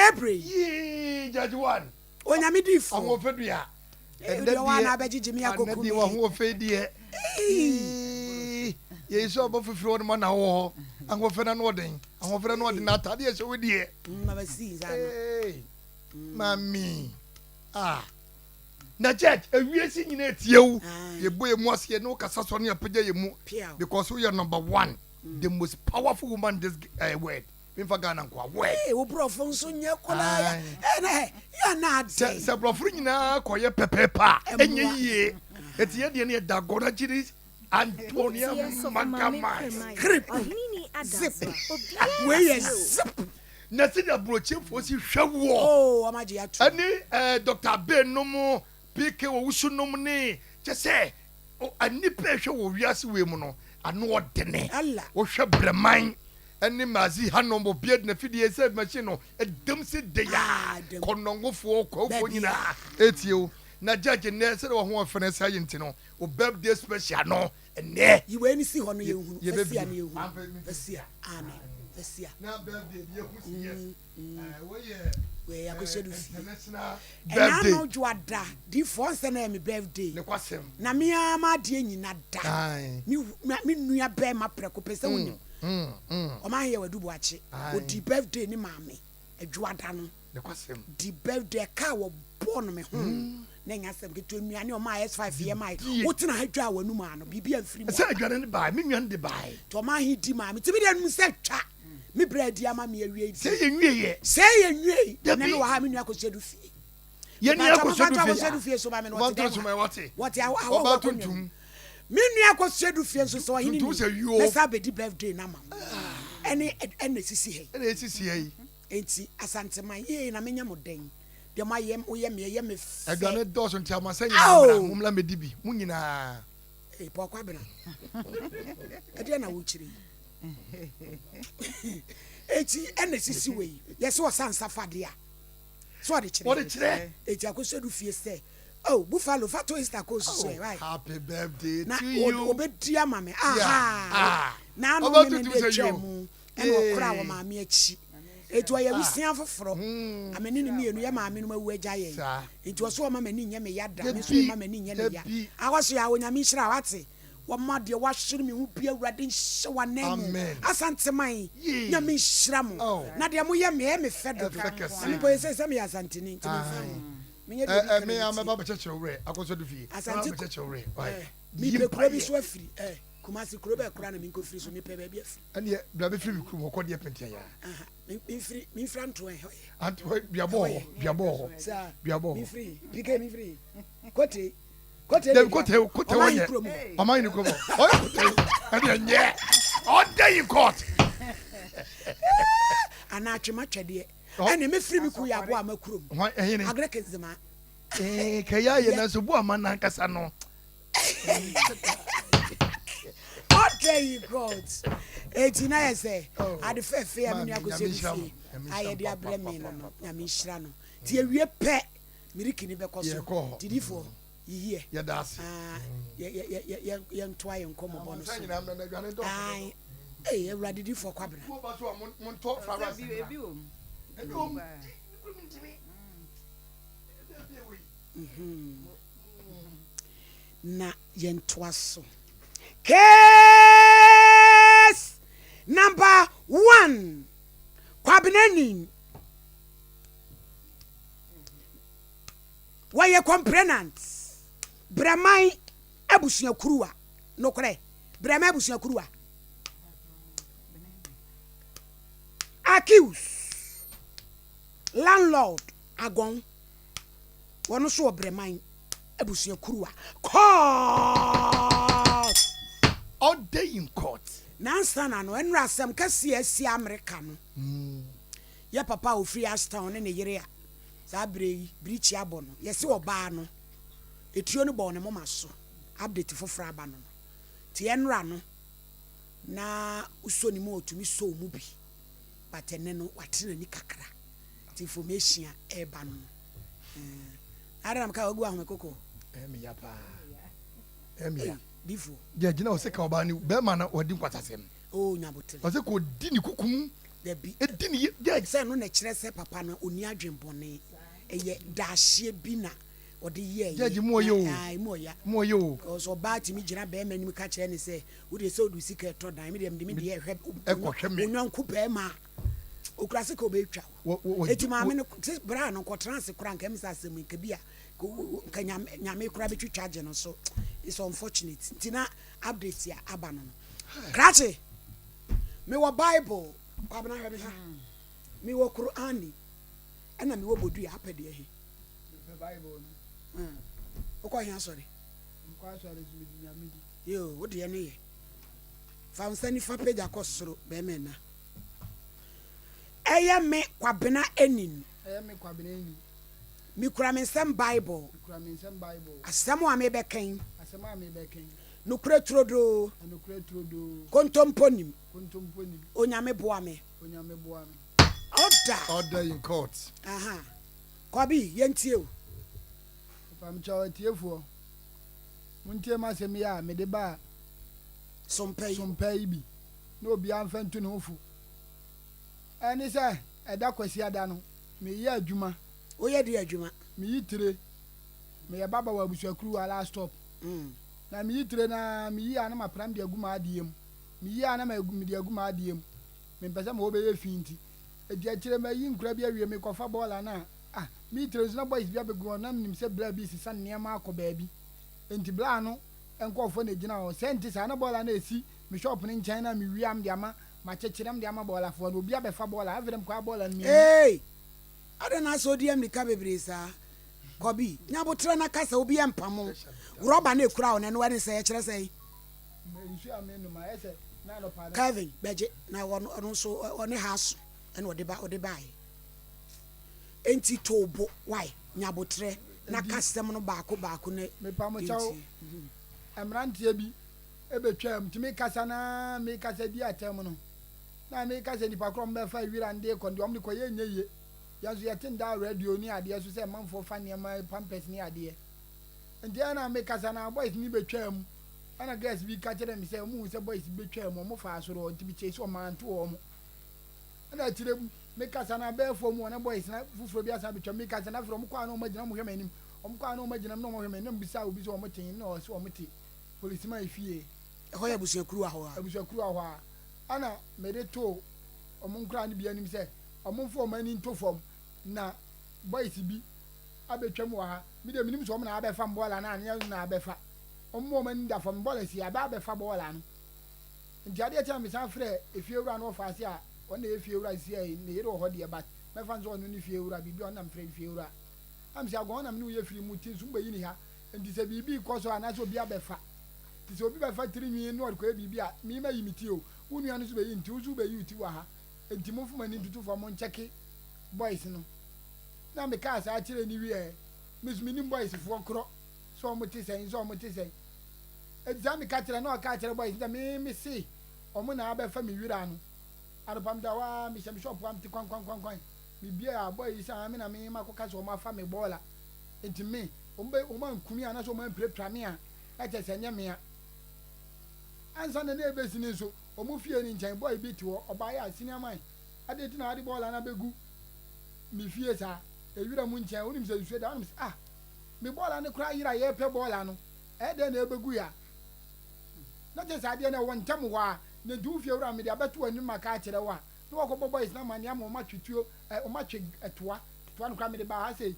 Saa berɛ yi. Yee, Judge One. Onyame difoɔ. Ahoɔfɛ dua. Ɛnɛ deɛ, abɛgyegye me akɔku me. Ɛnɛ deɛ w'ahoɔfɛ deɛ. Yei sɛ ɔbɔ fifiri hɔ nom na wɔ hɔ. Ahoɔfɛ na no ɔden. Ahoɔfɛ na no ɔden na ataade ɛhyɛ wo deɛ. Mama si nsa no. Mami. Ah. Na judge, ewiase nyina etie wo. Yɛbɔ yɛ mu ase yɛ ne wo kasa sɔ ne apagya yɛ mu. Because woyɛ number one, the most powerful woman in this uh, world. Memfa Ghana nkoa, word. Ee, wo borɔfo nso nyɛ koraa ya. Ee, na ɛ, yɛ na ade. Sɛ sɛ borɔfo no nyinaa kɔyɛ pɛpɛɛpɛ a, ɛnyɛ yie. Eti yɛ deɛ no yɛ Dagoragyiri Antonia Magamas. Krip, zip, wei yɛ zip. Na sɛdeɛ aburokyefoɔ si hwɛ woɔ. Oh, wɔn agye atum. Ɛne ɛɛ Dr. Abbey nom, PK Owusu nom ne kyɛ sɛ nnipa ɛhwɛ wɔ wiase wei mu no ano ɔdene. Allah. Wohwɛ Brɛman ɛne Mazi hanom obi de n'afidie sɛ machine no ɛdam sɛ deya kɔnɔngofoɔ kwawofoɔ nyinaa ɛtie wo. Na judge nnɛ sɛdeɛ wɔho ɔfɛ no sɛ ayɛ nti no wo birthday special no ɛnnɛ. Yi wei no si hɔ no yɛnhunu. Fasia no yɛnhunu. Fasia. Amen. Fasia. Na birthday no yɛhu si yes. Wei yɛ Wei akɔhyɛ no fie. International Ɛna birthday. ano dwoada difoɔ nsɛ na ɛyɛ me birthday. Nokwasɛm. Na me ara m'adeɛ nyina da. Ae. Me me nua bɛɛma prɛko pɛ sɛ wonim. Ɔman yɛ wadu boakye. Ɔdii birthday ne maame adwoada no. Nokwasɛm. Di birthday ɛka a wɔbɔɔ no me ho no na ɛnyɛ asɛm ketewa nnuane a ɔmaa S5 yɛ mae. Wotena ha dwaa w'anum ano biribi amfiri mu Sɛ aba. aduane no bae, me nua no de bae. Nti ɔman he di maa me. Nti me deɛ menim sɛ twa me berɛ adi ama me awiei Sɛ deɛ. yɛnwieɛ. Sɛ yɛnwiei. Dabi. Ɛnɛ mewɔ ha a me nua Kɔsi fie. Yɛn nua Mepakyɛw Kɔsi momfa nto fie. Akɔsi Adu fie so ma me no Momfa ɔte nto dɛn so ha? ma wɔte. Wɔte ahɔhoɔ Ɔbaa akonnwa mu. tuntum. Me nua Akɔsi Adu fie nso sɛ ɔhene Tuntum ni sɛ yuo. mɛsan abɛdi birthday no ama wo. Ɛne ɛna ɛsisi ha yi. Ɛna ɛsisi ha yi. Enti Asanteman yee na menyɛ mo dɛn? Deɛ moayɛ woyɛ me ɛyɛ me fɛ. Aduane dɔɔso nti amansan nyinaa mmra, Ao! mommra mmɛdi bi, mo nyinaa. Ee, Paul Kwabena, ɛdeɛn na wokyerɛ yi? Enti ɛna ɛsisi wei, yɛse ɔsa nsa fa deɛ a, so ɔde kyerɛ? Ɔde kyerɛ. Enti akɔsɛdu fie sɛ, oh, Buffalo, fa to Easter kɔ osusu ɛ, Oh, why? happy birthday Na to you. ɔbɛdi ama me, Yeah, aha! ah. Na ano Ɔbɛto meme tim de sɛ atwa you. mu. Ɛna ɔkoraa wɔ maame akyi. Enti ɔyɛ awisia foforɔ. Amene ne mmienu, yɛ maame nom awu agya yɛn. Enti ɔse ɔma m'ani nyɛ me ya da, me nso memma m'ani nyɛ ne ya. Akɔso a, Onyame nhyira wo, wate? Wɔma deɛ wahwere me ho bi Awurade nhyɛ w'ananmu. Asanteman, Nyame nhyira mo. Na deɛ moyɛ me, ɛyɛ me fɛ dodo. Na me mpo seesei sɛ meyɛ Asanteni nti memfa ho. Menyɛ deɛ obi ka na metie. Asante, mepɛ kuro bi so afiri eh. Kumasi kuro bɛɛ koraa na menkɔfiri so, mepɛ baabi afiri. Ɛneɛ bra bɛfiri me kurom hɔ kɔ deɛ pɛntia yaa. Aha, memfiri, memfiri Antoa ɛhɔ yɛ. Antoa, duabɔ wɔ hɔ, duabɔ wɔ hɔ. Saa, duabɔ wɔ hɔ. Memfiri, PK memfiri, Kote, Kote Dabi Kote, Kote hɔ nyɛ, kurom hɔ. Ɔman ne kurom hɔ, ɔyɛ Kote, ɛneɛ nyɛ, ɔda yi court. Anaa Twema Twɛdeɛ, ɛneɛ mɛfiri me kuo yɛ aboa ama kurom. Hwan, ɛhene? Agreke Nzemaa. Ee, kɛyɛ ayɛ nanso bu ama nankasa no. Ɔdɛ yi God. Eti na yɛ sɛ oh, ade fɛfɛ a me nua kɔsɛ bi fie a yɛde abrɛ me no no nyame nhyira no. Ti ewie pɛ miriki ni bɛkɔ so. Tidifoɔ yiyiɛ. Yɛda ase. Ah, yɛntoa yɛn nkɔmmɔbɔ no so. Ae. Ee, awurade difoɔ kwabena. Na yɛntoa so. Case number one, Kwabena Nin. Wɔyɛ complainant, Brɛman abusuakuruwa. Nokorɛ, Brɛman abusuakuruwa. Accused, landlord, Agɔn. Wɔn nso wɔ Brɛman abusuakuruwa. Court! Order in court. Nansa na no, ɛnora asɛm kɛseɛ a asi Amerika no, yɛ papa a ɔfiri Ashtown ne ne yere a saa berɛ yi birikyi abɔ no, yɛse ɔbaa no, etuo no bɔɔ ne moma so, update foforɔ aba no no, nti ɛnora no, na wosɔ ne mu a ɔtumi sɔ wo mu bi, but ɛnɛ no wate n'ani kakra. Nti information a ɛreba no no eh, ada na meka wagu ahome koko. Ɛmi ya paa. Ɛmi ya. Difo. Deɛ gyina ɔsɛ ka ɔbaa ne bɛrima na wadi nkwatasɛm. Oh nyabotere. Ɔsɛ kò di ne kuku mu. Dabi. Ɛdi ne yie judge. Sɛ ɛno na ɛkyerɛ sɛ papa no ɔnni adwen bɔne. Ɛyɛ daahyeɛ bi na ɔde yɛɛyɛ. Judge mu ɔyɛ o. Aah emu ɔya. Mu ɔyɛ o. Because ɔbaa tumi gyina bɛɛma anim ka kyerɛ no sɛ wo deɛ sɛ wode wo sika ɛtɔ dan, me deɛ mede me deɛ ɛhwɛ Ɛkɔhwɛ me. wo yɔnko bɛɛma a ɔkura sika ɔbɛtwa wo. Wɔ wɔ Eti maame no se braa no nkɔtena ase koraa nka ɛmɛ sɛ asɛm yi nka bi a nka nyame nyame koraa bɛtwitwa agye no so. It's unfortunate. Nti na update a aba no no. Krakye! Mewɔ Bible, Kwabena hwɛ me ha. Mewɔ Qur'ani, ɛna mewɔ bodua. Apɛ deɛ he? Mepɛ Bible no. Wokɔ he asɔre? Mekɔ asɔre nso megye Nyame di. Yoo, wo deɛ no yɛ. Fa wo nsa nifa pagya kɔ soro, bɛrima ɛna. Ɛyɛ me Kwabena Enin. Ɛyɛ me Kwabena Enin. Mekura me nsam Bible. Mekura me nsam Bible. Asɛm a mebɛka yi. Asɛm a mebɛka yi. Nokorɛ turodoo. Nokorɛ turodoo. Kontompo nnim. Kontompo nnim. Onyame boa me. Onyame boa me. Order. Order in court. Aha. Kɔbi, yɛntie o. Mpamokyɛw atiefoɔ, montie m'asɛm yi a mede baa Sompa yi. Sompa yi bi, na obiara mfa ntu ne ho fo. Ɛne sɛ, ɛda Kwasiada no, meyɛ adwuma. Woyɛ deɛ adwuma? Meyi tire. Meyɛ barber wɔ Abusuakuruwa last stop. Na meyi tire no ara, meyi a na mapram de agu m'adeɛ mu. Meyi a na mede agu m'adeɛ mu. Mempɛ sɛ me hɔ bɛyɛ fi nti. Enti akyire mayi nkura bi awie, mekɔfa bɔɔla no a, ah, meyi tire nso na boys bi abɛgu hɔ. Na menim sɛ bra bi resesa nneɛma akɔ baabi. Enti bra no nkurɔfoɔ na ɛgyina hɔ. Sɛ ɛnte saa na bɔɔla no a ɛsi me shop no nkyɛn no a mewie a mede ama, makyekyere na mede ama bɔɔlafoɔ no, obi abɛfa bɔɔla. Afei deɛ mekɔa bɔɔla no menni. Eei! Adɛn na asɛ odi ammirika bebree saa? Kɔbi, nya aboterɛ na kasa, obi ɛmpamo wo. Rɔba no ɛkura wo no, ɛno ɛne sɛ ɛkyerɛ sɛn? Kelvin bɛgye na ɔno nso ɔne ha aso ɛna ɔde ba ɔde baeɛ. Enti to wo bo, why? Nya aboterɛ na ka asɛm no baako baako na Mepa mo kyɛw, yɛntie. mmeranteɛ bi bɛtwaam, nti mekasa no ara mekasa di atɛm no, na meka sɛ nnipa korɔ a wɔbɛfa wira no de rekɔ no deɛ wɔde kɔ yɛ nyɛ yie. Yɛn nso yɛte nda radio ne adeɛ so sɛ manfoɔ fa nneɛma pampers ne adeɛ. Nti ɛna mekasa na boys no bɛtwaa mu. Ɛna girls bi ka kyerɛ me sɛ wɔn hu sɛ boys bi bɛtwaa mu, wɔn faa soro hɔ nti me chase wɔn manto wɔn. Ɛna akyire mu mekasa na bɛyɛ fam hɔ na boys na foforɔ bi asan bɛtwa mu mekasa na afei wɔn kɔ a na wɔn agyina wɔn hwɛ m'anim. Wɔn kɔ a na wɔn agyina mu na wɔn hwɛ m'anim na mebisa obi sɛ wɔn te na ɔse wɔn te policeman fie. Ɛhɔ yɛ abusuakuruwa hɔ a. Abusuakuruwa hɔ a. Ɛna mede too wɔn nkoraa no bi anim sɛ wɔmfa wɔn ani nto fam na boys bi abɛtwam wɔ ha. Me deɛ menim sɛ wɔn na abɛfa bɔɔla no anaa wɔn na abɛfa. Wɔmma wɔn ani da fam, bɔɔla si aba abɛfa bɔɔla no. Nti adeɛ kye a mesan frɛɛ efiewura no wɔfa ase a ɔno na ɛyɛ fiewura sisi a ne yere wɔ hɔ deɛ but mɛfa no sɛ ɔno ne fiewura biribi a ɔno na mefrɛ no fiewura. Na mese agɔn na me ne wo yɛ firi mu ti nso mobɛyi ne ha nti sɛ biribi rekɔ so anaasɛ obi abɛfa nti sɛ obi bɛfa tiri nwi na ɔde kɔyɛ biribi a me mayi me ti o wo nua no nso bɛyi ne ti wo nso wobɛyi wo ti wɔ ha. Enti momfa mo ani ntoto fam monkyɛke boys no. Na mekaa saa kyerɛɛ no wieɛ. Me nso mennim boys foɔ korɔ sɛ wɔn te sɛn sɛ wɔn te sɛn. Enti saa meka kyerɛ na ɔkaa kyerɛ boys no sɛ me mese wɔn na abɛfa me wira no. Anɔpa meda hɔ ara mehyɛ me shop a mete kwankwankwankwan. Mebue a boy yi sɛ aa me na me makɔka sɛ wɔn afa me bɔɔla. Enti me wɔn bɛ wɔn anku me anaasɛ wɔn ampirapira me a na kyerɛ sɛ ɛnyɛ mea. Ansa na na ɛbɛsi no nso Wɔn fie no nkyɛn, boy bi te hɔ, ɔbaeɛ a, senior man, adɛn nti na wode bɔɔla no abɛgu me fie saa? Ewira mu nkyɛn, wonim sɛ nsuo da hɔ? Ɛna mese, ah, me bɔɔla no koraa yera, yɛrepɛ bɔɔla no, ɛyɛ dɛn na ɛbɛgu ya? Na kyerɛ sɛ adeɛ no ɛwɔ ntɛm hɔ ara, na nti wo fie wura mede abɛto w'anim maka akyerɛ wo a, na wakɔbɔ boys no amanneɛ ama wɔatwe tuo, ɛ, wɔatwe toa, toa no koraa mede baa ha sei,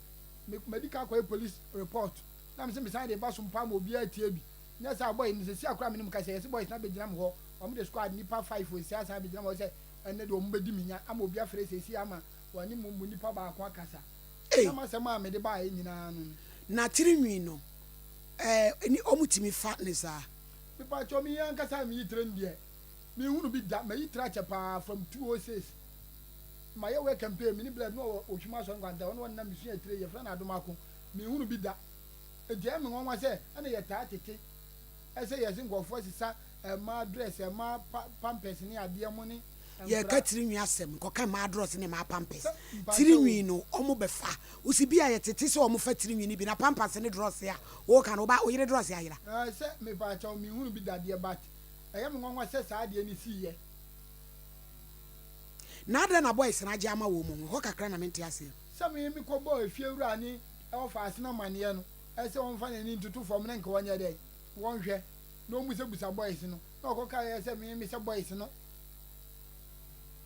me, madi kan akɔyɛ police report, na mese mesan de reba so mpo ama obiara atie bi. Nyɛ saa boy no sɛsi a koraa me ne mo kasa yi yɛse boys no abɛgyina me hɔ wɔn de squad nipa five osisi asan abɛgyina me hɔ sɛ ɛnɛ deɛ wɔn bɛdi me nya ama obi afrɛ sɛsi ama wɔne mo mu nipa baako akasa Ei. na masɛm a mede baeɛ nyinaa no no. Na tiri nwi no ɛɛ ni ɔmo tumi fa ne saa. Mepakyɛw me ankasa a meyi tire no deɛ menhunu bi da mayi tire akyɛ paa from 206 mayɛ work campaign me ne bla bi na ɔwɔ Ohwim Asɔre Nkwanta ɔno ɔnam mesua tire yɛfrɛ no Adomako menhunu bi da. Enti ɛyɛ me nwanwa sɛ ɛna yɛtaa tete sɛ yɛse nkurɔfoɔ sesa mmaa dress, mmaa pampers ne adeɛ mo ne Yɛreka nkwadaa. tiri nwi asɛm, nkɔka mmaa dress ne mmaa pampers. Sɛ mpakyɛw Tiri o. nwi no ɔmo bɛfa. Wosi bi a yɛtete sɛ ɔmo fa tiri nwi no bi na pampers ne dress a woka no wo ba wo yere dress ayera. Ɛɛ sɛ mepakyɛw menhunu bi da deɛ but ɛyɛ me nwanwa sɛ saa adeɛ no siiɛ. Na adɛn na boys no agye ama wɔn ho? Ɛhɔ kakra na mente aseɛ no. Sɛ me mekɔbɔɔ efiewura ne ɔfaase no amaneɛ no sɛ ɔmfa n'ani ntoto fam na nka wɔnyɛ dɛn? Wɔnhwɛ na ɔmmusabusa boys no. Na ɔkɔkaeɛ sɛ me mesɛ boys no.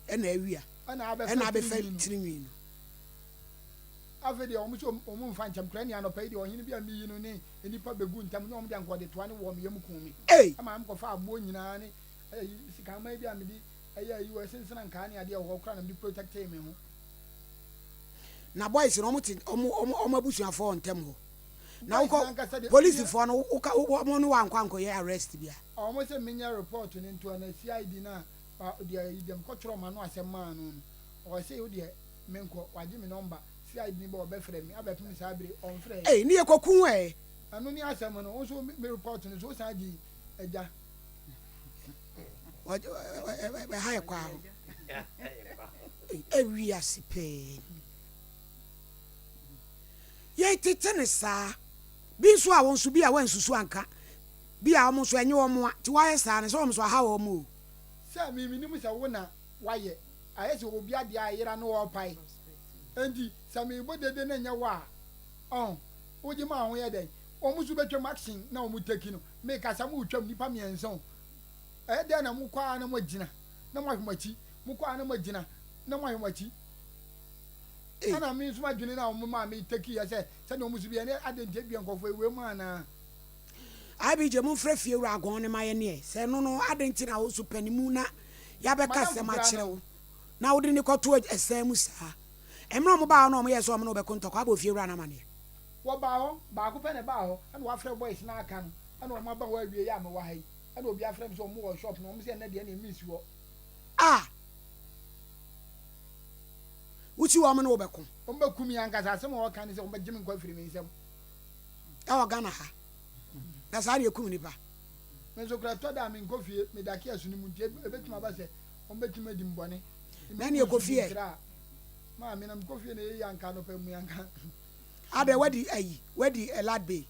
Ɛna awia. Ɛna Ɛna abɛfa abɛfa tirinwi no. tirinwi no. Afei deɛ wɔn sɛ wɔn mfa nkyɛm koraa ni anɔpa yi deɛ ɔhene bi a meyi no ne nnipa bɛgu ntam ne wɔn deɛ anka wɔde toa ne wɔ me yam kuu me. Ei! Ɛma mekɔfaa aboɔ nyinaa ne ayi sikanman bi a mede ɛyɛ ayi wɔ ɛsensene ankaa ne adeɛ wɔ hɔ koraa na mede protectee me ho. Na boys no wɔn te wɔn wɔn wɔn abusuafoɔ wɔ ntam hɔ. Na Boys wokɔ no ankasa deɛ polisifoɔ no woka wɔn ne wo ankɔ ankɔyɛ arrest bia. Wɔn sɛ menyɛ report no nto ɛna CID no a deɛ ayi deɛ mekɔtwerɛ m'ano asɛm maa no no ɔse wodeɛ menkɔ wagye me number CID no ba ɔbɛfrɛ me abɛpem saa bere ɔmfrɛɛ. Ei ne yɛkɔku wo ɛ. Ɛno ne asɛm no wo nso me report no so wosan gye agya. Ɛha yɛ kwaa o. Ei wiase pɛɛ ni. Yɛtete no saa. Bi nso a wɔn nso bi a wɔansusu anka. Bi a wɔn nso ɛnyɛ wɔn a nti wɔayɛ saa no sɛ wɔn nso aha wɔn o. Sɛ me menim sɛ wo na woayɛ. Ayɛ sɛ obi adeɛ a ayera na ɔrepae. Enti sɛ merebɔ dede na ɛnyɛ wo a, ɔn, wogye ma wo ho yɛ dɛn? Wɔn nso bɛtwam action na wɔn take no. Mekasa moretwam nnipa mmiɛnsa o. Ɛyɛ dɛn na mokɔ ara na moagyina na moahwɛ mo akyi, mokɔ ara na moagyina na moahwɛ mo akyi. Ei. Ɛna me nso m'adwene no a wɔn maa me take yɛ sɛ sɛdeɛ wɔn nso bi yɛ ne adɛn nti ebia nkurɔfoɔ yi wei mu anaa. IBJ momfrɛ fiewura agɔn no ma yɛneɛ sɛ ɛno no adɛn nti na wo nso pɛ ne mu na yɛabɛka Madamfo asɛm koraa akyerɛ no. wo na wode no kɔto ɛsɛn mu saa. Mmerɛ wɔn baa hɔ na wɔn yɛɛ sɛ wɔn ne wo bɛko ntɔkwa abɔ ofiewura no amaneɛ. Wɔbaa hɔ, baako pɛ na ɛbaa hɔ, ɛna wafrɛ boys no aka no, ɛna wɔn aba hɔ awie yi a mewɔ ha yi, ɛna obi afrɛ me sɛ wɔn wɔ shop no, wɔn sɛ ɛnnɛ deɛ ɛneɛ mensi hɔ. A! Wosi wɔn ne wo bɛko. Wɔn bɛku me ankasa, asɛm a wɔka ne sɛ wɔn bɛgye me nkwa afiri me nsam. Ɛwɔ Ghana ha, na saa na yɛkum nnipa. Me nso koraa ɛtɔ da a menkɔ fie, meda kiosk no mu nti ɛbɛtumi aba sɛ wɔn bɛtumi adi me bɔne. Na ɛneɛ kɔ fie ɛ. Maame na mekɔ fie na ɛyɛ yie anka anɔpa mu yi anka. Adɛ wadi ayi wadi light bay.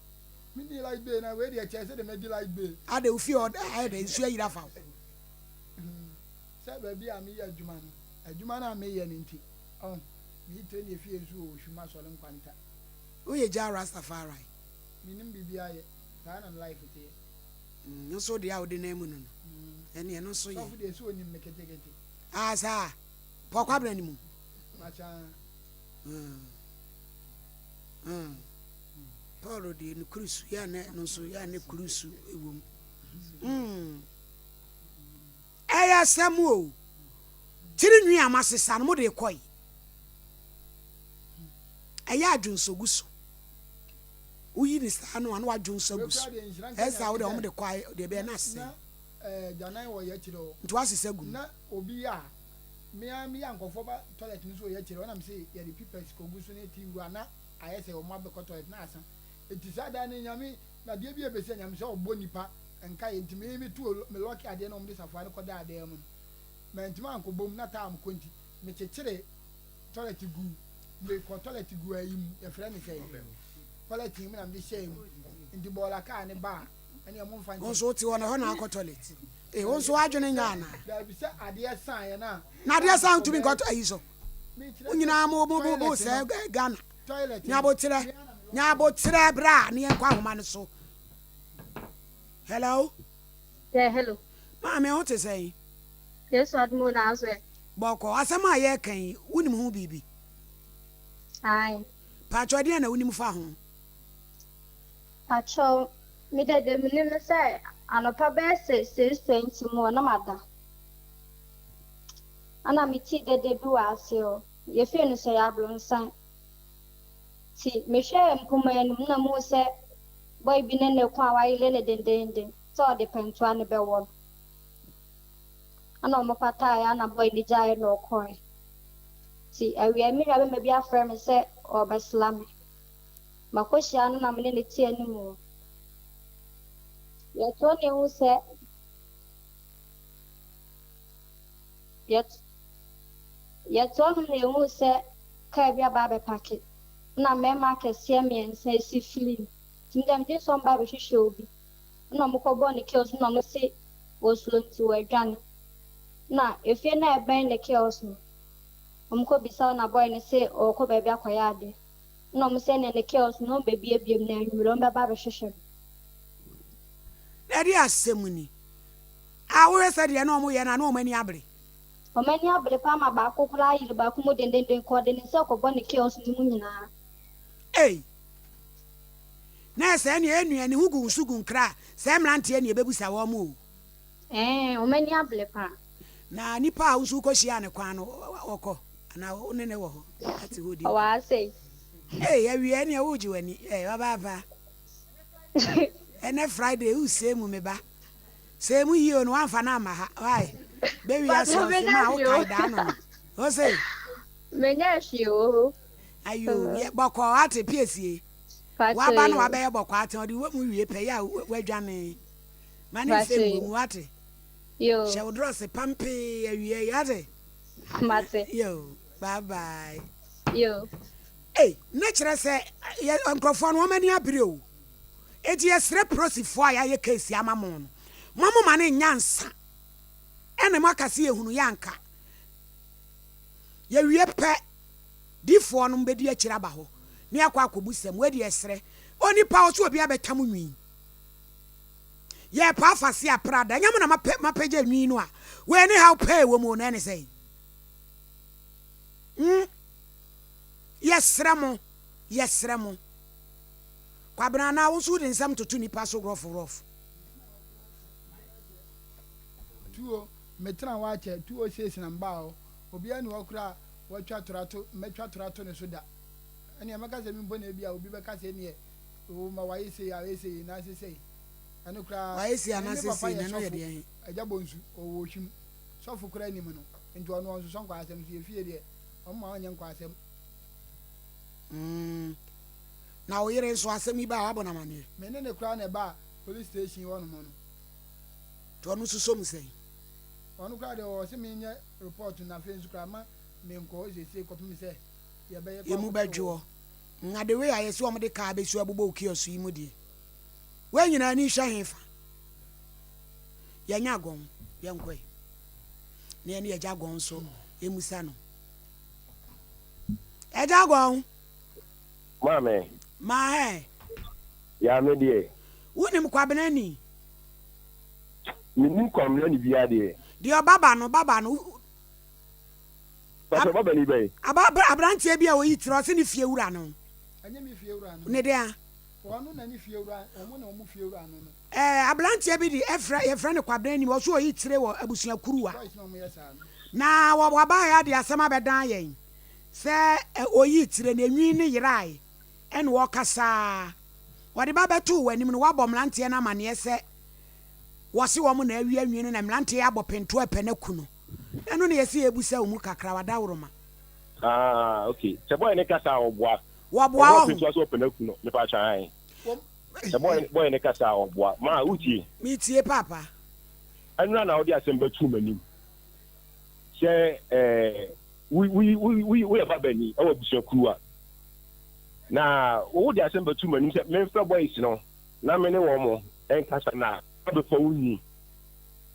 Me di light bay na wei deɛ kyɛɛ sɛ deɛ madi light bay. Adɛ wo fie hɔ ayɛ dɛ nsuo ayiri afa wo. Sɛ baabi a meyɛ adwuma no adwuma no a meyɛ no nti ɔn meyi tire ne efie nso wɔ Ohwim Asɔre Nkwanta. Woyɛ gyaa Rastafari. Menim biribiara yɛ saa na me life teɛ. Mm nso deɛ a wode nan mu no no ɛne ɛno nso yɛ. Sɔfo deɛ sɛ onim me ketekete. Ah saa Paul Kwabena ne mu. Makyaa. Mm. Mm. Paul deɛ ne kurusu yɛ ne no nso yɛ ne kurusu wɔ mu. Mm. Ɛyɛ asɛm o. Tiri nwi a masesa no mo de kɔe. Ɛyɛ adwonsɔ gu so. Woyi ne saa no a na wadwonsɔ agu so. Ɛyɛ saa wo deɛ wɔn de kɔ deɛ ɛbɛyɛ na asɛe. Nti wasesa gu mu. Na obi a me ara meyɛ a nkurɔfoɔ ba toilet no so wɔ yɛn akyire hɔ na mese yɛde pipɛs kɔgu so ne tea wura na ayɛ sɛ wɔn abɛkɔ toilet na asa nti saa da no Nyame adeɛ bi a ɛbɛsi a Nyame sɛ ɔbɔ nipa nkaeɛ nti me me tuo me lɔke adeɛ na wɔn de safoa no kɔdaa dan mu no mantumi ankɔbɔ mu na taa mekɔ nti mekyekyere toilet gu mekɔ toilet gu ayi mu yɛfrɛ ne sɛ polythene mu na mede hyɛɛ mu nti bɔɔla kaa ne ba a ɛne ɛmo mfa nkyɛn. Nso wote hɔ na ɛhɔ na akɔ toilet. Ee, wo nso w'adwene nyɛ anaa? Dabi sɛ adeɛ san yɛ na. Na adeɛ san ntumi nkɔ ayi so. Mo nyinaa mo mo mo mo sɛ Ghana. Nyabotrɛ, nyabotrɛ bra ne yɛn kɔ ahoma no so. Hello. Yeah, hello. Maame ho te sɛn? Yesu adom o na aso ɛ. Bɔkɔ, asɛm a yɛreka yi, wonim ho biribi? Ae. Paatwɔ ɛdeɛn na wonim fa ho? Pakyɛw, me de deɛ menim ne sɛ anɔpa bɛyɛ sɛ 6:20 mu hɔ na mada. Ɛna metee dede bi wɔ ase hɔ. Yɛfie no sɛ yɛ abrɔnsan. Nti mehwɛɛ mpoma no mu na muhu sɛ boy bi ne ne ko a wayere no dendeenden sɛ ɔde pɛntoa no bɛwɔ no. Ɛna wɔpataeɛ ɛna boy no gyaeɛ na ɔkɔe. Nti awia me nua bɛma bi afrɛ me sɛ ɔrebɛsra me. Makɔhyia no na me ne no te anim hɔ. Yɛtoɔ na ehu sɛ yɛt yɛtoɔ no na ehu sɛ kaa bi aba abɛpake na mmarima akɛseɛ mmiɛnsa esi firi mu. Nti me deɛ medwene sɛ wɔn ba abɛhwehwɛ obi. Ɛna wɔkɔbɔɔ ne kiosk na wɔse wɔsuro nti wɔadwane. Na efie no a ɛbɛn ne kiosk no. Wɔkɔ bisa na boy no se ɔɔkɔ baabi akɔyɛ ade. Nna wɔn se ɛneɛ ne kiosk no wɔn bɛbue biom na anwumerɛ wɔn bɛba abɛhwehwɛ no. Na ɛdeɛ asɛm ni? A wohwɛ sɛdeɛ na wɔyɛ no a na wɔn ani abere. Wɔn ani abere paa ma baako koraa yere baako mu dendenden ka ɔde ne nsa rekɔbɔ ne kiosk no mu nyinaa. Ei! Na ɛsɛɛ nea ɛnua ne ho gu nsu gu nkra a, sɛɛ mmeranteɛ ne ɛbɛbusa wɔn o. Ɛɛ, wɔn ani abere paa. Na nipa a wo nso wokɔhyiaa no kwan no, ɔkɔ? Anaa wo ne no wɔ hɔ ate hɔ redi Ɔwɔ nkɔmmɔ? ha sei. Ei, awie ɛneɛ woregye w'ani. Ei, ɔbaa pa. Ɛnɛ Friday, wosɛe mu me ba. Sɛe mu yie o, na woamfa no amma ha. Why? Bɛwi But ase ɔse menya ma hwee wokae o. daa no no. Ose? Menya hwee o. Ayo, yɛ bɔkɔɔ ate piesie. Pakyɛ Waba na o. wabɛyɛ bɔkɔɔ ate ɔde wɔ mu wie pɛ yɛ a wadwane. Ma ne mfɛ Pakyɛ nguo o. mu wate. Yo. Hyɛ wo drɔse pampee awie yi ate. Mate. Yo, bye bye. Yo. Ei, ne kyerɛ sɛ yɛ nkurɔfoɔ no wɔn ani abere o. Enti yɛsrɛ prosifoɔ a yɛayɛ case ama mo no, mo mo ma no nnya nsa. Ɛna mo aka sɛ yɛhunu yɛ anka. Yɛwie pɛ, difoɔ no bɛdi akyire aba hɔ na yɛakɔ akɔbu sɛm. Wei deɛ yɛsrɛ. Onipa ɔsɛ obi abɛtam nwi. Yɛrepa afa se aprada. Ɛnyɛ mo na mapagya nwi no a. Wei ne haw pɛɛ wɔ mu o, na ɛne sɛn? Hmm? Yɛsrɛ mo, yɛsrɛ mo. Kwabena anaa wo nso wode nsɛm toto nnipa so rɔf rɔf. Tuo, metena hɔ akyɛ, tuo sees na mbaa hɔ. Obiara nni hɔ koraa a watwa torato, mɛtwa torato ne so da. Ɛnneɛ mɛka sɛ me mpo na ebia obi bɛka sɛ ɛnneɛ oo ma wayɛ sei, ayɛ sei, anaasɛ sei. Ɛno koraa, Wayɛ sei me me anaasɛ papa sei yɛ na ɛno yɛ sɔfo, deɛn? Agya Bonsu, ɔwɔ Ohwim. Sɔfo koraa nim no, nti ɔno ɔnsosɔ nkwaasɛm so. Yɛ fie deɛ, ɔmma ɔnyɛ nkwaasɛm. Mm. Na wo yere nso, asɛm yi ba a, woabɔ no amaneɛ? Me ne no koraa na ɛbaa police station hɔ nom no. Nti ɔno nso sɔ mu sɛn? Ɔno koraa deɛ ɔse menyɛ report no, afei nso koraa mma menkɔ hɔ seesei kɔpem sɛ yɛbɛyɛ kɔ Emu akɔkyere bɛdwo wɔ. hɔ. Na the way a yɛse wɔn de car bɛsi abobɔ wo kiosk yi mu deɛ, wei nyinaa ani hwɛ hefa? Yɛnyɛ agɔn, yɛnkɔ ɛ. Na yɛne Agya Gɔn nso yɛmmisa no. Agya Gɔn! Maame. Maa hɛ. Yaa me deɛ. Wonim Kwabena ni? Mennim Kwabena ni biara deɛ. Deɛ ɔbaba no, baba no. Pastor baba ni bɛn? Aba abranteɛ bi a oyi tiri ɔse ne fie wura no. Ɛnyɛ me fie wura no. Ne dɛn a? Ɔno na ne fie wura, ɔmo na ɔmo fie wura no no. Ɛɛ abranteɛ bi de ɛfrɛ yɛfrɛ no Kwabena nim ɔso oyi tire wɔ abusua kuruwa. Boys na ɔmo yɛ saa no. Na wɔ wabaeɛ ade asɛm abɛdan yɛn sɛ oyi tire na enwi no yerae ɛna ɔkasa wɔde ba bɛtoo w'anim no wabɔ mmeranteɛ no amaneɛ sɛ wɔse wɔn na awia nwi no na mmeranteɛ abɔ pentoɔ ɛpɛ no aku no. Ɛno na yɛse yɛbusa wo mu kakra, wadaworoma. Ah ok, sɛ boy ne kasa a ɔboa. Wɔboa Ɔbɔ wɔ ho. ketewa sɛ ɔpɛ no aku no, mepa kyɛw ae. Sɛ boy boy ne kasa a ɔboa. Ma wotie? Metie paapa. Ɛnora na wode asɛm bɛtoo m'anim sɛ eh, wo wo wo woyɛ babani ɛwɔ abusuakuo a na wode asɛm bɛtoo m'anim sɛ memfrɛ boys no na me ne wɔn nkasa na abɛfa wo nwi.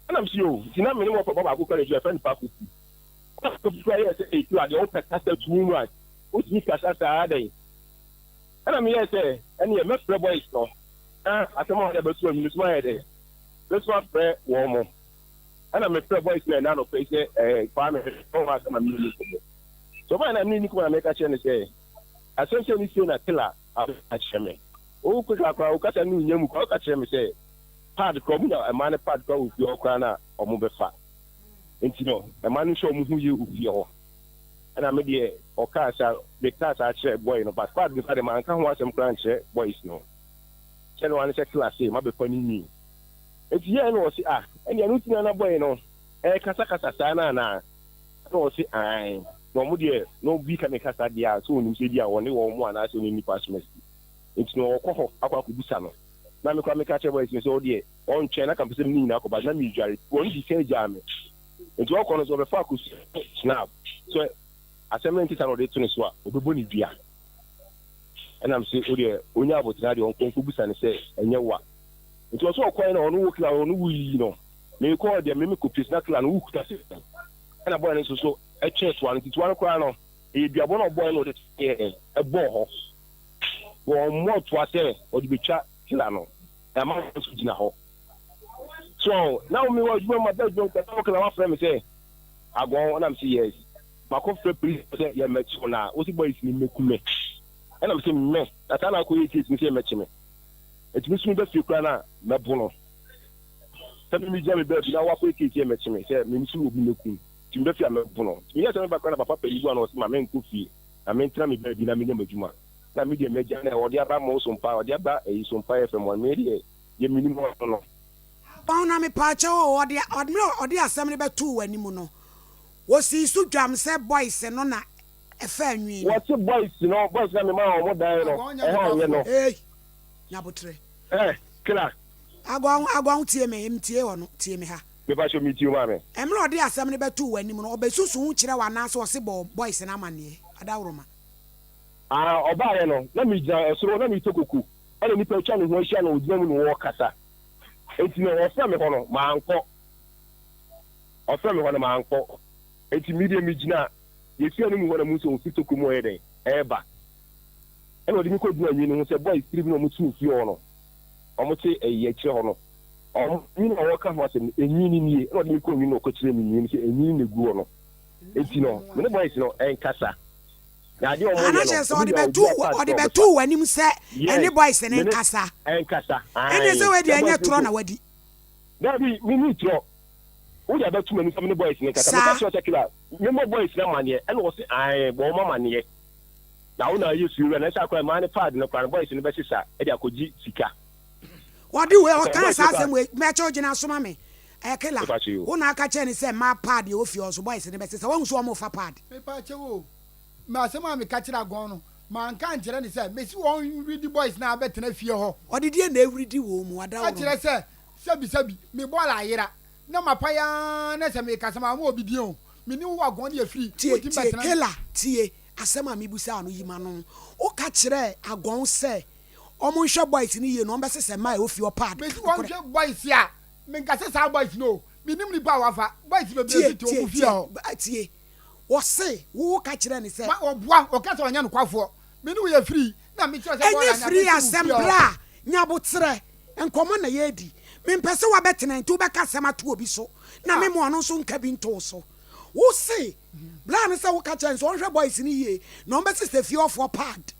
Ɛna mese yoo, nti na me ne wɔfa ba baako kura n'akyi, yɛfrɛ no Paa Kofi. Ɛna Paa Kofi koraa yɛɛ sɛ, ei Kura deɛ wopɛ kasa too much, wotumi kasa saa adɛn? Ɛna meyɛɛ sɛ ɛneɛ mɛfrɛ boys no na asɛm a wɔde abɛto anim no so mayɛ dɛn, mɛso afrɛ wɔn mo. Ɛna mefrɛ boys no ɛnɛ anɔpa yi sɛ ɛɛ Kwame mefrɛ wɔn asɛm a me ne no nkɔmmɔ. So ɔbaeɛ na me ne no nkɔmmɔ na meka kyerɛ no sɛ asɛm sɛ ne sei na Killer abɛka akyerɛ me. Wo koraa koraa wo kasa no nnya mu koraa woka kyerɛ me sɛ pad koraa ɔmo nya mmaa no pad koraa wɔ fie hɔ koraa na ɔmo bɛfa nti no mmaa no nso ɔmo ho yie wɔ fie hɔ ɛna me deɛ ɔkaa saa me kaa saa kyerɛ boy no but pad no koraa deɛ manka ho asɛm koraa nkyerɛ boys no sɛ no ano sɛ class ma bɛfa ne nwi nti yɛn na ɔse ah ɛne ɛno nti na na boy no ɛkasa kasa saa na anaa ɛna ɔse ae na ɔmo deɛ na obi ka ne kasa deɛ a sɛ onim sɛ bi a ɔne wɔn mo anaasɛ ɔne nipa asomasi nti na ɔkɔ hɔ akɔ akɔbusa no na me koraa meka kyerɛ boys no sɛ ɔdeɛ ɔntwɛn na ka mpɛ sɛ me ne nyinaa kɔ but na medware wɔn di kan gyaa me nti ɔkɔ no sɛ ɔbɛfa akosua snap sɛ asɛm no nte saa na ɔde to ne so a ɔbɛbɔ ne dua ɛnam sɛ wodeɛ ɔnya abotena deɛ ɔnkɔ nkɔbusa no sɛ ɛnyɛ wa nti ɔsɛ ɔkɔɛ na ɔno wo kla ɔno wo yiyi no mekɔɔ deɛ me mekɔ pie na kla no wokuta sɛ ɛna boy no nso so. Ɛtwee toa no, nti toa no koraa no, ɛyɛ duabɔ na ɔbɔeɛ na ɔde yɛɛ dɛn? Ɛbɔɔ hɔ. Wɔmmɔɔ toa sɛ ɔde bɛtwa killer no, na amanfoɔ nso gyina hɔ. So na me wɔ adwuma mu, maba adwuma mu, kasa wɔ killer wafrɛ me sɛ agɔn, ɛna mese yes. Makɔfrɛ police sɛ yɛmmɛkye wo na wosi boys ni mmɛku me. Ɛna mese me, na saa na akɔyɛ case no sɛ yɛmmɛkye me. Nti me nso meba fie koraa na mɛbo no. Sɛ me megyina me baabi na wakɔyɛ case sɛ yɛmmɛkye me, sɛ me nso obi mmɛku me. Nti meba fie a mɛbo no. Nti meyɛɛ sɛ meba koraa na papa panyin bi wɔ hɔ na ɔse ma menkɔ fie na mentena me baabi na menyɛ m'adwuma. Na me deɛ m'agya na ɔde aba mo Sompa, ɔde aba ɛyi Sompa FM hɔ no, me deɛ deɛ menim ɔno no. Wɔn na mepaakyɛw o, ɔde mmerɛ a ɔde asɛm no bɛtoo w'anim no, wɔsii so dwam sɛ boys no na ɛfaa nwi no. Wɔse boys no, boys no a memaa wɔn dan no, ɛhɔ nyɛ no. Ei, nyabotrɛ. Eh, Kla. Agɔn, Agɔn tie me, mtie ɔno, tie me ha. Mepakyɛw metie wo maame. Mmerɛ a ɔde asɛm no bɛtoo w'anim no, ɔbɛsusu ho kyerɛ wo anaasɛ ɔse bɔ boys no amaneɛ? Adaworoma. Ah, ɔbaeɛ no, na megyina soro, na meretɔ koko, ɛna nnipa atwa ne ho ahyia na ɔgyina mu na ɔrekasa. Enti no, ɔfrɛ me hɔ no, mankɔ. Ɔfrɛ me hɔ no, mankɔ. Enti me deɛ megyina yɛn fie no mu hɔ na mehu sɛ ɔfiri tokuro mu ɔyɛ dɛn, ɛreba. Ɛna ɔde me kɔgyina nwi no ho sɛ boys tiri bi na wɔte ofie hɔ no, wɔte ɛyi akyire hɔ no, wɔn nwi no a wɔreka ho asɛm no, enwi no nie. Ɛna ɔde me kɔɔ nwi no na ɔkɔkyerɛɛ me nwi no sɛ enwi no na egu hɔ no. Enti no, me ne boys no ɛnkasa. Na adeɛ a wɔyɛ Ana no, kyerɛ sɛ obi ɔde deɛ bɛto obi afa ɔde sɛ bɛto ɔbɛfa. w'anim sɛ Yes, ɛne boys no me ne nkasa. ɛnkasa. Ɛne sɛ Ae. wei deɛ Na ɛnyɛ boys no torɔ nso, na wadi. Dabi, menni torɔ. Wode abɛto m'anim sɛ me ne boys no nkasa. Meka Saa. kyerɛɛ wo sɛ Killer, memmɔ boys no amaneɛ. Ɛna ɔse ae, bɔ wɔn amaneɛ. Na wo na ayɛ fie wura. Na ɛsɛ akora mmaa no pad no koraa no, boys no bɛsesa de akɔgye sika. Ɔde wei, Sɛ ɔkaa boys no saa koraa. asɛm wei, mɛkyɛ wogyina soma me. Ɛɛ Killer, Mepa kyɛw. wo na aka kyerɛɛ no sɛ mmaa pad ɛwɔ fie hɔ nso boys no bɛsesa. Woahu sɛ wɔrefa pad? Mepa kyɛw o, me asɛm a meka kyerɛ Agɔn no, manka ankyerɛ no sɛ mese wɔnredi boys no abɛtena fie hɔ. Ɔde deɛn na ɛredi wɔn mu? Adaworo Akyerɛ no. sɛ, sɛbisɛbi, me bɔɔl ayera, na mapae ara na sɛ mekasa mamma obi din o, me ne wo Agɔn deɛ firi, Tie, wontumi tie, bɛtena. Kayla, tie, asɛm a mebisaa no yi m'ano. Woka kyerɛɛ Agɔn sɛ wɔnhwɛ boys no yie na wɔbɛsesa mmaa a ɛwɔ fie hɔ pad. Mese Ka nokorɛ. wɔnhwɛ boys a, menkasa saa boys no o, mennim nipa a wafa, boys bebree Tie, nso te tie, wɔn fie tie, hɔ. tie, Wɔse wo woka kyerɛɛ no sɛ. Ma ɔboa, ɔka sɛ ɔnyɛ nokwafoɔ. Me ne wo yɛ firi, na mekyerɛ sɛ Ɛnyɛ bɔɔla na firi mete wo asɛm fie hɔ. bra nyaboterɛ nkɔmmɔ na yɛredi. Mempɛ sɛ woabɛtena nti wobɛka asɛm ato obi so na me ma ɔno nso nka bi nto wo so. Wo se bra no sɛ woka kyerɛ no sɛ ɔnhwɛ boys no yie na ɔmbɛsesa fie hɔfoɔ pad,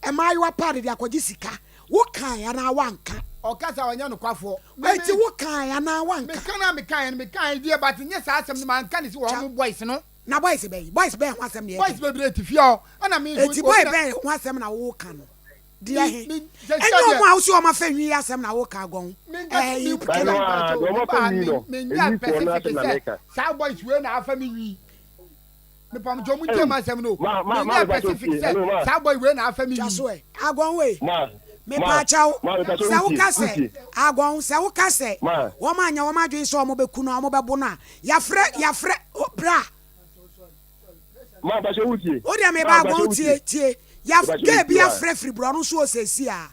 mmaayewa pad de akɔgye sika. Wokae anaa woanka? Ɔka sɛ ɔnyɛ nokwafoɔ. Me Enti me wokae anaa woanka? meka no a mekaeɛ no mekaeɛ deɛ but nyɛ saa asɛm no manka no sɛ Kya. wɔn boys no. Na boys bɛn? Boys bɛn ho asɛm na yɛreka Boys yi? bebree te fie hɔ ɛna me nso Enti boy obi na bɛn ho asɛm na woreka no? Deɛ me he? me sɛsi Ɛnyɛ adeɛ wɔn a wose wɔn afa nwi yi asɛm na woreka agɔn? menka sɛ Ɛɛ me Ɛno Kela. ara, mepakyɛw deɛ me wɔafa ba ha nwi me no, menyɛ nwifoɔ no specific asɛm na sɛ meka. saa boys wei na afa me nwi. Mepamkyɛw mo ntie Ei, m'asɛm no o. ma, ma, ma Menyɛ mepakyɛw specific tie, sɛ hello, ma, saa boy wei na afa me Twa nwi. so ɛ. Agɔn wei. ma, ma, Mepaakyɛw, ma mepakyɛw sɛ wotie, woka sɛ, wotie, Agɔn, sɛ woka sɛ ma. wɔn anyɛ wɔn adwene sɛ wɔbɛku no a, wɔbɛbo no a, yɛafrɛ, yɛafrɛ, o, bra. Ma mpakyɛ wo tie. Wo deɛ meba Ma mpakyɛ Agɔn wo tie, tie. tie. Yɛaf, Mpakyɛ gay wo bi tie wa. afrɛ firi borɔno so o seesei a,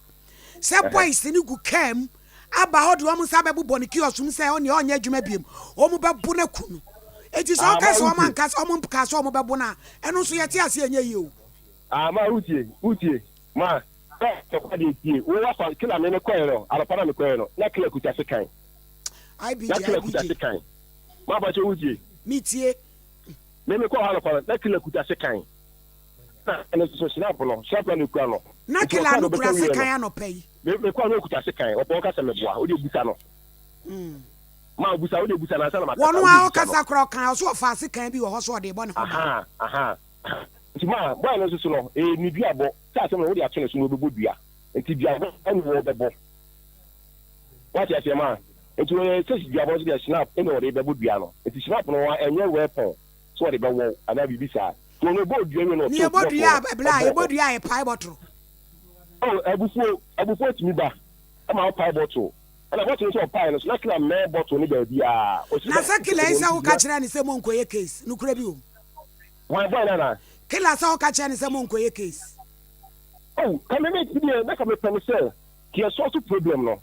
sɛ Ɛhɛ. boys no gu kaa mu aba hɔ de wɔn nsa bɛbobɔ ne kiosk mu sɛ ɔnneɛ ɔnyɛ adwuma biom, wɔn bɛbo no aku no. Enti sɛ Ah, ɔka ma sɛ wo wɔn tie. anka sɛ, wɔn kaa sɛ wɔn bɛbo no a, ɛno nso yɛte aseɛ ɛnyɛ yie o. Ah, ma wo tie, wo tie. Ma, sɛ ɔkwa deɛ tie. Wo wafa, kila me me kɔɛ no, anɔpa na me kɔɛ no, na kila kuta sekan. Na IBJ, kila kuta IBJ. sekan. Ma mpakyɛ wo tie. Me tie. Me me kɔɔ hɔ anɔpa no, na killer kuta sekan. Na ɛno nso so snap no, snap na ekura no. Na Nti killer ɔkaa no na kura ɔbɛka wieɛ sekan no. anɔpa yi. Me me kɔɔ na okuta sekan. Ɔpɛ ɔka sɛ meboa. Wode busa no. Ma obusa, wode busa no ansa na makasa. Wɔno Wode ara busa no. ɔkasa koraa ɔkaa ɔso ɔfaa sekan bi wɔ hɔ sɛ ɔde rebɔ ne ho ban. Ahaa, ahaa. Nti ma boy no nso so no, ɛyɛ ne duabɔ. Sɛ asɛm no wode ato ne so no ɔbɛbɔ dua. Nti duabɔ ɛna ɔbɛbɔ. Wate aseɛ maa? Nti ɔyɛ sɛ duabɔ nso deɛ snap ɛna ɔde bɛbɔ dua no. Nti snap no ɛnyɛ weapon sɛ ɔde bɛwɔ wo anaa biribi saa. Nti ɔno ɔbɔɔ dua wie no Ne ɔtoo yɛbɔ bɔtol dua no a ɛbrɛ a ɛbɔɔ yɛbɔ hɔ. dua a yɛpae bɔtoro. Oh abufuo abufuo tumi ba ɛma wo pae bɔtol. Ɛna bɔtol no nso ɔpae no so na killer mmɛn bɔtol no baabiara. Ɔsi Na sɛ killer yi sɛ woka kyerɛɛ no sɛ monkɔyɛ case, nokorɛ bi wɔ mu? Hwan boy no anaa? Killer sɛ woka kyerɛɛ no sɛ monkɔyɛ case. Oh ka me me deɛ na ka mepɛ no sɛ. Kɛ sɔɔso problem no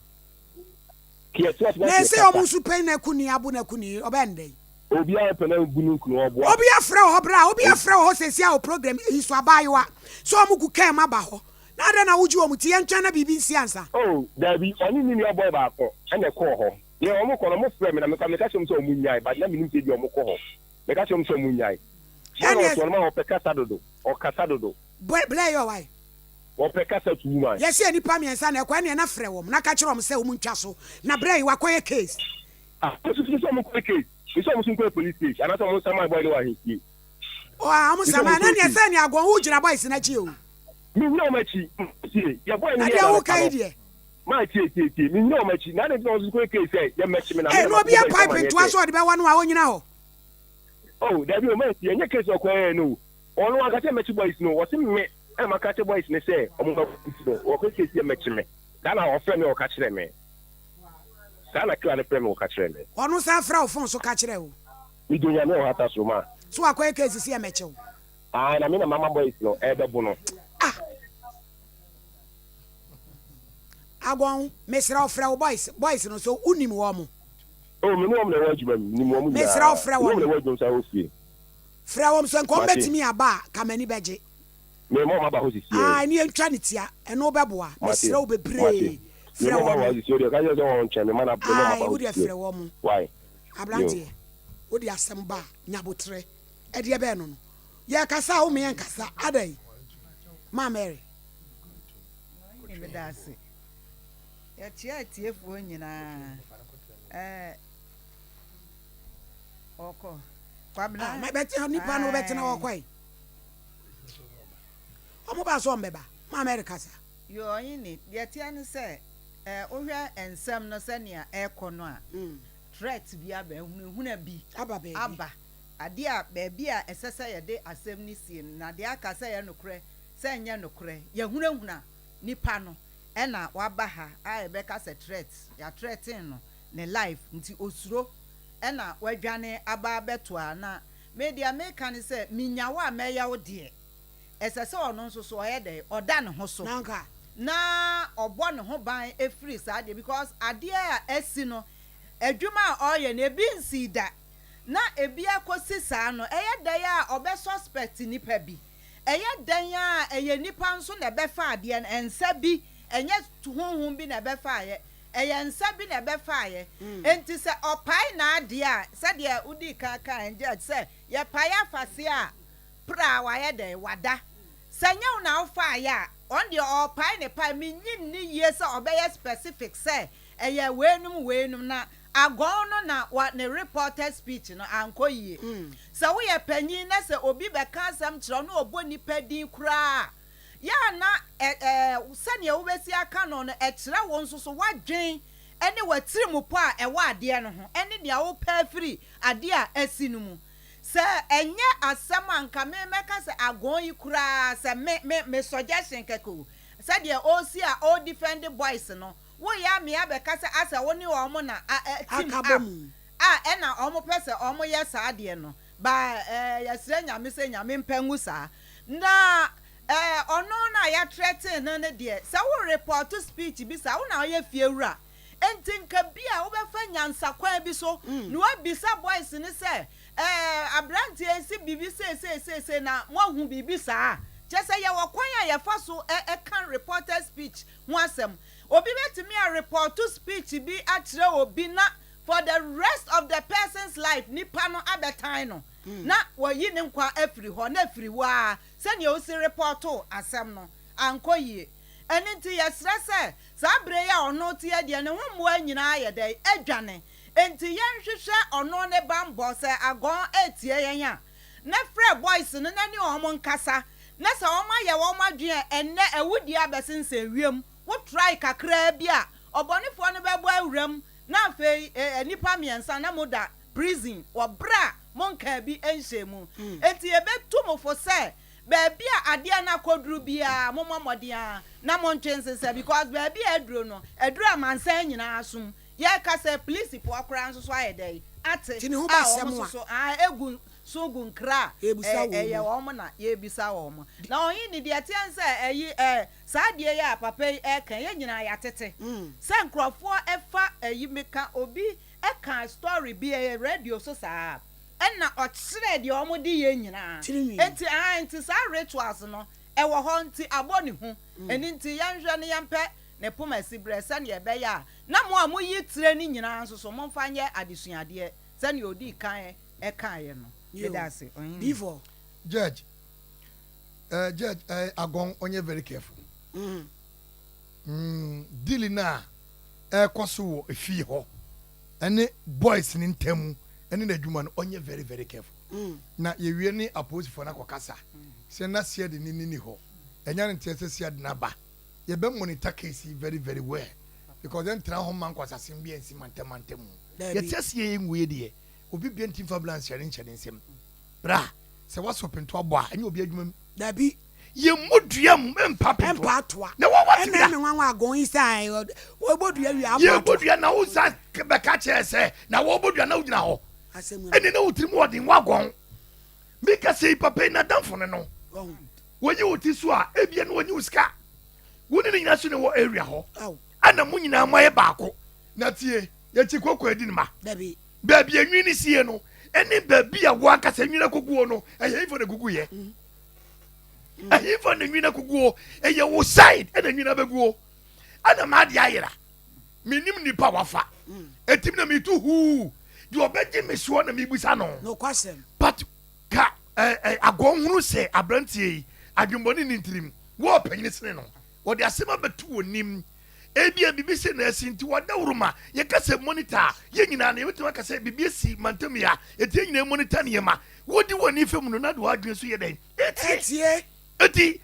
kɛ yɛ tena ase na Na kɛ ɛsɛ kasa. ɔmo nso pɛn na kuni abo na kuni ɔbɛn dɛn. Obiara pɛ na bu ne kunu ɔboa. Obi afrɛ wɔ hɔ bra obi afrɛ wɔ hɔ sɛsi a wɔ program yi so abaayewa sɛ ɔmo gu kaa mu aba hɔ na adɛn na wogye wɔn ti yɛntwɛn na biribi nsi ansa. Oh daabi ɔne ne nua boy baako ɛna ɛkɔɔ hɔ deɛ ɔmo kɔ no ɔmo frɛ me na meka meka kyerɛ ɔmo sɛ ɔmo nyae but na menim sɛ ebia ɔmo kɔ hɔ meka kyerɛ ɔmo sɛ ɔmo nyae boy no Ɛneɛ. ɔte hɔ no ma ɔpɛ kasa dodo ɔkasa dodo. Boy blɛ yɛ ɔwae. Ɔpɛ kasa too much. Yɛse nnipa miensa na ɛkɔ ɛneɛ na frɛ wɔn na ka kyerɛ wɔn sɛ wɔn ntwa so na brɛ yi wakɔyɛ case. Ah me nso sɛ ɔmo nkɔyɛ case me sɛ ɔmo nso nkɔyɛ police case anaasɛ ɔmo nsaman boy no wɔ ahenfie. Oh ah ɔmo Me sɛ ɔmo nsaman na nkɔyɛ neɛ case. sɛ neɛ agɔn wo gyina boys no akyi o. Me nnyina ɔmo akyi tie yɛ boy no Na yɛɛ deɛ no wo anɔpa ka yi no deɛ. maa tie tie tie me nnyina ɔmo akyi na adɛn nti na ɔmo nso nkɔyɛ case sɛ yɛ mmɛkye me na me Ei na na makɔbɔ obi boys no apae amaneɛ pentoa sɛ. sɛ ɔde bɛwa no a ɔnyina hɔ. Oh dabi o maa tie ɛnyɛ case ɔkɔyɛɛ no o ɔno wanka sɛ mmɛkye boys no ɔse me ɛna maka akyerɛ boys no sɛ ɔmo mmɛkye no ɔkɔyɛ case sɛ mmɛkye me saa na ɔfrɛ me ɔka kyerɛ me. Saa na kra no frɛ me wɔka kyerɛ me. Ɔno san frɛ wo phone so ka kyerɛ wo. Me dɔ Nyame ɔhata soro ma. So wakɔyɛ case sɛ yɛmɛkye wo. Ae na me na mama boys no ɛɛbɛbo no. Ah Agɔn mesrɛ wo frɛ wo boys boys no so wo nim wɔn. Oh me ne wɔn na ɛwɔ adwuma mu menim wɔn Mesrɛ wo nyinaa frɛ me ne wɔn wɔn. na ɛwɔ adwuma mu saa wɔ fie. Frɛ wɔn sɛ nka wɔn Mate. bɛtumi aba a ka m'ani bɛgye. Me mma wɔn aba hɔ sisiɛ. Ae ne yɛntwa ne tia ɛno bɛboa Mate mesrɛ wo mate bebree me frɛ mma wɔn aba wɔn. hɔ sisiɛ wodeɛ ka kyerɛ sɛ wɔn nkyɛn me mma na me mma wɔn Ae aba hɔ wodeɛ sisiɛ frɛ wɔn. why yo. Abranteɛ wode asɛm ba a nya aboterɛ ɛdeɛ bɛn no no yɛkasa a wo me yɛnkasa adɛn Ma Mary. Meda ase. Yɛkyea atiefoɔ nyinaa. Ɛɛ ɔkɔ. Kwabena. Ah, mɛbɛtena nipa no bɛtena hɔ kɔe. Ɔmo ba so ɔmo bɛba. Ma Mary kasa. Yoo ɔhene, deɛ ɛteɛ ne sɛ, ɛɛ wohwɛ nsɛm no sɛnea ɛrekɔ no a, threat bi aba, ahunahuna bi Aba baabi. aba. Adeɛ a baabi a ɛsɛ sɛ yɛde asɛm no sie no, na deɛ aka sɛ ɛyɛ nokorɛ sɛ ɛnyɛ nokorɛ, yɛahunahuna nipa no ɛna waba ha a yɛbɛka sɛ threat, yɛathreaten no ne life nti osuro ɛna wadwane aba abɛtoa na me deɛ meka ne sɛ menya wo a mɛyɛ wo deɛ. Ɛsɛ sɛ ɔno nso so ɔyɛ dɛn ɔda ne ho so na ɔbɔ ne ho ban firi saa adeɛ because adeɛ a asi no adwuma a ɔreyɛ no ebi nsii da na ebi akɔsi saa no ɛyɛ dɛn a ɔbɛ suspect nipa bi ɛyɛ dɛn a ɛyɛ nipa nso na ɛbɛfa adeɛ no nsa bi ɛnyɛ honhom bi na ɛbɛfaeɛ ɛyɛ nsa bi na ɛbɛfaeɛ enti sɛ ɔpae n'adeɛ a sɛdeɛ wodii kan kaeɛ judge sɛ yɛpae afaseɛ a Pra a wayɛ dɛn? Wada. Sɛ nyɛ wo na wofaeɛ a, ɔno deɛ ɔrepae ne pae. Mennye nni yie sɛ ɔbɛyɛ specific sɛ ɛyɛ weinom weinom. Na agɔn no na wa ne reported speech no ankɔ yie. Sɛ woyɛ panin na sɛ obi bɛka asɛm kyerɛ wo na ɔbɔ nnipa din koraa a, yɛ a na ɛ ɛ sɛdeɛ wobɛsi aka no no, ɛkyerɛ wo nso so w'adwene ne w'atirimupɔ a ɛwɔ adeɛ no ho ne nea wopɛ afiri adeɛ a asi no mu. Sɛ ɛnyɛ asɛm a nka me mɛka sɛ agɔn yi koraa sɛ me me me suggestion kɛkɛ o sɛdeɛ ɔresi a ɔre defend boys no woyɛ a me abɛka sɛ asɛ wo ne wɔn na a ɛ team Aka up bɔ mu. a ɛna wɔn pɛ sɛ wɔn yɛ saa adeɛ no ba ɛɛ yɛsrɛ Nyame sɛ Nyame mpɛ ngu saa na ɛɛ ɔno no a yɛ threaten no no deɛ sɛ wo report speech bi saa wo na woyɛ fie wura Enti nka bi a wobɛfa nyansakwan bi so na woabisa boys no sɛ, Ɛɛ, aberanteɛ yi se biribi seiseiseisei na moahu biribi saa? Kyerɛ sɛ yɛwɔ kwan a yɛfa so ka reported speech ho asɛm. Obi bɛtumi arepɔɔto speech bi akyerɛ obi na for the rest of the person's life nipa no abɛtan no na wayi ne nkwa afiri hɔ na afiri hɔ ara sɛdeɛ wosi repɔɔtoo asɛm no ankɔ yie. Ɛno nti yɛsrɛ sɛ saa berɛ yi a ɔno te ha deɛ ne ho mmoa nyinaa ayɛ dɛn? Adwane. Enti yɛnhwehwɛ ɔno ne banbɔ, sɛ Agɔn retie yɛn a, na frɛ boys no na ne wɔn nkasa, na sɛ wɔn ayɛ wɔn adwene a ɛnnɛ awudie abɛsensɛn wiem, wo try kakraa bi a, ɔbɔnefoɔ no bɛbɔ awura mu, na afei nnipa mmiɛnsa na moda prison wɔ berɛ a monkaa bi nhyɛɛ mu. Enti yɛbɛtu mo fo sɛ Baabi a adeɛ no akɔduru biara mommɔ mmɔden ara na montwe nsesɛ because baabi a aduro no, aduru amansan nyinaa asom. Yɛreka sɛ polisifoɔ koraa nso so ayɛ dɛn ate Nti ne ho a ba wɔn asɛm nso a. so ae egu so gu nkra a Yɛrebisa ɛ wɔn ɛyɛ mu. wɔn na yɛrebisa wɔn. Na ɔhene deɛ ɛteɛ ne sɛ ɛyi ɛ saa adeɛ yi a papa yi reka yi yɛn nyinaa yɛatete sɛ nkurɔfoɔ fa ɛyi meka obi ka story bi ɛyɛ radio so saa. Ɛna ɔkyerɛɛ deɛ wɔn de yɛ nyinaa. Enti aane nti saa rituals no ɛwɔ hɔ nti abɔ ne hu. Ɛno nti yɛnhwɛ na yɛmpɛ ne poma siberɛ sɛdeɛ ɛbɛyɛ a na mo a moyi tire no nyinaa nso so momfa nyɛ adesuadeɛ sɛdeɛ ɔdii kan kaeɛ no. Meda ase, Ɔhene. Before. Judge eh, judge eh, Agong ɔnyɛ very careful. Mm, deal no a ɛrekɔ so wɔ efie hɔ ɛne boys no ntam ɛne n'adwuma no ɔnyɛ very very careful. Na yɛwie ne apolisifoɔ no akɔkasa sɛ na siade ne nini hɔ ɛnya ne nteɛ sɛ siade no aba. Yɛbɛ monitor case yi very very well because ɛntena hɔ mma nkwasasɛm bi ansi mantam mantam mu. Yɛte aseɛ yɛ ngu yɛ deɛ obi bia nti mfa bla nhyɛ ne nhyɛ ne nsam. Bra sɛ wasɔ pinto abɔ a ɛnyɛ obi adwuma mu. Dabi. Yɛmmɔ dua mu mpa pintoa. Mpa atoa. Na wɔwɔ Ɛna tebea. ɛme nwanwa agon yi sɛ wɔbɔ dua wie abɔ atoa. Yɛbɔ dua na wo sa bɛka kyerɛ sɛ na wɔbɔ dua na wogyina hɔ. Asɛm ni. Ɛne na wo tirim wɔ den wagon. Meka sɛ yi papa yi n'adamfo ne no. Wahu. Wɔyi wo ti so a ebia na wɔnyi wo sika. Wo ne ne nyinaa so na ɛwɔ area hɔ. Aw. Ɛna mo nyinaa moayɛ baako. Na tie, yɛkyi koko adi ne ma. Dabi. Baabi a nwi no sie no ne baabi a wo ankasa nwi no akoguo no, ɛyɛ hefa na eguguiɛ? Ɛhefa na nwi no akoguo? Ɛyɛ wo side ɛna nwi no abɛguo. Ɛna m'adeɛ ayera. Menim nipa wafa. Ɛtim na metu huu. Deɛ ɔbɛgye me soɔ na mebusa no. Nokwasɛm. But ka ɛ ɛ agɔnhunu sɛ aberanteɛ yi adwemmɔne nni ntirim. Wo ɔpanyini sene no. Wɔde asɛm abɛto w'anim. Ebia biribi sei na asi nti wɔadaworo ma yɛka sɛ monitor a, yɛn nyinaa no yɛbɛtumi aka sɛ biribi asi mantam yi a, enti yɛn nyinaa monitor nneɛma. Wodi w'ani fam no na de w'adwene nso yɛ dɛn? Etie. Etie. Enti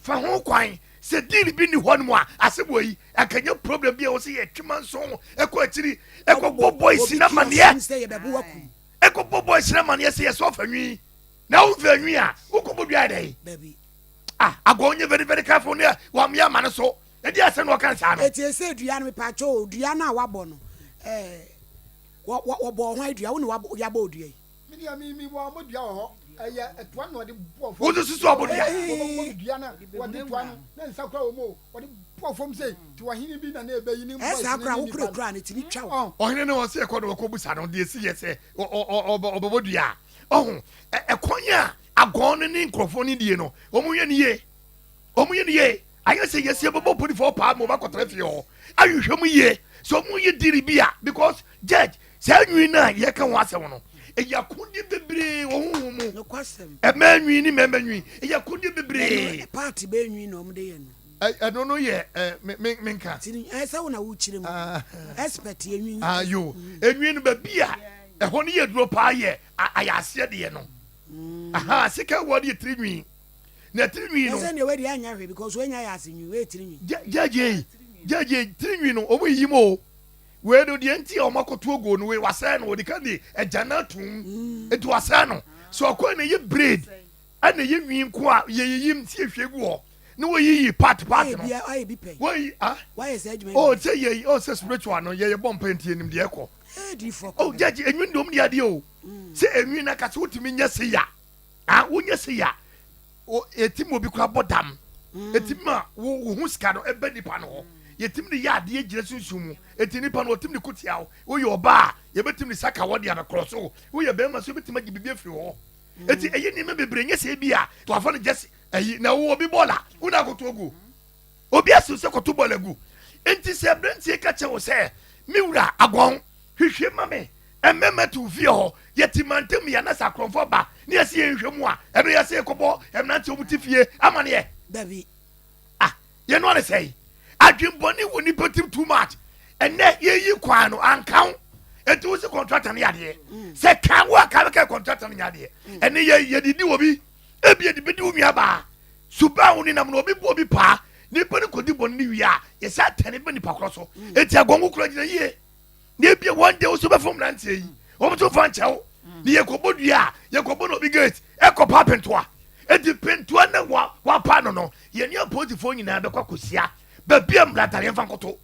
fa ho kwan sɛ deal bi nni hɔnom a, asɛm wɔ yi, anka nyɛ problem bi a ɛwɔ sɛ yɛtwe manso kɔ akyiri kɔbɔ boys Obi no ti asom amanneɛ. sɛ yɛbɛbo w'akum. Kɔbɔ boys no amanneɛ sɛ yɛsɛ ɔfa nwi na womfa nwi a, wokɔbɔ dua yɛ dɛn? Dabi. Ah, agɔ nyɛ very very careful ne wameyɛ ama no so. Ɛdi asɛm na ɔka saa no. Eti ese dua no mepaakyɛw o dua no a wabɔ no ɛɛ wɔ wɔ wɔbɔɔ hwan dua wo na wabɔ yabɔ wo dua yi. Me deɛ me me wɔ ɔmo dua wɔ hɔ ɛyɛ ɛtoa na ɔde bɔɔ fam. Wo nso susu ɔbo dua. Wɔbɔ me dua na wɔde toa no na nsa kura wɔ mu o wɔde bɔɔ fam sei ti ɔhene bi na na ɛbɛyi ne Ɛyɛ boys saa ne koraa ne wo nipa kura no. kura no etumi twa wo. Ɔn. Ɔhene no ɔse ɛkɔ na wɔkɔ busa no deɛ esi yɛ sɛ ɔ ɔ ɔ ɔbɛbɔ dua a ɔho ɛ ɛkwan a agɔn no ne nkorɔfoɔ no die no wɔn yɛ no yie wɔn yɛ no yie. Ayɛ sɛ yɛsi ɛbɛbɔ polisifoɔ paa ma wɔakɔtena fie hɔ ahwehwɛ mu yie sɛ wɔn yɛ diri bi a because judge saa nwi no a yɛka ho asɛm no ɛyɛ akodeɛ bebree wɔ honhom mu Nokwasɛm. ɛmaa nwi ne mmarima nwi ɛyɛ akodeɛ Ɛno bebree. part bɛyɛ nwi na wɔn de yɛ no. Ɛno no yɛ ɛ me me menka. Ti ɛyɛ sɛ wo na wokyerɛ mu. Expert yɛ nwi. Ah yo enwi no baabi a ɛhɔ no yɛ duro paa yɛ ayɛ aseɛ deɛ no aha sika wɔ no yɛ tiri nwi. Na tiri nwi no. Ɛsɛ nea wadi anya hwee because wanya yɛ ase nwi wei tiri nwi. Gyagye gyagye tiri nwi no wɔn yiyi mu o wei no deɛ nti a wɔn akɔto oguo no wei wasɛɛ no wɔde ka de agya no atum mm. nti wasɛɛ no so ɔkɔ na ɛyɛ braid ɛna ɛyɛ nwi nko a yɛyiyi mu si ehwie gu hɔ na wɔyiyi part part no wɔyi ah oh sɛ yɛ oh sɛ spiritual no yɛyɛ bɔ mpa nti yɛnim deɛ ɛkɔ oh gyagye enwi no deɛ wɔn de adeɛ o sɛ enwi no akasa wotumi nyɛ se ya. Ah, wonyɛ sei a, yɛtumi ma obi koraa bɔ dam. Ɛtumi ma wo wo ho sika no ɛbɛ nipa no hɔ. Yɛtumi de yɛ adeɛ gyina sunsum mu. Ɛti nipa no ɔtumi de ko tia wo. Woyɛ ɔbaa a, yɛbɛtumi de saka wɔ de abɛkorɔ so. Woyɛ bɛrima so yɛbɛtumi agye biribi afiri hɔ. Ɛti ɛyɛ nneɛma bebree nyɛ sɛ ebi a wafa no just ɛyi na wo obi bɔɔl a wo na akoto agu. Obi asiw sɛ kɔto bɔɔl agu. Enti sɛ aberanteɛ ka kyerɛ wo sɛ, Me wura, aguan, hwehwɛ ma me, mmarima te wo fie hɔ, yɛte mantam yi anaasɛ akorɔmfoɔ ba na yɛse yɛnhwɛ mu a, ɛno yɛse yɛkɔbɔ mmeranteɛ a wɔte fie amaneɛ? Dabi. Ah, yɛn ano sɛe. Adwenbɔne wɔ nipa tirim too much. Ɛnɛ yɛyi kwan no anka wo. Enti wo se contractor no yɛ adeɛ. Sɛ ka wo a ka bɛka contractor no nyɛ adeɛ. Ɛnɛ yɛ yɛdidi wɔ bi. Ebi yɛde bɛdi wo nuabaa. Suban a wo nenam no, obi bɔ obi paa, nipa no kɔdi bɔne no wie a, yɛsan tɛne ba nipa korɔ so. Enti agɔnko kora gyina yie. Na ebia one day wo so bɛfom mmeranteɛ yi, wɔn nso mfa nkyɛ wo. Na yɛkɔbɔ dua a, yɛkɔbɔ no obi gate, ɛkɔpa pentoa. Enti pentoa na wa wapa no no, yɛne apolisifoɔ nyinaa bɛkɔ akɔhyia baabi a mmara da no, yɛmfa nkɔto.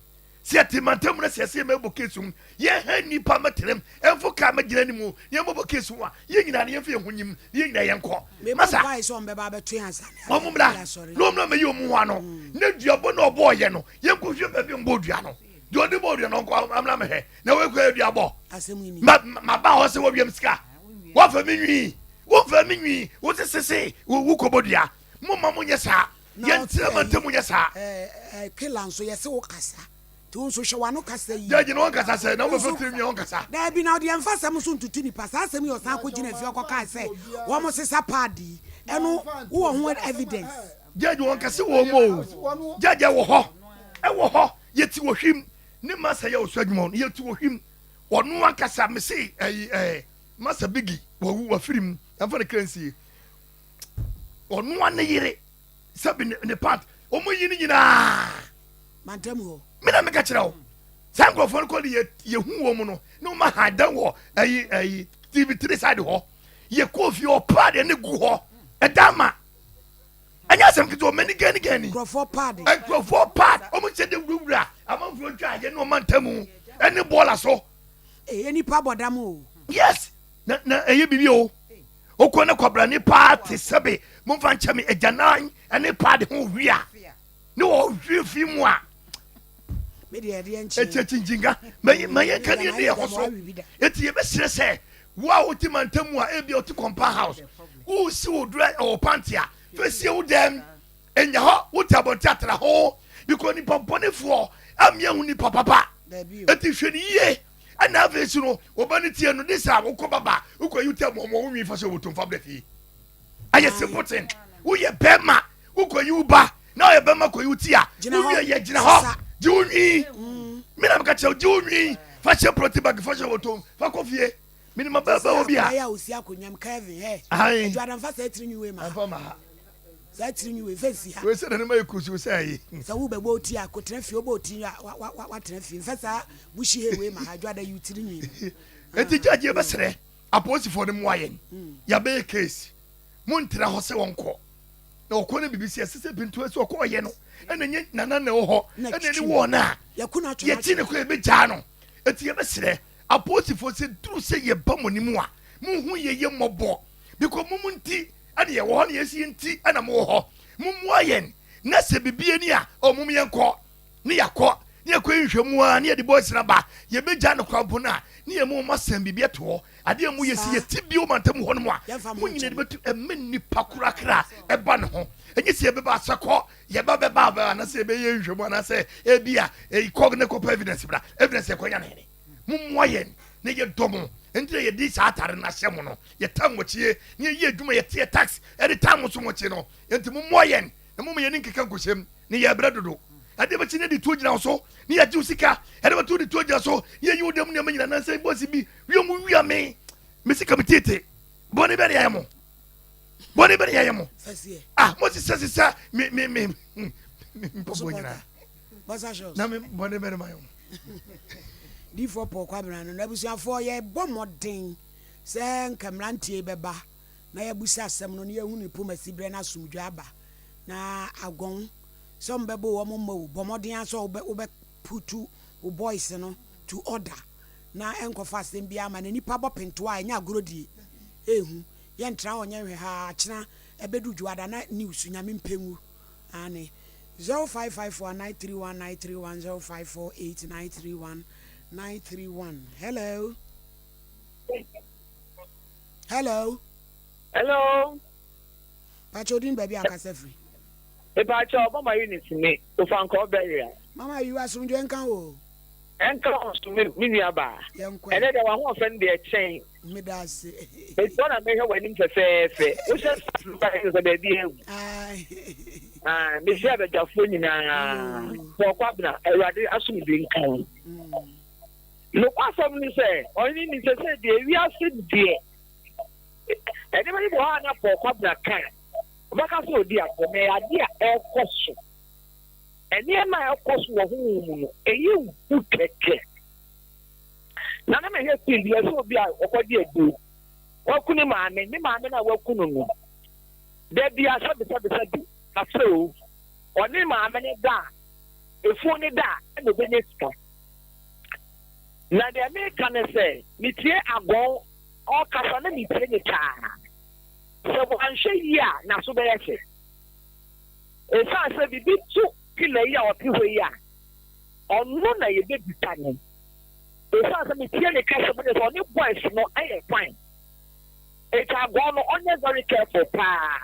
Sɛ yɛte mantam mu na sɛ yɛsɛ yɛmɛbɔ case mu, yɛnha nnipa mmɛtenam, ɛmfo kaa mmɛgyina anim na yɛmmɔbɔ case mu a, yɛn nyinaa no yɛmfa yɛn ho nyim na yɛn nyinaa yɛnkɔ. Mebɔ Masa, mpae sɛ wɔbɛba abɛto yɛn ansa na wɔn mmra yɛasɔre. na wɔn mmra mmɛyi wɔn ho ano na duabɔ na ɔbɔɔyɛ no, yɛnkɔhwɛ baabi a ɔbɔɔ dua no. Deɛ ɔde bɔɔ dua no ɔnkɔ mmra mmɛhwɛ na wei kɔ yɛ duabɔ. Asɛm yi ni. Ma maba hɔ sɛ wɔwiam sika. Woafa me nwi, womfaa me nwi, wo se sese wo kɔbɔdua. Momma monyɛ saa. Na Yɛntena ɔte mantam nyɛ saa. ɛyi ɛɛ Kela nso yɛse wo kasa nti wo nso hwɛ w'ano kasa yie. Judge no ɔnkasa sɛ na Wo wobɛfa nso tiri nwi a ɔnkasa. Daabi na ɔde ɛmfa asɛm nso ntutu nipa saa asɛm yi ɔsan kɔ gyina fie ɔkɔ kaa sɛ wɔn sesa pad yi ɛno wowɔ ho evidence. Judge wɔnkase wɔn o Judge ɛwɔ hɔ ɛwɔ hɔ yɛti wɔ hwim ne masa yɛ ɔsɔ adwuma no yɛti wɔ hwim ɔno ankasa mese ɛyi ɛɛ masa bigi wawu wafiri mu yɛmfa ne kra nsie ɔno a ne yere sɛbi ne ne part wɔn yi ne nyinaa mantam hɔ me na meka kyerɛ wo saa nkurɔfoɔ no kɔ de yɛ yɛhu wɔn no ne wɔn aha dan wɔ ɛyi ɛyi tv three side hɔ yɛ kɔɔ fie ɔpaa deɛ ne gu hɔ ɛdan ma ɛnyɛ asɛm ketewa mɛ ni gani gani nkurɔfoɔ paade nkurɔfoɔ pad wɔn hyɛ de wurawura amanfoɔ dwa yɛ ne wɔn mantam ɛne bɔɔla so ɛyɛ nipa bɔ dam o yes na na ɛyɛ biribi o okɔ ne kɔbrani paa te sɛbe momfa nkyɛ me agyanan ɛne paade ho wia ne wɔ hwie fi mu a me deɛ ɛdeɛ nkyɛn ɛkyɛ kyinkyinka ma yɛnka ne ne ɛhɔ so enti yɛbɛserɛ sɛ wo a wote mantam mu a ebi a wote compound house wosi wo dura ɛwɔ pante a fɛsie wo dɛm ɛnya hɔ wote abɔnte atena ho because nipa bɔnefoɔ amia hu nipa papa daabi o eti hwɛ ne yie ɛna afei si no wɔba ne tie no de sa wokɔ baba wokɔ yi tɛ mɔmɔ wo nwi fa so wotom fa brɛ fie ɛyɛ simple thing woyɛ bɛrima wokɔ yi wo ba na ɔyɛ bɛrima kɔ yi wo ti a Gyina hɔ. wowie yɛ gyina hɔ Sesa. gye wo nwi me na meka kyerɛ wo gye wo nwi fa hyɛ protein bag fa hyɛ wotom fa kɔ fie minima bɛrɛ wɔ bi a ayɛ a osi akonnwa mu Kevin hɛ ayi adwada nfa saa tiri nwi wei ma ha ɛnfa ma ha saa tiri nwi wei fɛ si ha wei sɛ nane ma yɛ kusu sɛ ayi sɛ wo bɛbɔ oti a kotena fie wobɔ oti a wa wa wa watena fie nfɛ saa bushi hair wei ma ha adwada yi tiri nwi eti judge yɛbɛsrɛ apolisifoɔ no mmoa yɛn yɛabɛyɛ case montra hɔ sɛ wɔnkɔ na ɔkɔ no biribi sɛ ɛsɛ sɛ pinto sɛ ɔkɔ ɔyɛ no ɛna nye nana na ɛwɔ hɔ Na ɛna ne twitwi wɔɔ no a yɛko no atwe yɛkyi ne kɔ yɛbɛgyaa no eti yɛbɛsrɛ apolisifoɔ sɛ duru sɛ yɛba mo anim a monhu yɛ yɛ mmɔbɔ because mo mu nti ɛna yɛwɔ hɔ na yɛsi yɛ nti ɛna mowɔ hɔ mommoa yɛn na sɛ biribi ani a ɔ mom yɛnkɔ ne yɛakɔ ne yɛkɔ yi nhwɛmu a ne yɛde boys no ba yɛbɛgya no kora mpo no a ne yɛ mu ma sɛn biribi ato hɔ adeɛ mu yɛsi Saa. yɛti bio mantam hɔ nom a Yɛmfa mo mo nyina de nkyɛn. bɛtu ɛmɛ nnipa korakora ɛba ne ho ɛnyɛ sɛ yɛbɛba asɛkɔ yɛba bɛba aba anaasɛ yɛbɛyɛ nhwɛmu anaasɛ ebi a ɛyi kɔg ne kɔpɛ evidence bra evidence yɛkɔnya ne hene mommoa yɛn na yɛdɔ mo nti na yɛde saa atare no ahyɛ mo no yɛta mmɔkyie ne yɛyɛ adwuma yɛte yɛ tax ɛde ta mo so mmɔkye no nti mommoa yɛn na momma yɛne nkeka nkɔhyɛm ne yɛbrɛ dodo ɛde bɛkyi ne de tuo gyina wo so ne yɛgye wo sika ɛde bɛto de tuo gyina so ne yɛyi wo dɛm nneɛma nyina nansɛ bɔsi bi wie mu wia me me sika me tete bɔne bɛ ne yɛyɛ mo bɔne bɛ ne yɛyɛ mo fɛseɛ ah mo sisɛ sisɛ me me me me mpɔbɔ nyinaa bɔsa shows na me bɔne bɛ ne ma yɛ mo diifoɔ Paul Kwabena no n'abusuafoɔ yɛbɔ mmɔden sɛ nka mmeranteɛ yi bɛba na yɛabusa asɛm no na yɛhu ne poma si berɛ no asomdwe aba na agɔn sɛ ɔmo bɛbɔ wɔn mma o bɔ mmɔden a sɛ wobɛ wobɛ put wo boys no to order na ɛnkɔfa asɛm biara ma na nipa bɔ pentoa a ɛnyɛ agorɔ die ehu yɛntra hɔ nyɛ nhwɛ ha akyena ɛbɛdu dwoada na news nyame mpɛngu ane 0554 931 931 0548 931 931 hello hello Hello. pakyɛ odin baabi a akasa firi Mepakyɛ Mama Eunice ni Ofankɔ Burial. mama yi asomdwe nka wo Ɛnka wo so me nua baa. yɛnkɔ Ɛnɛ deɛ w'ahoɔfɛ no deɛ kyɛn. meda ase Metoɔ na mehwɛ w'anim fɛfɛɛfɛ. Wohyɛ sɛ sɛ baabi awu. Ai. Ah, mehyia abadwafoɔ nyinaa. Paul Kwabena, Awurade asomdwe nka wo. Nokwasɛm ne sɛ, ɔhene ni sɛ sɛ deɛ wiase deɛ ɛnneɛma bi wɔ hɔ a na Paul Kwabena ka a, ɔbɛka sɛ ɔdi agorɔ na ɛyɛ adeɛ a ɛrekɔ so. Nneɛma a ɛkɔ so wɔ honhom mu no, ɛyɛ hu kɛkɛ. Na na mehwɛ film bi ɛsɛ obi a ɔkɔgye aduro. Waku ne maame, ne maame no a waku no no. Da bi a sɛbi sɛbi sɛbi afɛ o. Ɔne maame no da a, efuo ne da a, ɛna obɛnya sika. Na deɛ meka ne sɛ, metie agɔn ɔkasa na metie ne taa. Sɛ wanhwɛ yie a, n'aso bɛyɛ hye. Ɛsiane sɛ biribi to killer yi a ɔte hɔ yi a, ɔno na yɛbɛbisa no. Ɛsiane sɛ metie ne kasa mu ne sɛ ɔne boys no ɛyɛ fine. Enti agɔn no ɔnyɛ very careful paa.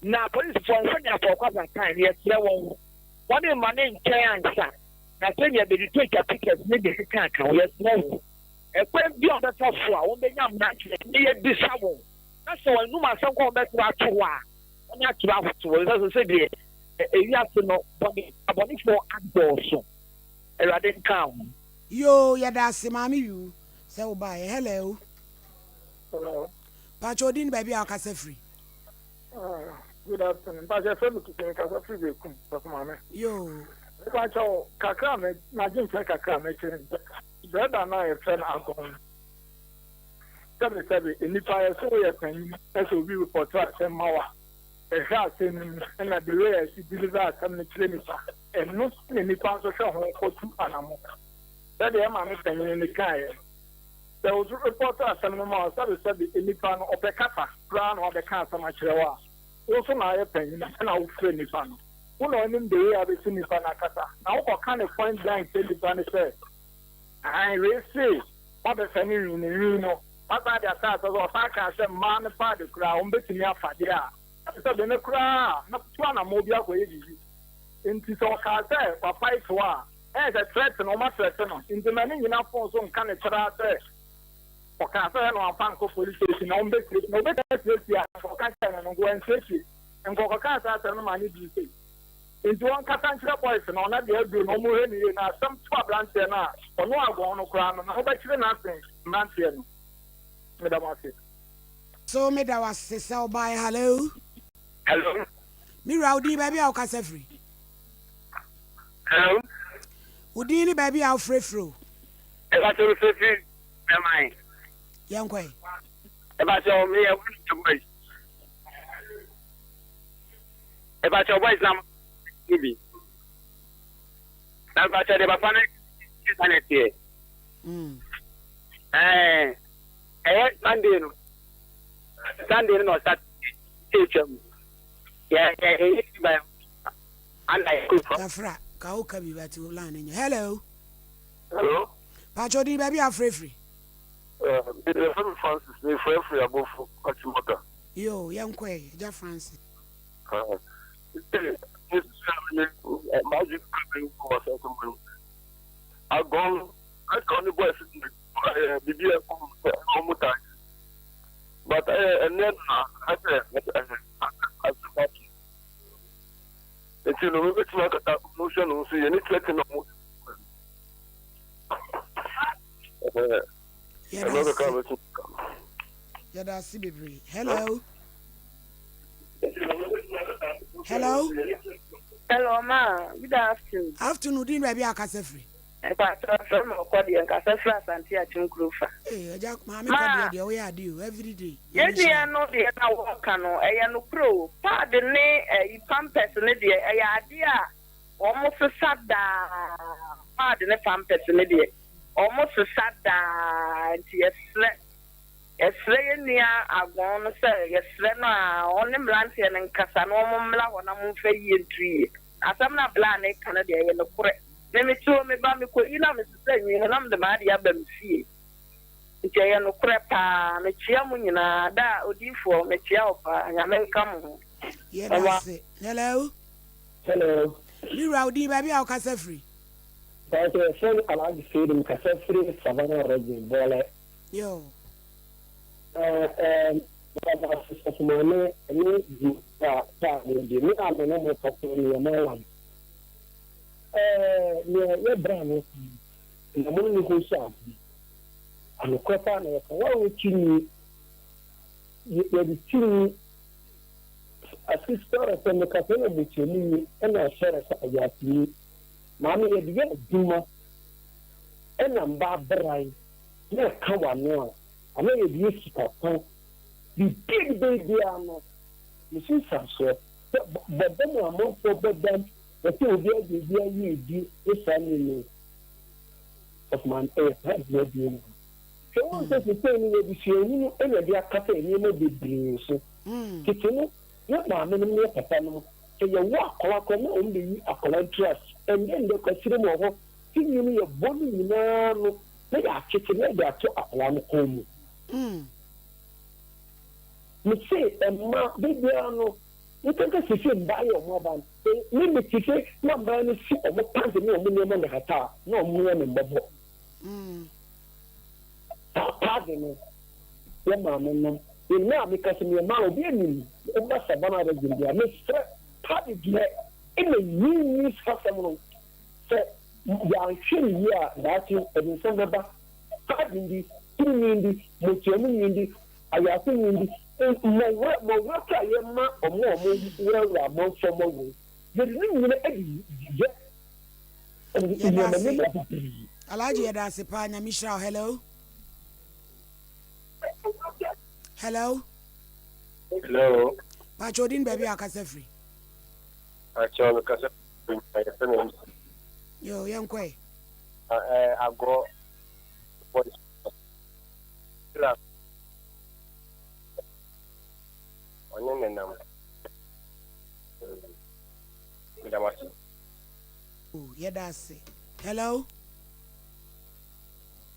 Na polisifoɔ no sɛnea Paul Kwabena kae no yɛsrɛ wɔn wɔn mma no nkyɛn ansa na sɛnea bɛde pictures ne deɛ ɛkeka ka ho yɛsrɛ wɔn ɛkwan bi a wɔbɛfa so a wɔbɛnya mmeranteɛ ne yɛbisa wɔn na sɛ wɔn anum asɛm kɔ wɔbɛtwerɛ ato hɔ a wɔn atwerɛ ahoto wɔ sɛ sɛ deɛ ewiase no bɔne abɔnefoɔ adɔɔso Awurade nka ho. Yoo yɛda ase maame yuu sɛ wo baeɛ hello. Hello. Pacho odin ne baabi a wakasa firi. Ah, good afternoon. Mpacho ɛfɛ mi kisi mi kasa firi Bekum, sɔfo maame. Yoo. Mpacho kakra me n'agye nkyɛn kakra me kyerɛ brɛda na yɛfrɛ no agɔn no. Sɛbi sɛbi nnipa yɛ so yɛ panyin ɛsɛ obi repɔto asɛm ma wa. Ɛhwɛ asɛm no mu ɛna the way a ɛsi deliver asɛm no kyerɛ nipa. Ɛno na nipa nso hwɛ ho kɔtu anamo. Sɛdeɛ ɛma me panyin no kaeɛ no. Sɛ wo repɔto asɛm no ma wo, sɛbesɛbe nnipa no, ɔpɛ kasa koraa na wabɛka asɛm akyerɛ wo a, wo nso na ayɛ panyin na wofrɛ nnipa no. Wo na wonim the way a wobɛsi nnipa no akasa. Na wokɔka no point blank kyerɛ nnipa no sɛ, ahan, wei se woabɛfa ne nwi, ne nwi no, woasan de asa asɛ sɛ ɔsan kaa sɛ mmaa no paade koraa wɔbɛtumi afa deɛ a, sɛbesɛbe me koraa mɛtu anammɔn bi akɔyɛ biribi. Enti sɛ ɔkaa sɛ wafight wo a, Ɛyɛ sɛ threat no wɔn athreat no nti ma ne nyina phone so nka ne koraa sɛ ɔkaa sɛ na wamfa ankɔ police station na wɔn bɛsiesie na wɔbɛtumi asiesie a nka ɔka kyerɛ no no nka wɔansiesie nka ɔkɔkaa saa asɛm no maa ne dii sei nti wɔnkasa nkyerɛ boys no ɔna deɛ aduro no wɔn hwɛ ne yie na asɛm to aberanteɛ no a ɔno agɔn no koraa no na wɔbɛkyere no asen mmeranteɛ no meda mo ase. So meda wo ase sɛ wobaeɛ hello. Hello. Me wura wo din baabi a wokasa firi. Hello. Wo din ne baabi a wofrɛfiri o. Ɛbakyɛ mefrɛfiri Bɛman. Yɛnkɔ ɛ. Ɛbakyɛ meyɛ one of the boys. Ɛbakyɛ boys na mo bi. Na ɛbakyɛ deɛ papa no kasa na ɛteɛ. Ɛɛ ɛyɛ Sunday no. Sunday no na ɔsa ɛtwa mu. Yɛ yɛ yɛ yɛ Kafra, ka wo ka bi but wo line no nyɛ. Hello. Hello. Pacho din baabi a frɛfiri. Eh, yɛfrɛ me Francis, mefrɛfiri abɔfo Achimota. Yo, yɛnkɔ ɛ, agya Francis. Agɔn, ɛka ne boys biribi a ɛkɔ mu sɛ ɔmo taa but ɛyɛ ɛnɛ na ɛsɛ ɛsɛ asɛm Nti no mebɛtumi akasa mo hwɛ no nso yɛ ne kyerɛ na mo ɛno kaka bɛtumi ka. Yɛda ase bebree. Hello. Hello. Hello, ma. Good afternoon. Afternoon, din baabi a akasa firi. Mpatsɔ frɛ me ɔkɔ deɛ nkasa firi Asante Akyem Kurofa. Ee agya maame kɔ deɛ deɛ woyɛ ade o every day. Yɛn nua no deɛ na wɔka no ɛyɛ nokorɛ o pad ne ɛyi pampers no deɛ ɛyɛ adeɛ a wɔn sesa daa pad ne pampers no deɛ wɔn sesa daa nti yɛsrɛ yɛsrɛ yɛn nua agɔn no sɛ yɛsrɛ no a ɔne mmeranteɛ no nkasa na wɔn mmra hɔ na wɔn mfa yie nto yie asɛm no a bla no reka no deɛ ɛyɛ nokorɛ. Me mete hɔ, meba, mekɔyi na mesesa nwi no na mede m'adeɛ aba me fie. Nti ɛyɛ nokorɛ paa. Mekyea mo nyinaa. Daa, odiyifoɔ, mekyea wo paa. Nyame nka mo ho. Yɛda ase. Hello. Hello. Me wura, wo din, baabi a wokasa firi? Mpakyɛ yɛfrɛ me Alhaji Seidu mekasa firi Savannah Region, Bɔlɛ. Yoo. Ɛɛ ɛɛ meda mo ase Sɔfo Maame ɛne dwuma pa a modi. Me a me ne mo kasa yi meyɛ Mallam. Ɛɛ, nea yɛ bra no na mo ne ho nso ade. Anokorɛ paa na yɛka, wo a wo tumi, yɛde tumi, ase sɔre sɛ meka sɛ yɛ bɔkyɛmu ni ɛna ɔsɔre sɛ ayasini. Maame yɛde yɛ adwuma ɛna mba abran na ɛka wano a, ana yɛde yɛ sika tɔn. Biribi a yɛde bɛyɛ biara no, ne nsunsuansoɔ. Sɛ bɔ dam a amanfoɔ bɔ dam Wɔse obiara de obiara yiedie ne saa nneɛma yi. Ɔsoma ɛyɛ saa dwumadie no. Hwɛ wohu sɛ sesei no yɛde suahunu na ɛde akata nneɛma bebree so. Tete no yɛ maame nom ne yɛ papa nom sɛ yɛwo akwadaa koraa na wɔn bɛyi akwadaa ntiri ase. Ɛndɛ ndɛ kwasire mu wɔ hɔ ti nwi no yɛbɔ no nyinaa no na yɛakyekye na yɛde ato akwadaa no kɔn mu. Mese mma da biara no nkanka sese mmaa yɛ ɔmo aba no me me te se na mmaa no si ɔmo pant ne ɔmo nneɛma na hata a na ɔmo yɛ me mmɔbɔ. Saa paadi no yɛ maame nom nnɛ a meka sɛ meyɛ maa obi anim woba Savannah region deɛ a mesrɛ paadi deɛ ɛna nyinyi saa asɛm no sɛ yɛanhwɛ no yie a daakye ɛde nsɛm bɛba paadi ndi tiri ndi motuamu ndi Ayarefo nyi bi. Mmɔwerɛ, mmɔwerɛ koraa a yɛma wɔn a wɔwerɛwerɛ amanfoɔ mmɔwerɛ, yɛde ne nyina de yɛ Yɛda nneɛma ase. nneɛma bebree. Alhaji yɛda ase paa Nyame hyira wo. Hello. Hello. Hello. Pacho odin baabi a akasa firi. Pacho me kasa firi yɛfrɛ me MC. Yo, yɛnkɔ ɛ. Agorɔ boys. Kila ɔne ne nam. Meda mo ase. Oh, yɛda ase. Hello.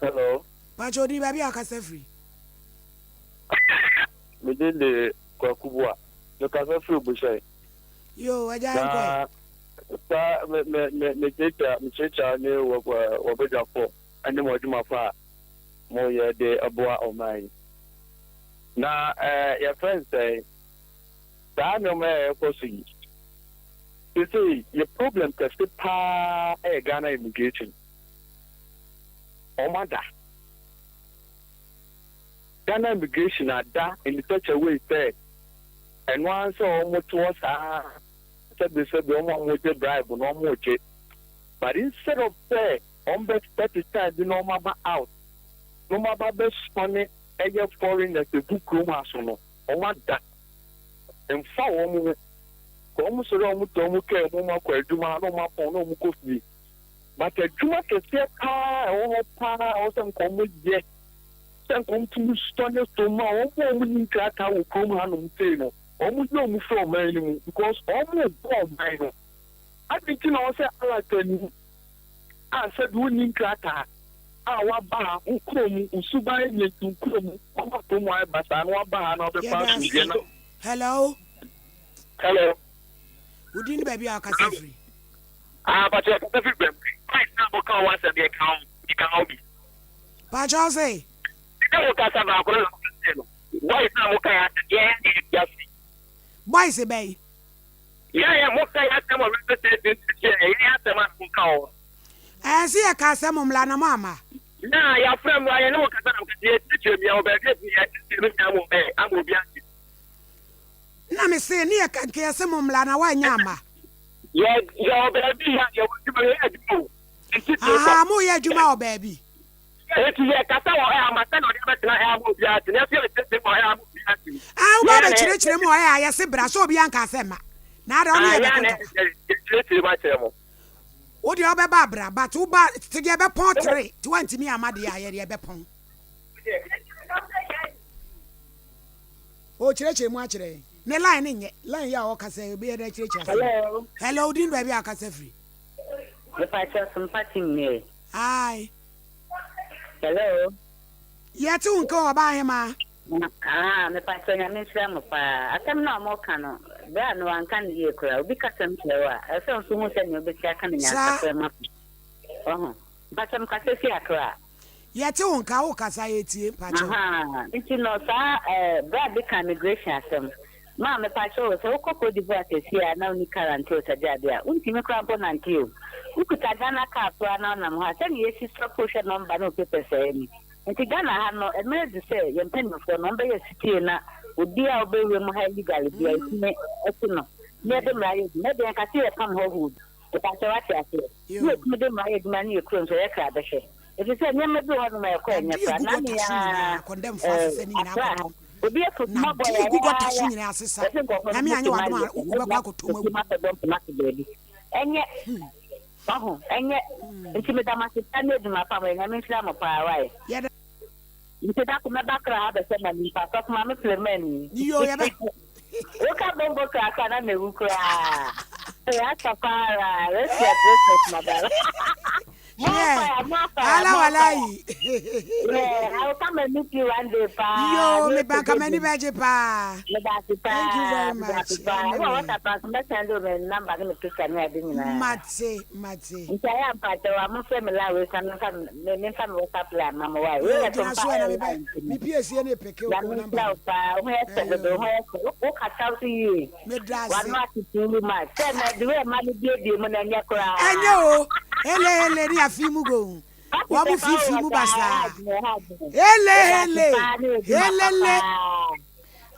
Hello. Pacho odin baabi a akasa firi. Me din de Kwaku Boa. Mekasa firi Obuhyɛn. Yo, agya nkɔ. Na saa me me me me kyekyɛ me kyekyɛ ne wɔ wɔ badwafo ne mo adwuma pa a moyɛ de boa ɔman yi. Na yɛfrɛ no sɛn, saa nneɛma a ɛrekɔ so yi, seesei yɛ problem kɛse paa yɛ Ghana immigration. Wɔn ada. Ghana immigration ada in such a way sɛ ɛno ara sɛ wɔn te hɔ saa sɛbesɛbe wɔn a wɔgye bribe no wɔn gye. But instead of sɛ Wɔn bɛ set time bi na wɔn aba out na wɔn aba bɛ sɔne ɛyɛ foreigners egu kurom ha so no wɔn ada nfa wɔn ho kɔ wɔn sɔre a wɔn te wɔn car mu wɔn akɔ adwuma na wɔn apɔn na wɔn kɔ fie but adwuma kɛseɛ paa ɛwɔ hɔ paa ɛwɔ sɛ nka wɔn yɛ sɛ nka wɔn tumi sɔne so ma wɔn a wɔn nni nkrataa wɔ kurom ha nom sei no wɔn yɛ wɔn firi ɔman no mu because wɔn bɔ ɔman no adi nti na wɔn sɛ alatani a sɛbi wonni nkrataa a woaba ha, wo kurom, wo suban nyɛ nti wo kurom, woaba kurom ayɛ basaa na woaba ha na wobɛfa Yɛda asomdwoeɛ ase. na. Hello. Hello. Wo din ne baabi a wokasa firi? Ah, pakyɛ yɛkasa firi Bamburi. Christ na mo ka ho asɛm yɛ ka ho, yɛ ka ho bi. Pakyɛ wo se? Sɛ wo kasa baako no na mo kasa no. Boys na mo ka yɛ asɛm yɛ yɛ yɛ ase. Boys bɛyi? Yɛ yɛ mo ka yɛ asɛm wɔ radio station so kyerɛ yɛ yɛ asɛm a mo ka wɔ. Ɛɛ se yɛ ka asɛm mmla na mo amma. Na yɛ afrɛ mo a yɛ ne mo kasa na mo kasa yɛ kyerɛkyerɛ mu yɛ wɔ baabi a yɛ kyerɛkyerɛ mu nyinaa mo ɛ ama obi ate. Na me se ne yɛ ka nka yɛ se mo mmla na woannya amma. Yɛ yɛ wɔ baabi yɛ yɛ wɔ adwuma yɛ yɛ adwuma o nti tie kɔ. Ahaa mo yɛ adwuma wɔ baabi. Enti yɛ kasa wɔ ɛ ama sɛnea ɔde abɛtena ɛ ama obiara ate, na yɛso yɛbɛkyerɛkyerɛ mu wɔ ɛ ama obiara ate mu. Aa woba Yɛn na abɛkyerɛkyerɛ mu wɔ ɛ a yɛse bra sɛ obiara nkaa sɛ mma na adɛn ɔne Aa yɛ yɛn bɛko na ntɔkwa. yɛkyerɛkyerɛ mu akyerɛ mo. Wo deɛ wobɛba a bra but woba te deɛ ɛbɛpɔn tere nti woantumi amma deɛ a yɛde ɛbɛpɔn. Ɔrekyerɛkyerɛ mu akyerɛ yɛn. Ne line no nyɛ line yi a ɔkasa yi obi yɛ dɛ kyerɛkyerɛ asɛm. Hello. Hello wo din baabi a akasa firi. Mepakyɛw Sompa team nie. Ae. Hello. Yɛte wo nka o ɔbaa hemaa. Ah mepakyɛw Nyame nhyira mo paa. Asɛm no a ɔmo ka no bra no wanka no yie koraa. Obi ka sɛm kyerɛ wo a ɛsɛ sɛ wo nso hu sɛnea wobɛsi aka no Saa. nyansakwan mu afa. Wahu? Mpakyɛw mekasa fi Accra. Yɛte wo nka wo kasa yɛtie mpakyɛw. Ahaa nti no saa eh bra bi ka immigration asɛm. Maa mepakyɛw o sɛ wokɔ Cote d'Ivoire sɛsie a na wonni car nte o sɛ gyaade a wontumi koraa mpo nante o. Wokuta Ghana car koraa na wonam hɔ a sɛnea yɛsi stop hwɛ number ne wo papers a ɛni. Nti Ghana ha no mmerɛ adu sɛ yɛn mpaninfoɔ no wɔbɛyɛ sitie na obiara a ɔbɛwura mu ha illegally biara yɛtumi to no na yɛde mmara yɛ adwuma. Ɛdeɛ yɛnka sɛ yɛpam hɔhoɔ bi. Mepakyɛw wate aseɛ? Ne yɛtumi de mmara yɛ adwuma ne yɛ kurom sɛ yɛ kra bɛhwɛ. Efisɛ nneɛma bi wɔ hɔnom a ɛkɔ ɛnyɛ Nade koraa. egu N'ano gɔta yi so ara nyinaa, kɔndɛmfo eh, asesa ne nyinaa Accra ha, akɔtɔn. obi afu suma Nade bɔ egu gɔta so yayaaya. nyinaa asesa. Wɔse nkurɔfoɔ no Nyame ho anyɛ te w'adom a mayɛ, wobɛkɔ wɔbɛtumi akɔtɔ mu akɔsi awu. mu akɔdɔ mpoma so baabi. Ɛnyɛ, waho, ɛnyɛ. Nti meda mo ase paa ne adwuma pa a moyɛ. Nyame nhyira mo paa, wai. Yɛda. Nti da ko mɛba Accra ha abɛsɛ m'ani mpa. Sɔfo Maame Suleiman yi. Yoo, yɛbɛ. Woka bongo kra kra na mewu koraa. Rastafari, respect, respect, madam. More fire, more fire, Ala more fire. walayi. Yeah, I will come and meet you one day paa. Yoo, Me me ba nka today m'ani bi. bɛgye paa. Meda ase Thank you paa, very meda much. ase paa. Ɛne Wɔ wei. WhatsApp nso mɛsɛn de me number ne me picture ne ade nyinaa. Mate, mate. Nti ayɛ a mpakyɛw a momfrɛ me line wei sa memfa me memfa me WhatsApp line ma mo wae. Wei Yoo, yɛ gyina sompa so ɛ na ɛyɛ me bɛ line nti no. me piesie ne peke wo Nyame number nhyira no. wo paa, wo ho yɛ fɛ dodo, wo ho Ɛyoo. yɛ fɛ. Wo kasa nso yie. Meda ase. W'ano ate too much. Sɛ na the way ɛma no buebue mu no ɛnyɛ koraa. Ɛnyɛ o, hele hele ne afi mu go. Wate Wɔn sɛ fa fifi wowɔ mu saa ɛha basaa. adwene ɛha adwene. Hele Yɛda ase hele paa ne w'adwuma helele. papa.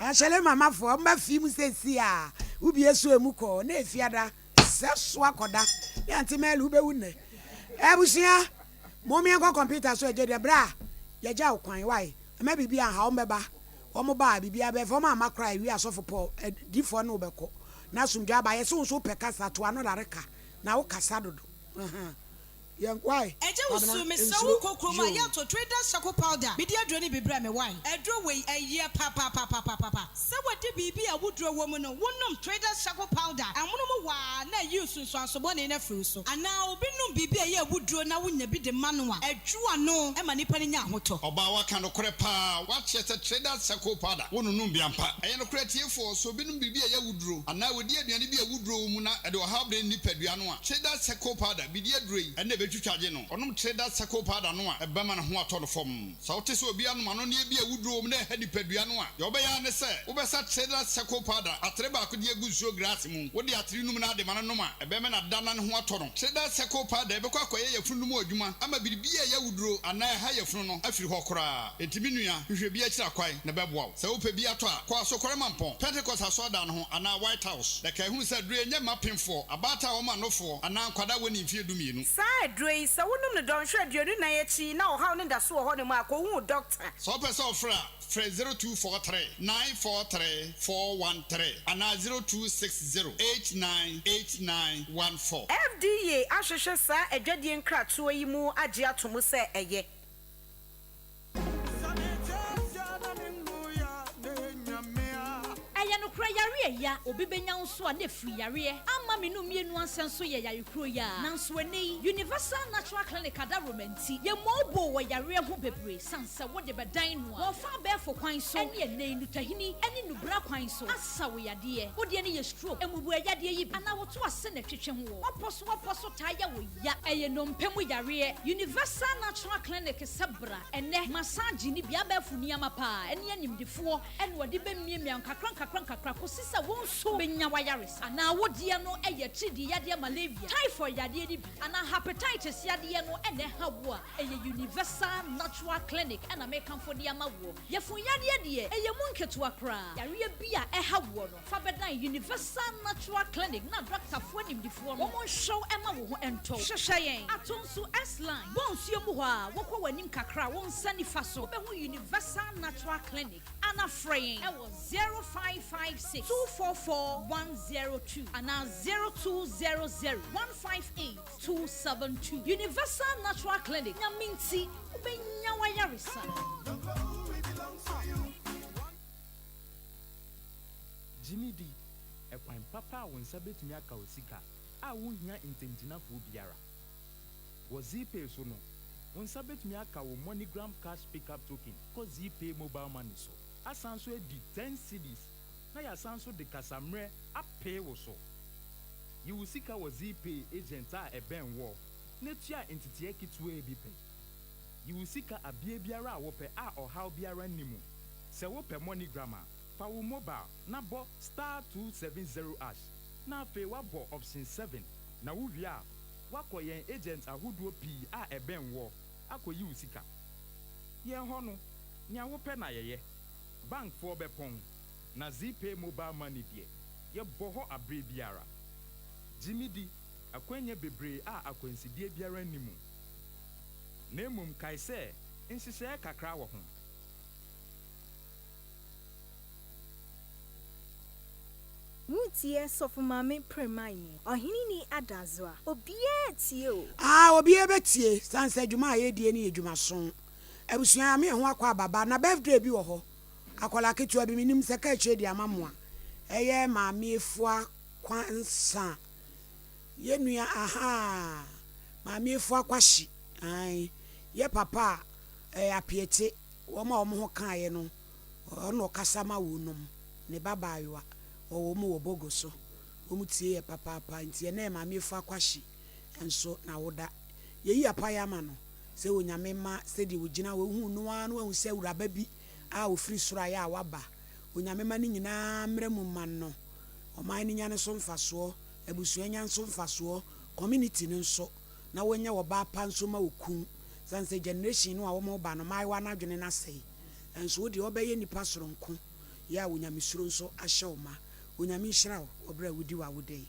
Ahyɛle mama foɔ wɔn ba fi mu sɛsi a wobie so emu kɔ na efiada sɛ so akɔda ne ante mɛli wobɛwu nnɛ. Abusua mom yɛnkɔ computer so agya deɛ bra yɛgya wo kwan wai mma biribi anha wɔn bɛba wɔn ba a biribiara bɛyɛ fɛ wɔn amma koraa ewie asɔfo Paul adiyifoɔ ne wo bɛkɔ na asomdwoe aba yɛse wo nso wopɛ kasa to ano lare ka na wo kasa dodo ahaa yɛn wai Agya wo Kwabena su mesrɛ nsuro wo kɔ kurom a yoo. yɛ tɔ trader shako powder mede aduro no bi brɛ me wai aduro wei ɛyɛ papapapapapa sɛ wadi biribi a awuduro wɔ mu no wo nom trader shako powder amono mu waa na ayi nsunsuanso bɔne no afiri wo so anaa obi nom biribi a ɛyɛ awuduro na wo nya bi de ma no a ɛdwo ano ma nipa no nya ahotɔ. Ɔbaa waka nokorɛ paa, wakyerɛ sɛ traders circle powder wo nonom bi ampa. Ɛyɛ nokorɛ atiefoɔ, sɛ obi nom biribi a ɛyɛ awuduro anaa ɔdi aduane bi a awuduro wɔ mu na ɛde ɔhaw brɛ ne nipadua no a, traders circle powder, bidi aduro yi na ɛbɛtwitwa agye no. Ɔnom traders circle powder no a, ɛbɛma ne ho atɔ no fɔmm. Sɛ wote sɛ obi anom anonneɛ bi a awuduro wɔ mu na ɛha nipadua no a, deɛ wobɛyɛ ara ne sɛ wobɛsa traders circle powder atere baako de agu nsuo glass mu. Wode atere num na ade ma no nom a, ɛbɛma no ada na ne ho atɔ no. Traders Circle Powder bɛkɔ akɔyɛ yafunu no mu adwuma ama biribiara a ɛyɛ awuduro anaa ɛha yafunu no afiri hɔ koraa. Enti me nua, hwehwɛ bi akyiri akwan na ɛbɛboa wo. Sɛ wopɛ bi atɔ a, kɔ Asokore Mampɔn, Pentecost Asɔredan no ho anaa White House. Na kae hunu sɛ aduro yi nyɛ mma apemfoɔ, abaatan a wɔma nofoɔ anaa nkwadaa a wɔnnii mfeɛ dumienu. Saa aduro yi, sɛ wonom no dɔnhwere 24 akyi na ɔhaw no da so wɔ hɔnom a, kɔhu wo dɔkta. Sɛ wopɛ sɛ wofrɛ a, Frɛ 0243 943 413 anaa 0260 898914. FDA ahwehwɛ saa adwadie nkratoɔ yi mu agye ato mu sɛ ɛyɛ. Ɛyɛ nokorɛ yareɛ ya obi bɛnya wo nso a na ɛfiri yareɛ amma me no mmienu ansɛ nso yɛ yare kuro yi ara nanso ɛnnɛ yi Universal Natural Clinic adaworoma nti yɛ mobile wɔ yareɛ ho bebree sane Sɛ wode bɛdan no a, wɔfa abɛɛfo kwan so ne ɛnnɛ yi nnutahini ne nnubra kwan so asa wo yadeɛ. Wo deɛ no yɛ stroke, mmubuɛ yadeɛ yi bi, anaa woto ase na ɛtwetwe ho wɔ w'apɔ so w'apɔ so taa yɛ wo ya. Ɛyɛ nnompe mu yareɛ. Universal Natural Clinic sɛ bra ɛnnɛ massage ne bi, abɛɛfo nneɛma paa ne animdefoɔ na wɔde bɛmiamia wo nkakra nkakra nkakra kɔsi sɛ wo nso bɛnya w'ayaresa. Anaa wo deɛ no yɛ atiridii yadeɛ, malaria, typhoid yadeɛ no bi, anaa hepatitis yadeɛ no na ɛha wo a, Ɛyɛ Universal Natural Clinic na mekamfo de ama woɔ. Yafunu yareɛ deɛ, ɛyɛ mu nketewa koraa. Yareɛ bi a ɛha woɔ no, fa bɛdan Universal Natural Clinic na dɔktafoɔ animdefoɔ no wɔn nhwɛ wo mma wo ho ntɔ wo. Hwehwɛ yɛn Atonsu S-Line, bɔ nsuo mu hɔ a, wokɔ w'anim kakra a, wo nsa nifa so, wobɛhu Universal Natural Clinic. Ana frɛ yɛn wɔ 0556 244 102 anaa 0200 158 272. Universal Natural Clinic, Nyame nti wobɛnya w'ayaresa. Gye me di, ɛkwan papa a wo nsa betumi aka wo sika a wunhia ntamgyinafoɔ biara. Wɔ Zeepay so no, wo nsa betumi aka wo MoneyGram Cash Pickup Token kɔ Zeepay Mobile Money so, asan nso adi ten cedis na yɛasan nso de kasammerɛ apee wo so. Yi wo sika wɔ Zeepay agent a ɛbɛn woɔ na tua nteteɛ ketewaa bi pɛ. Yi wo sika abeɛ biara a wopɛ a ɔhaw biara nni mu. Sɛ wopɛ MoneyGram a, fa wo mobile na bɔ star 270 ash na afei woabɔ option 7 na wowie a woakɔ yɛn agent ahodoɔ pii a ɛbɛn woɔ akɔyi wo sika. Yɛn hɔ no, nea wopɛ na yɛyɛ. Bankfoɔ bɛpɔn, na Zeepay mobile money deɛ, Yɛbɔ hɔ aberɛ biara. Gye me di, akwannya bebree a akwansideɛ biara nni mu. Na mmom kae sɛ nhyehyɛeɛ kakra wɔ ho. Woretie Sɔfo Maame Premaini, Ɔhene Ni Adazoa. Obiara tie o! Aa obiara bɛtie sane sɛ dwuma a yɛredie no yɛ dwumaso. Abusua yame yɛn ho akɔ aba ba na birthday bi wɔ hɔ. Akwadaa ketewa bi, menim sɛ ka akyire de ama mo a, ɛyɛ Maame Afua Kwansa, yɛn nua, ahaa, Maame Afua Kwahye, ae, yɛ papa a ɛɛ Apiete, wɔn a wɔn ho kaeɛ no, ɔno na ɔkasa ma wɔnom, ne ba baayewa, ɔwɔ mu wɔ Bogo so. Wɔn tie yɛ papaapa, nti ɛnnɛ yɛ Maame Afua Kwahye nso n'awoda. Yɛyi apaeɛ ama no sɛ Onyame mma sɛdeɛ ɔgyina hɔ, wohu no ara na wahu sɛ awuraba bi a ɔfiri soro ayɛ a waba. Onyame mma no nyinaa mmra mu mma no. Ɔman no nya ne so mfasoɔ, abusua nya nso mfasoɔ, community no nso, na wɔnya ɔbaa pa nso ma ɔkun. Sane sɛ generation no a wɔreba no, mmaayewa no adwene no asɛe. Nanso wo deɛ wobɛyɛ nipa soronko yɛ a Onyamesuro nso ahyɛ wo ma. Onyame nhyira wo wɔ berɛ a wodi w'awoda yi.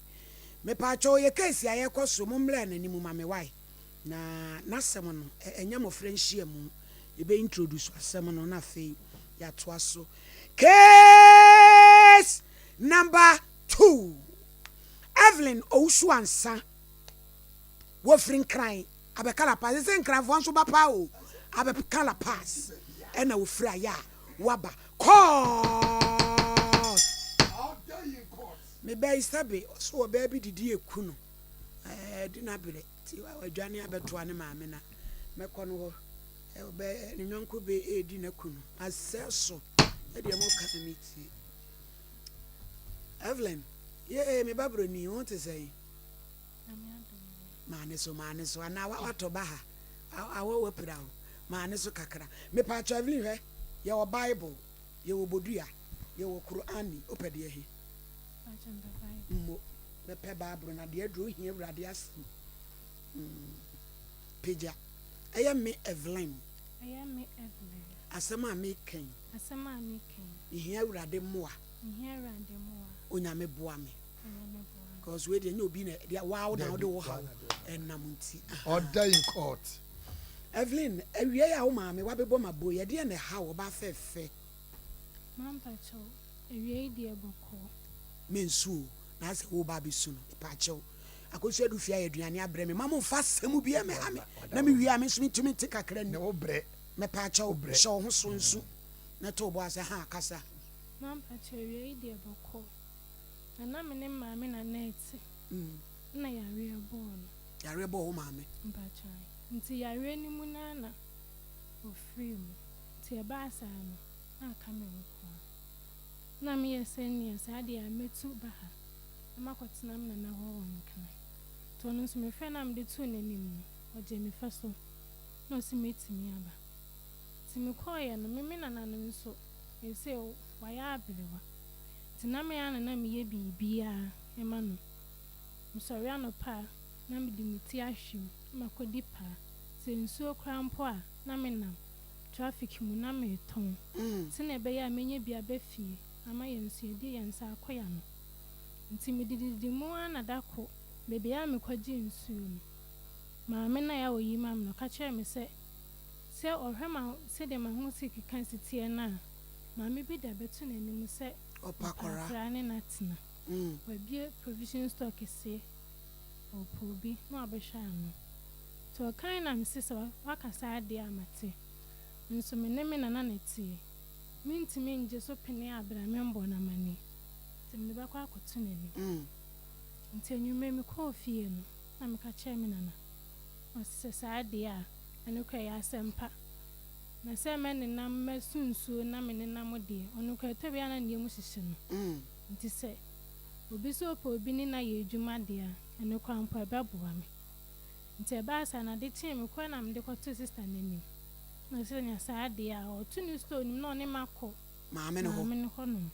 Mepaakyɛw yɛ case a yɛkɔ so mo mmrɛ n'anim ma me wai na n'asɛm no ɛnyɛ mmɔfra nhyiamu yɛbɛ introduce asɛm no na afei yɛatoa so case number 2 Evelyn Owusu Ansah wɔfiri Nkran abɛka La Paz sɛ Nkranfoɔ nso ba paa o abɛka La Paz ɛna wɔfiri ayɛ a waba court. Me ba yi sɛbe ɔso ɔbaa bi didi eku no ɛɛ di n'abrɛ ti wadwane abɛtoa ne maame na mɛkɔ no hɔ ɔbɛ ne nyɔnko bɛ edi n'aku no asɛ so ɛdeɛ mo ka na me tie Evelyn yee me ba broni ho te sɛn maane so maane so anaa watɔ ba ha awɔ wapira o maane so kakra mepatwa Evelyn hwɛ yɛwɔ Bible yɛwɔ bodua yɛwɔ Qur'ani wopɛ deɛ he Mmo mɛpɛ Bible na deɛ aduro hia Awurade asɛm mm pagya Ɛyɛ me Evelyn Ɛyɛ me Evelyn Asɛm a meka yi Asɛm a meka yi Mehia Awurade mmoa Mehia Awurade mmoa Onyame boa me Onyame boa me Cause wei deɛ nyɛ obi na deɛ waa na wode wo haw ɛnam nti ahaa. Order in court. Evelyn, awiei a wo maame wabebɔ m'abo yi, ɛdeɛn na ɛha wo, ɔbaa fɛɛfɛ? Mampakyɛw, awiei deɛ bɔkɔɔ. Mensu o, na asɛ woreba abɛsu no, mepaakyɛw. Akosua adu fie ayɛ aduane abrɛ me, mma momfa asɛm biara mmɛha me, na mewie a me nso mentumi nte kakra nni. Mepaakyɛw, hyɛ wo ho so nsu na to wo bo ase, ha, kasa. Mampakyɛw, awiei deɛ bɔkɔɔ. Na na me ne maame na na ɛte, ɛna yareɛ bɔɔ no. Yareɛ bɔɔ wo maame? Mpakyɛw, nti yareɛ no mu no ara na ɔfirii mu. Nti ɛbaa saa no, na aka me nko ara. Na meyɛ sɛ nea saa deɛ a mɛtu ba ha na makɔtena me nana hɔ wɔ Nkran. Nti ɔno nso mefrɛ no a mede too n'anim no, ɔgyee me fɛ so na ɔse mɛtumi aba. Nti mekɔeɛ no, me me nana no nso seesei wayɛ aberewa. Nti na me ara na na meyɛ biribiara ma no. Mesɔre anɔpa a, na mede me ti ahwim na makɔdi paa. Sɛ nsuo koraa mpo a, na menam. traffic mu na meretɔn sɛnea ɛbɛyɛ a mɛnya bi aba fie ama yɛn nso yɛde yɛn nsa akɔ yɛn ano. Nti medididi mu ara na da ko baabi a mekɔgyee nsuo no, maame no a ɔyi ma me no, ɔka kyerɛɛ me sɛ, sɛ ɔhwɛ ma sɛdeɛ m'ahosi keka si teɛ no a, maame bi da bɛto n'anim sɛ ɔpɛ akwadaa ne no atena. Wabue provision store kɛseɛ, ɔpɛ obi na wabɛhwɛ ano. Nti ɔkae na mese sɛ waka saa deɛ a mate. Nso me ne me nana na ɛteɛ. Mentumi ngye so pene a bra membɔ no amaneɛ. Nti mede bɛkɔ akɔto n'anim. Nti anwummerɛ mekɔɔ fie no na meka kyerɛɛ me nana. Ɔse sɛ saa deɛ a ɛno koraa ɛyɛ asɛmpa. Na sɛ mɛnenam mɛso nsuo na menenam deɛ ɔno koraa ɛtɔ bi a na ne yam hyehye no. Nti sɛ obi sɛ ɔpɛ obi ne no ayɛ adwuma deɛ a ɛno koraa mpo ɛbɛboa me. Ntsi ɛbaa saa no, ade kyee mekɔe na mede kɔtoo sista no enyim. Na ɔse sɛ saa deɛ a, ɔto ne store no mu na ɔne me akɔ maame no hɔ. Maame no hɔnom.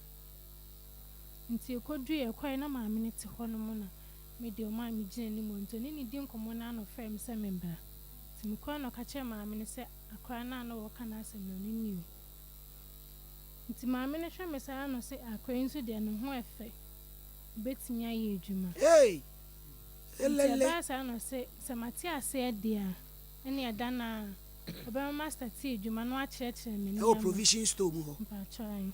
Ntsi ekoduui, yɛkɔe na maame no tse hɔnom na me deɛ ɔmaa me gyina anim hɔ. Ntsi ɔne no dii nkɔmbɔ no ara na ɔfrɛɛ me sɛ membra. Ntsi mekɔe na ɔka kyerɛɛ maame no sɛ akora no a na wɔreka n'asɛm no, ɔno nie o. Ntsi maame no hwɛ me saa ara na ɔse akora yi nso deɛ ne ho ɛfɛ, obetumi ayɛ edwuma. Hey! Nti Elele. ɛbaa saa na ɔse, sɛ mate aseɛ deɛ a, ɛneɛ da no ara ɔbɛma mastate adwuma na wakyerɛkyerɛ me Ɛwɔ nneɛma. provision store mu hɔ. Mpakyɛw ae.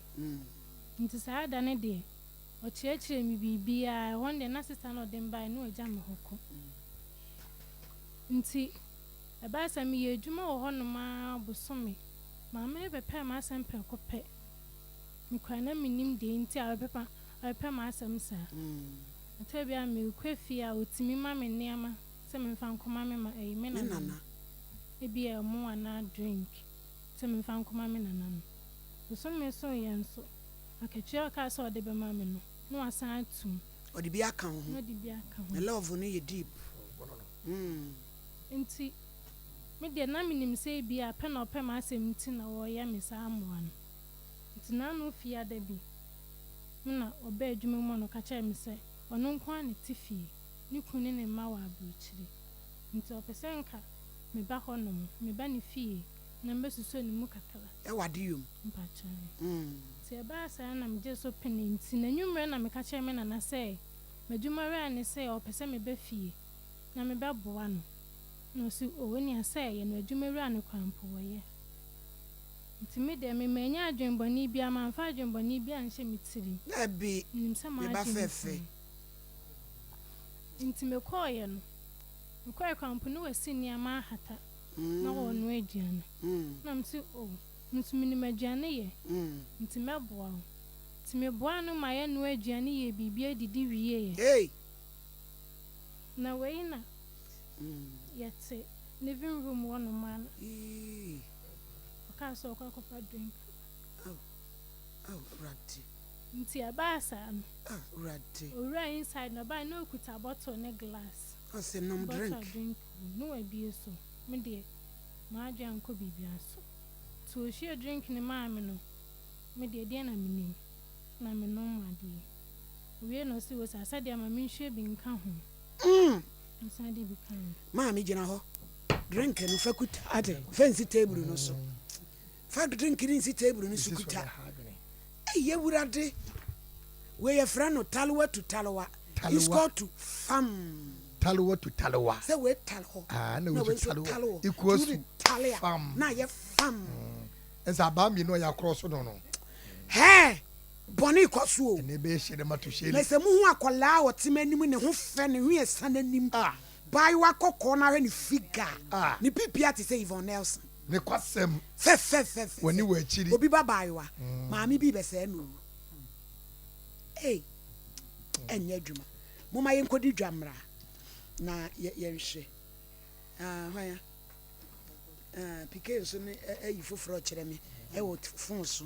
Nti saa da no deɛ, ɔkyerɛkyerɛɛ me biribiara, ɛhɔ no deɛ na sister no a ɔde me baeɛ no wagya me hɔ kɔ. Nti ɛbaa saa meyɛɛ adwuma wɔ hɔnom ara bosome, maame no bɛpɛɛ m'asɛm prɛko pɛ. Me koraa na mennim deɛ nti a ɔbɛpɛ m'asɛm saa. Ɛtɔ da bi a merekɔ fie a, ɔtumi ma me nneɛma. sɛ memfa nkɔma me ma ɛyi me Me nana no. nana. Ebia ɛmo anaa drink sɛ memfa nkɔma me nana no. Bosome soeɛ nso, akatua a ɔkaa sɛ ɔde bɛma me no, na wasan atum. Ɔde bi aka wo ho. Na ɔde bi aka ho. Ne love no yɛ deep. Mm. Nti, me deɛ na menim sɛ ebia pɛ na ɔpɛ m'asɛm nti na ɔreyɛ me saa mmoa no. Nti n'ano fiada bi, me na ɔbaa adwuma mu na ɔka kyerɛɛ me sɛ ɔno nko ara na ɛte fie, ne kunu ne ne mma wɔ aburokyire. Nti ɔpɛ sɛ nka meba hɔnom, meba ne fie na mebɛsosɔ ne mu kakra. Ɛwɔ adeyɔ mu. Mpakyɛw. Nti ɛbaa saa na megyee so penee. Nti n'anwummerɛ na meka kyerɛɛ me nana sɛ m'adwumawura ne sɛ ɔpɛ sɛ meba fie na mebɛboa no. Na ɔse oh onua sɛ ɛyɛ no adwumawura no koraa mpo ɔyɛ. Nti me deɛ me mannya adwen bɔne biara, mamfa adwen bɔne biara anhyɛ me tirim. Dabi, Menim sɛ me ba m'adwen fɛfɛ. mu. Nti mekɔɔeɛ no, mekɔɔeɛ koraa mpo na wasi nneɛma ahata na ɔrenoa aduane. Na mese oh, me nso menim aduane yɛ, nti mɛboa wo. Nti meboaa no ma yɛnoaa aduane yɛɛ biribiara didi wieeɛ. Hey! Na wei na yɛte living room hɔnom a na. Ɔkaa sɛ ɔkɔ akɔfa drink aba. Ao, ao Awurade. Nti ɛbaa saa no. Ah, Awurade. Owuraa inside no, ɔbae na okuta bottle ne glass. Ɔse nom drink. Bottle drink wom, na wabue so. Me deɛ, m'adwene ankɔ biribiara so. Nti ohwiee drink no maa me no, me deɛ deɛn na menim? Na menom adeɛ. Owiee no ɔse, Osa, sɛdeɛ ma menhwie bi nka ho. Mm. Mesan de bi kaa ho. Maame gyina hɔ. Drink no fa kuta ate fa nsi table no so. Fa drink no nsi table no so kuta. Ei Awurade. Wei yɛfrɛ no talewa tu talewa. Is called to fam. Talewa tu talewa. Sɛ wei tale hɔ. Ah, na wei nso tale hɔ. Equals to tale a fam. Na ayɛ fam. Nsa abaa mmienu a yɛakorɔ so no no. Hɛɛ! Bɔne kɔ so o. Ɛnna ɛbɛyɛ hyɛ dɛ ma to hyɛ Na sɛ muhu akwadaa a ɔte m'anim ne ho fɛ ne ho yɛ sa n'anim. Baayewa kɔkɔɔ no ara ne figure. Ne pipia te sɛ Yvonne Nelson. Ne kwasɛm. Fɛfɛfɛfɛ. W'ani wɔ akyiri. Obi ba baayewa. Maame bi rebɛsɛe no o. Ei, ɛnyɛ adwuma. Momma yɛnkɔdi dwa mmra na yɛnhwɛ. Ah, hwan a? Ah, PK nso ne ayi foforɔ kyerɛ me ɛwɔ fon so.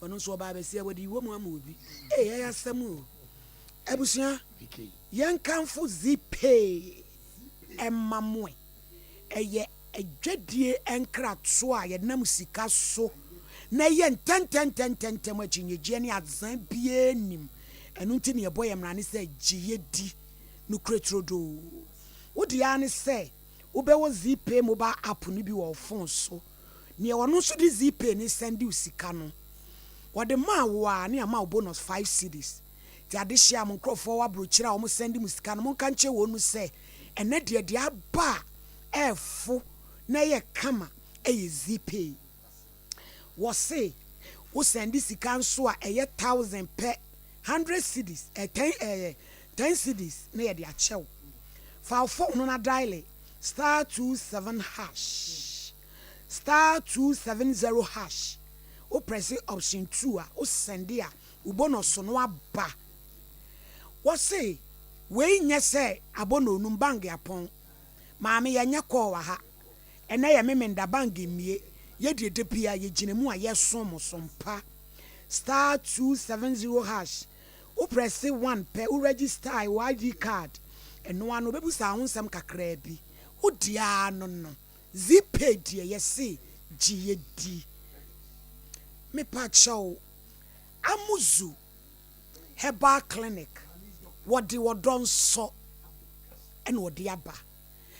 Ɔno nso ɔbaa bɛsia wɔde wɔ mu ama obi. Ei, ɛyɛ asɛm o. Abusua, yɛnkamfo Zeepay mma mo ɛ. Ɛyɛ adwadie nkratoɔ a yɛnam sika so na ɛyɛ ntɛntɛntɛntɛntɛm, akyinnyegyeɛ ne azan biara nnim. Ɛno nti na yɛbɔ yɛn mmara ne sɛ gye yɛ di nokorɛ turodoo. Wo deɛ ara ne sɛ wobɛwɔ Zeepay mobile app no bi wɔ wo phone so. Neɛ ɔno nso de Zeepay no sɛnde wo sika no, wɔde maa wo a ne ama wo bonus five cedis. Nti adehyeɛ a mo nkorɔfoɔ wɔ abrokyire a wɔn sɛnde mo sika no monka nkyerɛ wɔn mu sɛ ɛnɛ deɛ deɛ aba a ɛɛfo na ɛyɛ kama ɛyɛ Zeepay. Wɔse wo sɛnde sika nso a ɛyɛ thousand pɛ, hundred cedis, eh, ten, eh, ten cedis na yɛde akyɛ wo. Fa wo phone no na diale star 27 hash, star 270 hash, wo prɛse option 2 a, wo sɛnde a, wo bonus no aba. Wɔse wei nyɛ sɛ abɔnonum, bange apɔn. Maame yɛnyɛ call wɔ ha. Ɛnɛ yɛ Memenda, bange mmie. Yɛdeɛ da biara yɛgyina mu a yɛsom mo som pa. Star 270 hash, wo prɛse one pɛ, wo register wo ID card, ɛno ara no wɔbɛbusa wo ho nsɛm kakraa bi. Wo deɛ ara no no. Zeepay deɛ yɛse gye yɛdi. Mepakyɛw. Amuzu Herbal Clinic, wɔde ɔdɔ nsɔ na wɔde aba.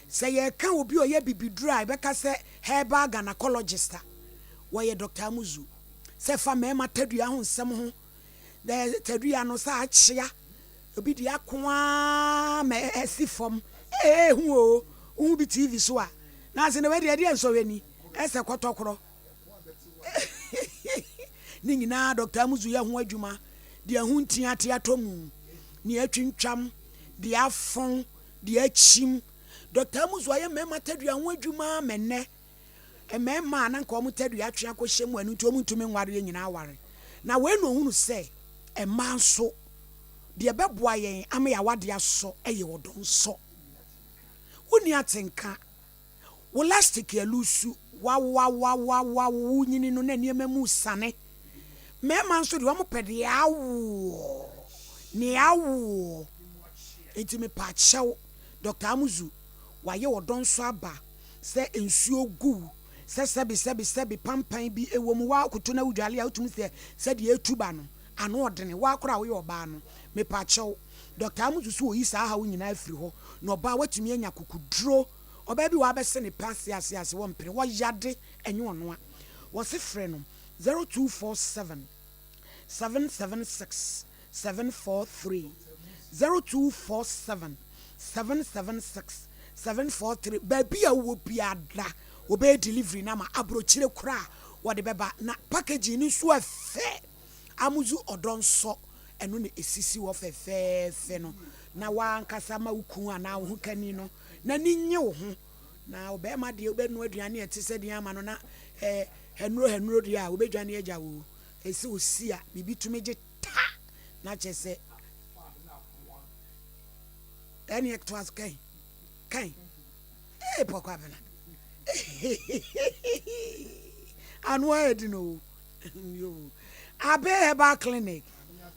Sɛ yɛreka obi a ɔyɛ bibiduro a, yɛbɛka sɛ herbal gynecologist a, wɔyɛ Dɔkta Amuzu. Sɛ ɛfa mmarima tadua ho nsɛm ho, na tadua no sɛ akyea, obi de ako ara ma asi fam. Ee, ehu o, wohu bi TV so a, na ase na wei deɛ ɛdeɛ nsɔhwɛ ni, ɛsɛ kɔtɔkorɔ. Ne nyinaa Dɔkta Amuzu yɛ ho adwuma, deɛ ɛho ntia ate atɔ mu, nea atwintwam, deɛ afɔn, deɛ akyim. Dɔkta Amuzu ayɛ mmarima tadua ho adwuma ama nnɛ mmarima a na nka wɔn tadua atwe akɔhyɛ mu a ɛno nti wɔntumi nwareɛ nyinaa aware. Na wei na ɔhunu sɛ mmaa nso, deɛ ɛbɛboa yɛn ama yɛn awadeɛ asɔ yɛ ɔdɔ nsɔ. Wonni atenka. Wo lastic alusu. Wawawawawa wo nyini no na nneɛma mu sane. Mmarima nso deɛ wɔpɛ deɛ awoɔ. Nea awoɔ. Enti mepaakyɛw, Doctor Amuzu, wayɛ ɔdɔ nso aba sɛ nsuo gu wo sɛ sɛbe sɛbe sɛbe pampan bi wɔ mu woakoto na wodwale a wotumi sɛ sɛdeɛ ɛtu ba no ano ɔdene woa koraa woyɛ ɔbaa no mepaakyɛw Doctor Amuzu so ɔyi saa haw nyinaa firi hɔ na ɔbaa watumi anya kukuduro ɔbaa bi wɔ abɛse ne pɛ ase ase ase wɔmpene wɔyade ɛnyɛ ɔnoa wɔse frɛ no 0247 776 743 0247 776 743 baabi a wowɔ biara da wɔbɛyɛ delivery no ama aburokyire koraa wɔde bɛba na packaging no nso ɛfɛ Amuzu ɔdɔ nsɔ ɛno na ɛsisi hɔ fɛfɛɛfɛ no na w'ankasa ma wo kun anaa wo hokani no n'ani nnye wo ho na ɔbarima deɛ wobɛnoa aduane a ɛte sɛ deɛ ama no na ɛɛ hanuro hanuro deɛ a wobɛdwane agya wo Ɛsɛ osi a biribi tumi gye ta na kyerɛ sɛ ɛne ɛtoa so kan kan ee pɔkɔ abena ano ayɛ di no yo abe herbal clinic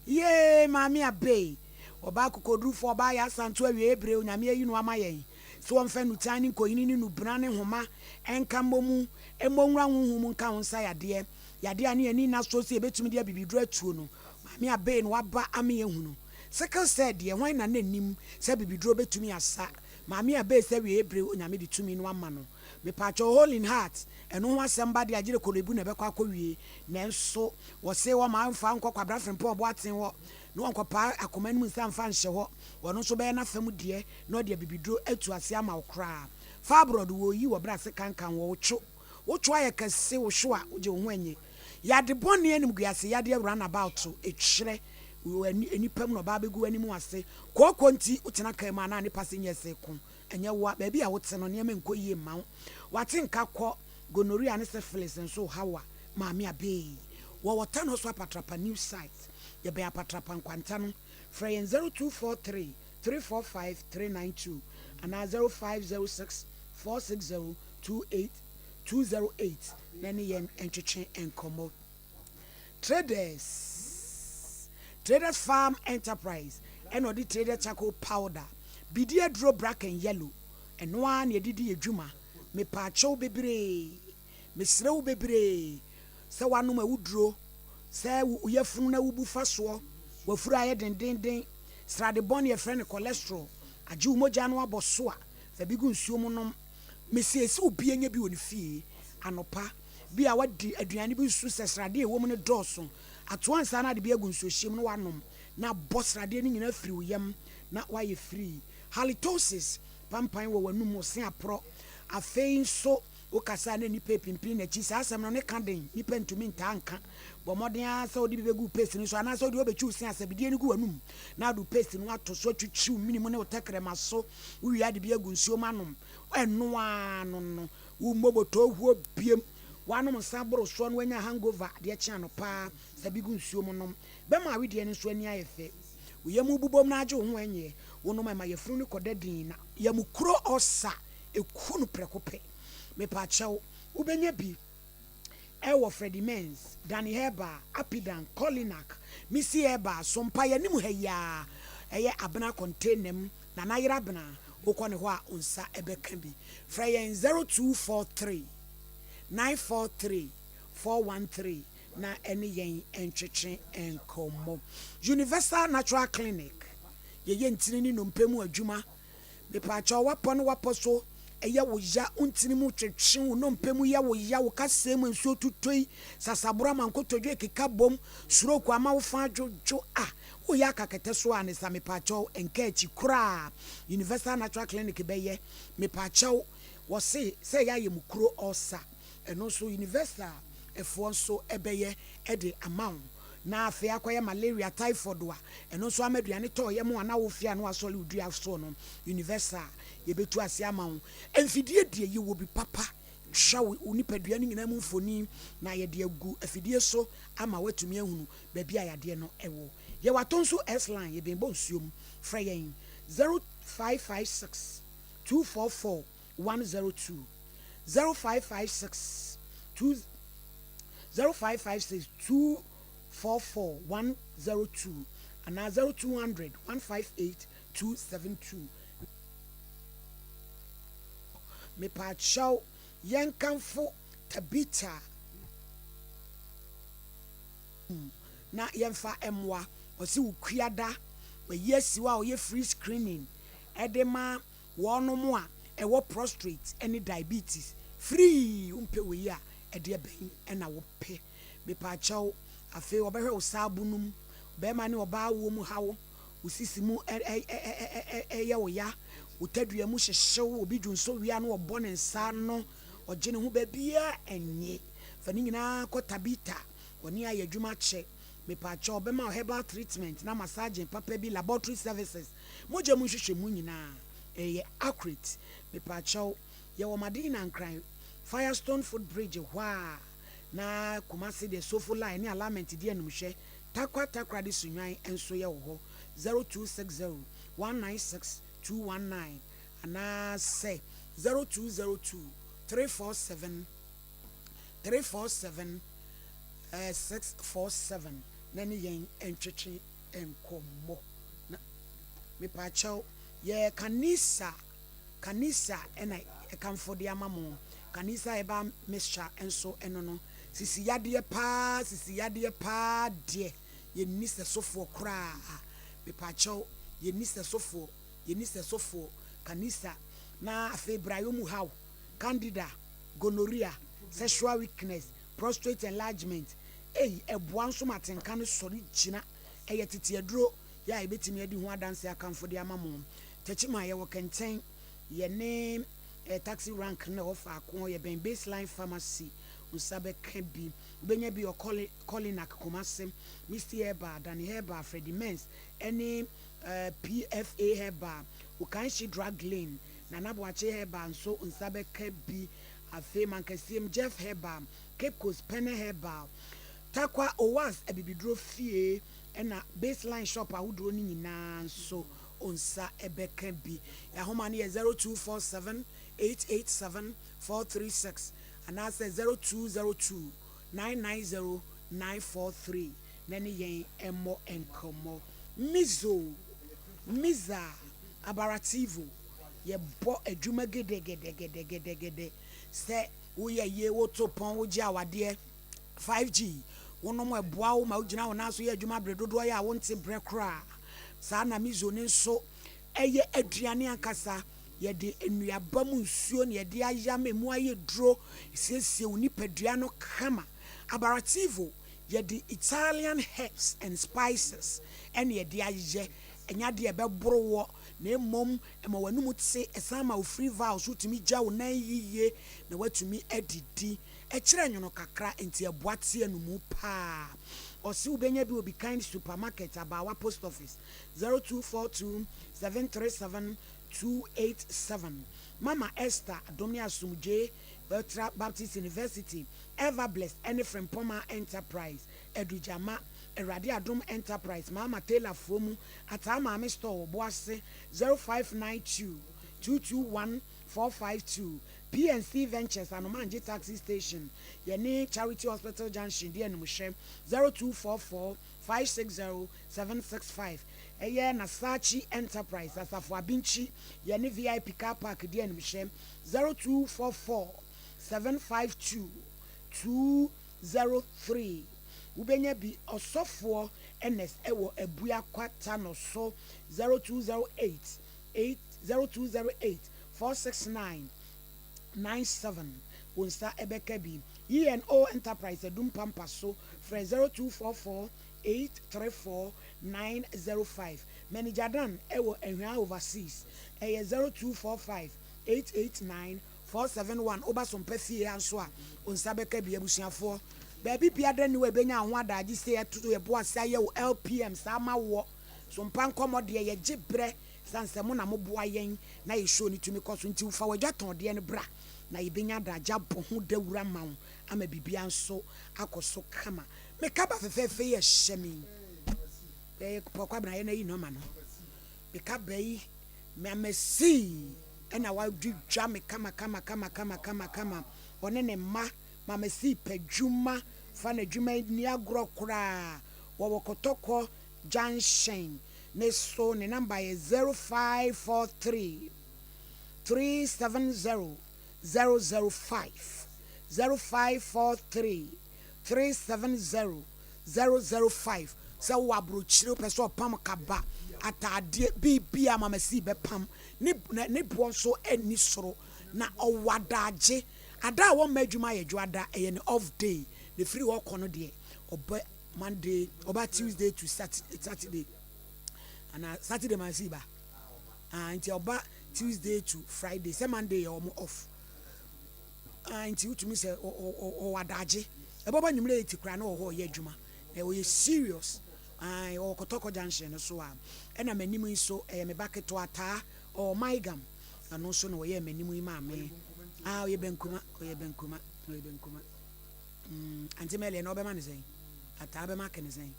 yee maame abe ɔbaa kokodurufo ɔbaa yɛ asanto awie ebere onyame ayi no ama yɛn sɛ wɔmfa nutan ne nkoyini ne nubena ne nhoma ɛnka mmɔ mu mmɔ nwura honhom mu nka ho nsa yadeɛ Yadeɛ a ne yɛn ani nna soɔ sɛ yɛbɛtumi de abibiduro atuo no, Maame Abey na waba ama yɛahunu. Sickle cell deɛ, hwan na na nim sɛ abibiduro bɛtumi asa? Maame Abey sɛ awieeɛ bere Onyame de tumi no ama no. Mepaakyɛw, Hole in Heart, ɛno ho asɛm ba deɛ agyere Korlebu na ɛbɛkɔ akɔwie. Nanso, wɔse wɔmma mfa nkɔ Kwabena Frimpong Boateng hɔ na wɔnkɔpaa akoma no mu nsa mfa nhyɛ hɔ. Ɔno nso bɛyɛ n'afa mu deɛ na ɔde abibiduro atu aseɛ ama wo koraa. Fibroid, wɔyi wɔ berɛ ase kankan, wɔwotwo. Wo to ayɛ kɛse wo hyew a wogye wo ho ɛnye. Yade bɔne animguase yadeɛ run about ɛkyerɛ wɔ nnipa mu na ɔbaa bɛgu w'anim ase. Kooko nti wotena kaa mu anaa ne passengers ko ɛnyɛ woa. Baabi a wote no nneɛma nkɔ yie mma wo. Wate nka kɔ gonorrhea ne syphilis nso reha wo a Maame Abee. Wɔwɔ Tano so Apatrapa new site. Yɛbɛn Apatrapa nkwanta no. Frɛ yɛn 0243 345 392 anaa 0506 460 28208 na ɛne yɛn ntwetwe nkɔmmɔ. Traders Traders Farm Enterprise ɛna ɔde Trader Charcoal Powder, bidi aduro black and yellow, ɛno ara na yɛde di yɛ dwuma. Mepaakyɛw bebree, mesrɛ wo bebree sɛ woanom awuduro, sɛ wo yafunu na wobu fa soɔ, w'afuru ayɛ dendenden, srade bɔne yɛfrɛ no cholesterol agye wo mogya no abɔ so a, Fa bi gu nsuo mu nom. Mesiesie obiara nya bi wɔ ne fie anɔpa bi a wadi aduane bi nso sɛ sradeɛ a ɛwɔ mu no dɔɔso. Atoa nsa no ade bi agu nsuohyeɛ mu na wanom na abɔ sradeɛ no nyinaa afiri wo yam na woayɛ free. Halitosis, pampan wɔ w'anum, wo se aporɔ. Afei nso wokasa a na nnipa repimpin n'akyi. Saa asɛm no ne ka den, nnipa ntumi ntaa nka. Bɔ mmɔden ara sɛ wode bi bɛgu wo paste no so anaasɛ wode wobɛtwi wo se asabidie no gu w'anum na wode wo paste no ato so atwitwi wo mene mu ne wo tɛkrɛma so. Wowie a de bi agu nsuo mu anom. Ɛno ara no no, wommɔ bɔtɔɔ huo biom. Woanom nsa aboro soɔ na woanya hangover adeɛ kye anɔpa a, sa bi gu nsuo mu nom. Bɛma awedeɛ no nso ani ayɛ fɛ. Wo yam bobom na agye wo ho ɛnyɛ. Wonom a ɛma yafunu no kɔda dinn na yamukuro ɔsa ɛku no prɛko pɛ. Mepaakyɛw, wobɛnya bi. Ɛwɔ Freddie Menz, Danny Herbal, Apidan, Colinak, Missy Herbal, Sompa yɛnim ha yi ara, ɛyɛ Abena container mu, Nana yere Abena, wokɔ ne hɔ a wo nsa bɛka bi. Frɛ yɛn 0243 943 413 na ɛne yɛn ntwetwe nkɔmmɔ. Universal Natural Clinic, yɛyɛ ntini ne nnompe mu adwuma. Mepaakyɛw w'apɔ ne w'apɔ so yɛ wo ya, wo ntini mu twetwe, wo nnompe mu yɛ wo ya, wo kasɛɛ mu nsuo tutoi, sasaboro ama nkotodwe keka bom, stroke ama wo fa adwodwo ah, woyɛ aka kɛtɛ so a ne sa mepaakyɛw nka akyi koraa Universal Natural Clinic bɛyɛ, mepaakyɛw wɔse sɛ ɛyɛ ayɛmukuro ulcer ɛno nso Universal foɔ nso bɛyɛ de ama wo. Na afei akɔyɛ malaria, typhoid a ɛno nso ama aduane tɔ yam a na wofie a na wasɔre wo dua soɔ no, universal, yɛbɛtu ase ama wo. Mfidie deɛ yɛwɔ bi papa, twa wo nipadua no nyinaa mu mfoni na yɛde agu afidie so ama woatumi ahunu baabi a yadeɛ no wɔ. Yɛwɔ Atonsu S-line, yɛbɛn bɔ nsuom. Frɛ yɛn 0556. 244 102, 0556 2 0556 244 102 anaa 0200 158 272. Mepaakyɛw yɛnkamfo Tabitha na yɛmfa mmoa. Ɔse wo kuada wayi asi hɔ a ɔyɛ free screening de ma wɔnom a ɛwɔ prostrate ne diabetes free. Wompɛ wei a ɛdeɛ bɛn na wopɛ? Mepaakyɛw afei wɔbɛhwɛ wo saabo no mu, bɛɛma ne ɔbaa awoɔ mu haw, wo sisi mu yɛ wo ya, wo tadua mu hyehyew, obi dwonsɔ wie a na ɔbɔ ne nsa ano, ɔgye ne ho baabiara nnye. Fa ne nyinaa kɔ Tabitha, ɔne ayɛ adwuma akyɛ. Mepaakyɛw ɔbɛma wo herbal treatment na massaging papa bi, laboratory services, mogya mu nhwehwɛmu nyinaa ɛyɛ accurate. Mepaakyɛw yɛwɔ Madina Nkran, Firestone foot bridge hɔ a na Kumasi deɛ Sofo line ne alignment di animhwɛ, Tarkwa Takoradi Sunyani nso yɛ wɔ hɔ, 0260 196 219 anaasɛ 0202 347 347 647 na ne yɛn ntwetwe nkɔmmɔ. Na mepaakyɛw yɛ Kanisa Kanisa na ɛkamfo de ama mo. Kanisa ɛba mixture nso ɛno no sisi yadeɛ paa sisi yadeɛ paa deɛ yɛnni sɛsofoɔ koraa. Mepaakyɛw yɛnni sɛsofoɔ yɛnni sɛsofoɔ Kanisa na afei brayɔ mu haw, candida, gonorrhea, sexual weakness, prostrate enlargement, ei ɛboa nso ma atenka no sɔre gyina, ɛyɛ tete aduro yɛ a yɛbɛtumi adi ho adanse akamfo de ama mo. Techiman yɛwɔ Kɛntɛn, yɛne eh, taxi rank no na ɛwɔ faako, yɛbɛn Baseline Pharmacy, wo nsa bɛka bi. Wobɛnya bi wɔ Coli, Colinac Kumase, Misty Herbal, Danny Herbal, Freddie Mens, ɛne eh, PFA Herbal, Okanshi Drug Lane, Nana Boakye Herbal nso wo nsa bɛka bi. Afei Mankessim, Jeff Herbal, Cape Coast Pene Herbal, Tarkwa Owas Abibiduro Fie ɛna Baseline Shop ahodoɔ no nyinaa nso wo nsa bɛka bi. Yɛn ahoma no yɛ 0247 887 436 anaasɛ 0202 990 943 na ne yɛn mmɔ nkɔmmɔ. Mizo, Miza, Abarativo. Yɛbɔ adwuma gedegedegedegede sɛ woyɛ yie, woto pɔn, wogye awadeɛ. 5G, wonom ɛboa wo ma wogyina wo nan so yɛ adwuma bere dodoɔ yɛ a wonte brɛ koraa. Saa na miso no nso ɛyɛ aduane ankasa. Yɛde nnuaba mu nsuo na yɛde ayam, emu ayɛ duro, siesie wo nipadua no kama. Abarativo, yɛde Italian herbs and spices ɛna yɛde ayɛ. Ɛnyɛ adeɛ a ɛbɛboro woɔ na mmom ɛma w'anum te, ɛsan ma wo free valves, wotumi gya wo nan yiye na woatumi adidi. Ɛkyerɛ nwono kakra enti ɛboa te anomu paa. Ɔse wobɛnya bi wɔ Be Kind Supermarket, Abaawa Post Office, 0242 737 287. Mama Esther, Adom ne Asomdwoe, Bethra Baptist University, Everbless ne Frimpongmaa Enterprise, Adugyama, Awurade Adom Enterprise, Maama Taylor foɔ mu, Ataa Maame Store wɔ Boase, 0592 221 452, PNC Ventures, Anomangye Taxi Station, yɛne Charity Hospital Junction di animhwɛ, 0244 560 765, ɛyɛ Nasachi Enterprise, Asafo Abinkyi, yɛne VIP Car Park di animhwɛ, 0244 752 203. Wobɛnya bi Ɔsɔfoɔ Ernest wɔ Abuakwa Tano so 0208 8 0208 469 97. Wo nsa bɛka bi. E&O Enterprise Adum Pampa so frɛ 0244 834 905. Manager Dan wɔ Ahwea Overseas ɛyɛ 0245 889 471. Woba Sompa fie ha nso a, wo nsa bɛka bi. Abusuafoɔ, baabi biada nni hɔ a ɛbɛnya wo ho adaagye sei atoto yɛ bo ase ayɛ wo LPM saa ama woɔ. Sompa nkɔmmɔ deɛ yɛgye berɛ sane sɛ mo na moboa yɛn na yɛ show no tumi kɔ so nti fa w'adwatɔndeɛ no bra na yɛbɛnya adaagye abɔ ho dawuro ama wo ama biribiara nso akɔ so kama. Me kaba fɛfɛɛfɛ yi ɛhyɛ me yi. Ɛyɛ Paul Kwabena yɛ na yi nɔma no. Me kaba yi, me amasi. Ɛna wadwidwa me kama kama kama kama kama kama. Ɔne ne mma Mama Cee pɛ dwuma fa n'adwuma nni agorɔ koraa. Wɔwɔ Kɔtɔkɔ Junction ne so. Ne number yɛ 0543 370 005, 0543 370 005. Sɛ wowɔ aburokyire wopɛ sɛ ɔpam kaba, ataadeɛ, biribiara Mama Cee bɛpam. Ne ne boɔ nso nni soro na ɔwɔ adaagye. Ada a wɔmma adwuma yɛ dwoada, ɛyɛ ne off day. Na ɛfiri hɔ kɔ no deɛ, ɔba Monday, ɔba Tuesday to Saturday. Anaa Saturday Mama Cee ba? Ah, nti ɔba Tuesday to Friday, sɛ Monday yɛ wɔn off. Ah, nti wotumi sɛ ɔwɔ adaagye. Ɛbɛba anwummerɛ 8 koraa na ɔwɔ hɔ ɔyɛ adwuma. Na ɔyɛ serious. Ah, ɔwɔ Kɔtɔkɔ junction no so a. Ɛna m'anim yi nso, ɛyɛ me ba ketewa Taa, ɔwɔ Maigam. Ɔno nso na ɔyɛɛ m'anim yi maa me. Ah, ɔyɛ Bankuma, ɔyɛ Bankuma, ɔyɛ Bankuma. Mm, Auntie Meli, ɛna ɔbɛma no sɛn? Ataa bɛma ake no sɛn?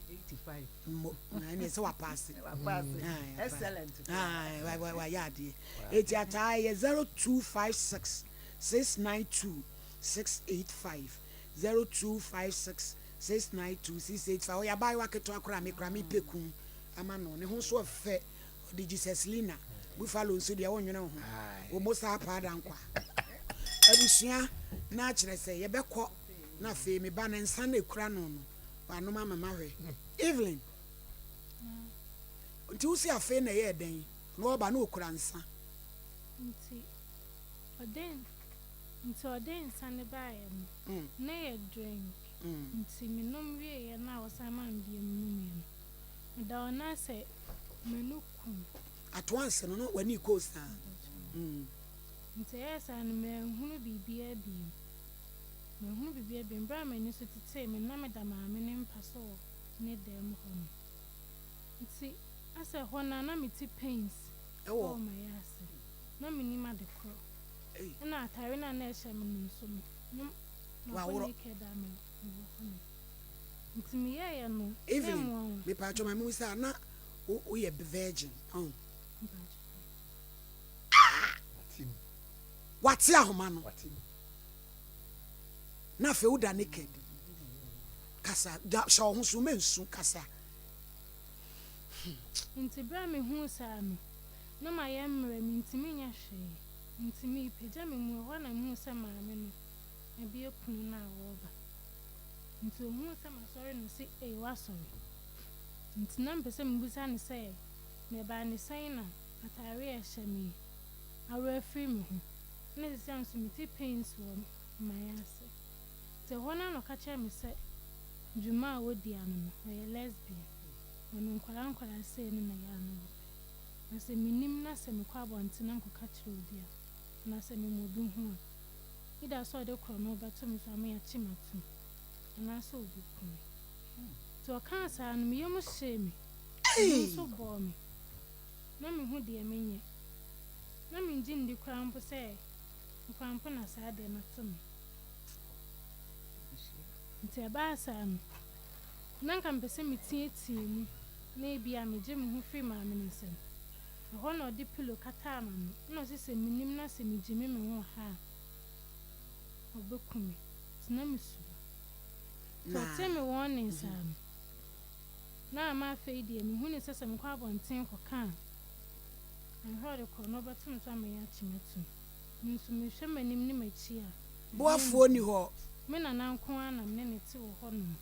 85. Mo, na ɛne sɛ wapaase. Wapaase. Excellent. Ah, wayɛ adeɛ. Eti ataa yɛ 0256 692 685 0256 692 685. Ɔyɛ abaayewa ketewa koraa me koraa mepɛ kun ama no. Ne ho nso ɔfɛ. Ɔde Jesus Lina. Buffalo nso deɛ wonwene wo ho. Wo mo saa paa da nkwa. Abusua na kyerɛ sɛ yɛbɛkɔ na afei me ba no nsa na ekura no no wanom ama mahwɛ. Evelyn, nti wo se afei na ɛyɛɛ dɛn na ɔba na okura nsa? Nti ɔde nti ɔde nsa no baeɛ no na ɛyɛ drink nti menom wieeɛ no a ɔsan maa me bio menomeɛ no meda hɔ na sɛ m'ani kum. At once no na w'ani kɔɔ saa. Nti ɛyɛɛ saa no manhunu biribiara bio. Manhunu biribiara bio. Berɛ a m'ani so tetee me no na meda maame no mpa so wɔ ne dan mu hɔ no. Nti asɛ hɔ no a na mete pains wɔ m'ayase. Na mennim ade korɔ. Ɛna atare no a na ɛhyɛ me no nso no, na makɔ naked a mewɔ hɔ no. Nti meyɛeɛ no, na Evelyn, ɛmmoa ho. mepatwɔ ma mehu sɛ a na woyɛ virgin, ɔn? Wate ahoma no. Na afei woda naked. Kasa, hyɛ wo ho so, mensu, kasa. Nti berɛ a mehuu saa no, na mayɛ mmerɛ, mentumi nyɛ hwee. Nti merepagya me mu, ɛhɔ ara na mehuu sɛ maame no abue pono no a ɔreba. Nti ɔhuu sɛ masɔre no, ɔse, Ei, woasɔre? Nti na mepɛ sɛ mebisa no sɛ, na ɛbaa ne sɛn na ataareɛ a ɛhyɛ me yi awerɛ afiri me ho, na seesei nso mete pains wɔ m'ayase. Nti ɛhɔ no ara na ɔka kyerɛɛ me sɛ dwuma a ɔdi ano no, ɔyɛ lesbian. Ɔno nkwadaa nkwadaa sei no na ɛyɛ a na ɔpɛ. Na sɛ mennim na sɛ mekɔ abɔnten na mekɔka kyerɛ obi a, anaa sɛ mema obi hu a, either sɛ ɔde korɔno bɛto me so ama yɛakye me atom, anaasɛ ɔbɛku me. Nti ɔkaa saa no, me yam hyee me, ɛno nso bɔɔ me. Na menhu deɛ menyɛ. Na mengye nndi koraa mpo sɛ koraa mpo na saa adeɛ no ato me. Nti ɛbaa saa no, na anka mepɛ sɛ meteatea mu na ebia megye me ho firi maame no nsam. Ɛhɔ na ɔde pillow kataa m'ano na ɔse sɛ mennim na sɛ megyimi me ho wɔ ha a, ɔbɛku me. Nti na mesuro. Nti ɔtee me warning saa no, na ama afei deɛ mehu no sɛ sɛ mekɔ abɔnten kɔka a, anhwɛ a ɔde korɔ no ɔbɛto me so ama yɛakye me atom. Me nso mehwɛ m'anim ne m'akyi a, Boafoɔ nni hɔ. Me nana nko ara na me ne no te wɔ hɔnom.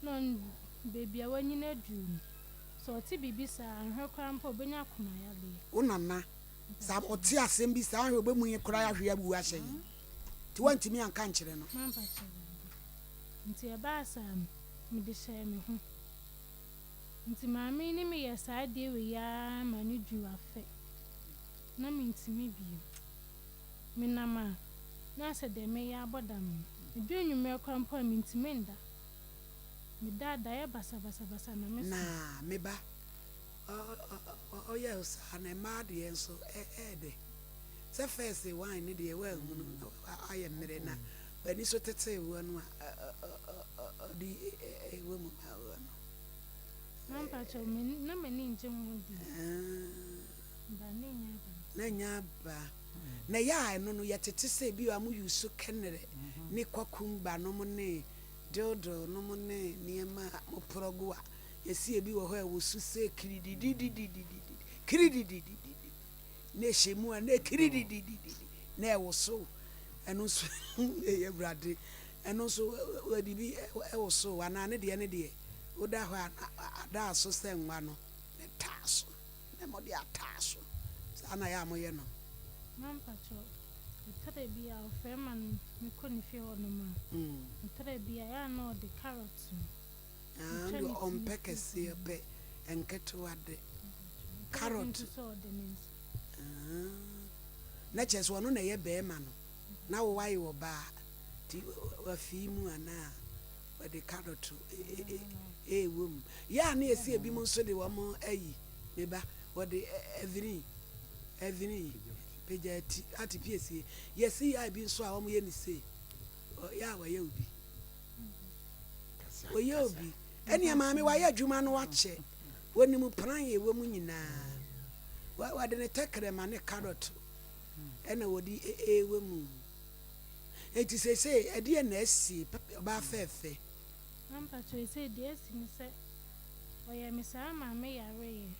Na ɔno, baabi a wanyin aduru no, sɛ ɔte biribi saa a, anhwɛ koraa mpo a ɔbɛnya akomayadeɛ. Wo nana, sɛ ɔte asɛm bi saa a, anhwɛ ɔbɛmu yɛn koraa ahwe awu ahyɛ yɛn. Nti woantumi anka ankyerɛ no? Mampa kyerɛ daabi. Nti ɛbaa saa no, mede hyɛɛ me ho. Nti maame yi ne me yɛɛ saa adeɛ wei ara ma no duruu afe. Na mentumi bio. Menam a, na asɛ deɛ mereyɛ abɔ dam no. Ɛduru anwummerɛ koraa mpo a, mentumi nda. Meda a, daeɛ basabasabasa na meso. Na me ba, ɔyɛɛ wo saa na mmaa deɛ nso ɛyɛ dɛ. Sɛ first wine no deɛ woanhunu, ayɛ mmerɛ na w'ani so tetee woɔ no a ɔde wɔ mu ma woɔ no. Mampakyɛw, na m'ani ngye ho deɛ, but na ɛnyɛ aba no saa. Na nya aba. Na ɛyɛ a ɛno no yɛtete sɛ ebi a mo use kɛnɛrɛ ne kwakumba nom ne dildo nom ne nneɛma a mo prɔgo a yɛsi ebi wɔ hɔ a ɛwoso sɛ kirididididididi kiridididididi na ɛhyɛ mu a na kiridididididi na ɛwoso ɛno nso ɛyɛ awurade ɛno nso wɔde bi ɛwoso anaa ne deɛ ne deɛ woda hɔ a ada so sɛ nwa no na ɛtaa so. Na mode ataa so. Saa na ɛyɛ a moyɛ no. Ma mpakyɛw, ɛtɔda bi a ɔfrɛ ma no me kɔ ne fie hɔ nom a, ɛtɔda bi a ɛyɛ a na ɔde carrot no. Ah, ɔno deɛ ɔmpɛ kɛseɛ, ɔpɛ nketewa de. Carrot. Nso sɛ ɔde ne nsa. Ah, na kyerɛ sɛ ɔno na ɛyɛ bɛrima no, na wo wayɛ ɔbaa, nti wafii mu anaa? Wɔde carrot ɛwɔ mu. Yɛ a na yɛsi ebinom nso de wɔn ayi, me ba, wɔde ɛvini, ɛvini, pagya ti, ate piesie. Yɛsi yɛ a ebi nso a wɔn yɛ ne sei, yɛ a wɔyɛ obi. Wɔyɛ obi. Ɛnea maame wayɛ adwuma no wakyɛ. Wɔnim pran ɛwɔ mu nyinaa. Wɔde ne tɛkrɛma ne carrot ɛna wɔde ɛwɔ mu. Enti seesei ɛdeɛn na asi, ɔbaa fɛɛfɛ? Ampa seesei deɛ asi ne sɛ, ɔyɛɛ me saa maa me yareeɛ.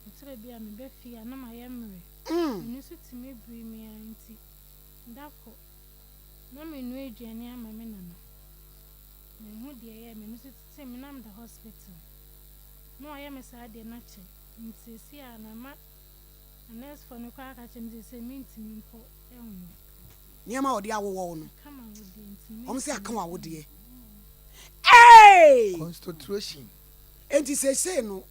Ɛtɔrɔ bi a meba fie a na mayɛ mmerɛ. M'ani nso tumi biri me ara nti da koro na menoa aduane ama me nana. Manhu deɛ ɛyɛɛ me, m'ani so tetee me na meda hospital. Na wayɛ me saa deɛ no akyɛ nti seesei a na ma anɛɛsefoɔ no koraa ka kyerɛ me sɛ seesei mentumi mpo nwo. Nneɛma a wɔde awowɔ wo no, wɔn sɛ aka w'awodeɛ. Hey! Constitution. Enti seesei no,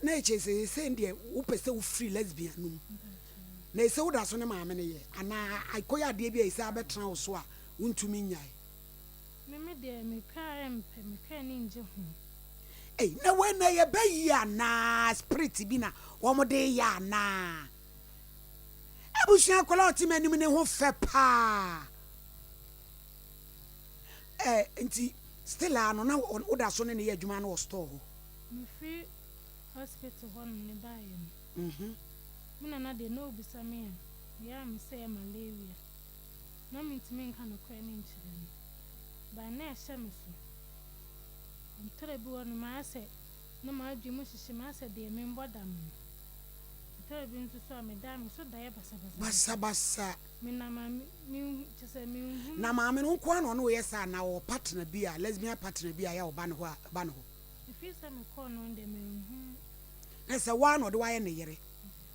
na ɛkyɛ sɛ seesei deɛ wopɛ sɛ wofiri lesbian no mu. Na ɛsɛ woda so ne maame no yɛ anaa akɔyɛ adeɛ bi a ɛsɛ abɛtena wo so a wontumi nnyae. Me me deɛ me kra ɛmpɛ, me kra ani ngye ho. Ei, na wei na ɛyɛ bɛyi anaa spirit bi na wɔn de yɛ anaa? Abusua akwadaa a ɔte m'anim ne ho fɛ paa. Ɛ nti still a no na woda so ne ne yɛ adwuma no wɔ store hɔ. Mefiri hospital hɔ nom ne baeɛ no, me nana deɛ na ɔbisa me a, meyɛ a mese ɛyɛ malaria. Na mentumi nka nokorɛ no nkyerɛ no. But na ɛhyɛ me so. Ntɔrɔ bi wɔ nom ayɛ sɛ na m'adwene mu hyehye me ayɛ sɛ deɛ membɔ dam no. Ɛtɔrɔ bi nso so a meda a me so daeɛ basabasa. Basabasa. Menam a menhu kyerɛ sɛ menhu. Na maame no nko ara na ɔne wo yɛ saa anaa ɔwɔ partner bi a lesbian partner bi a ɛyɛ a ɔba ne hɔ a ba ne hɔ? Ɛfiri sɛ mekɔɔ no deɛ manhu. Na sɛ wo ara na ɔde wo ayɛ ne yere,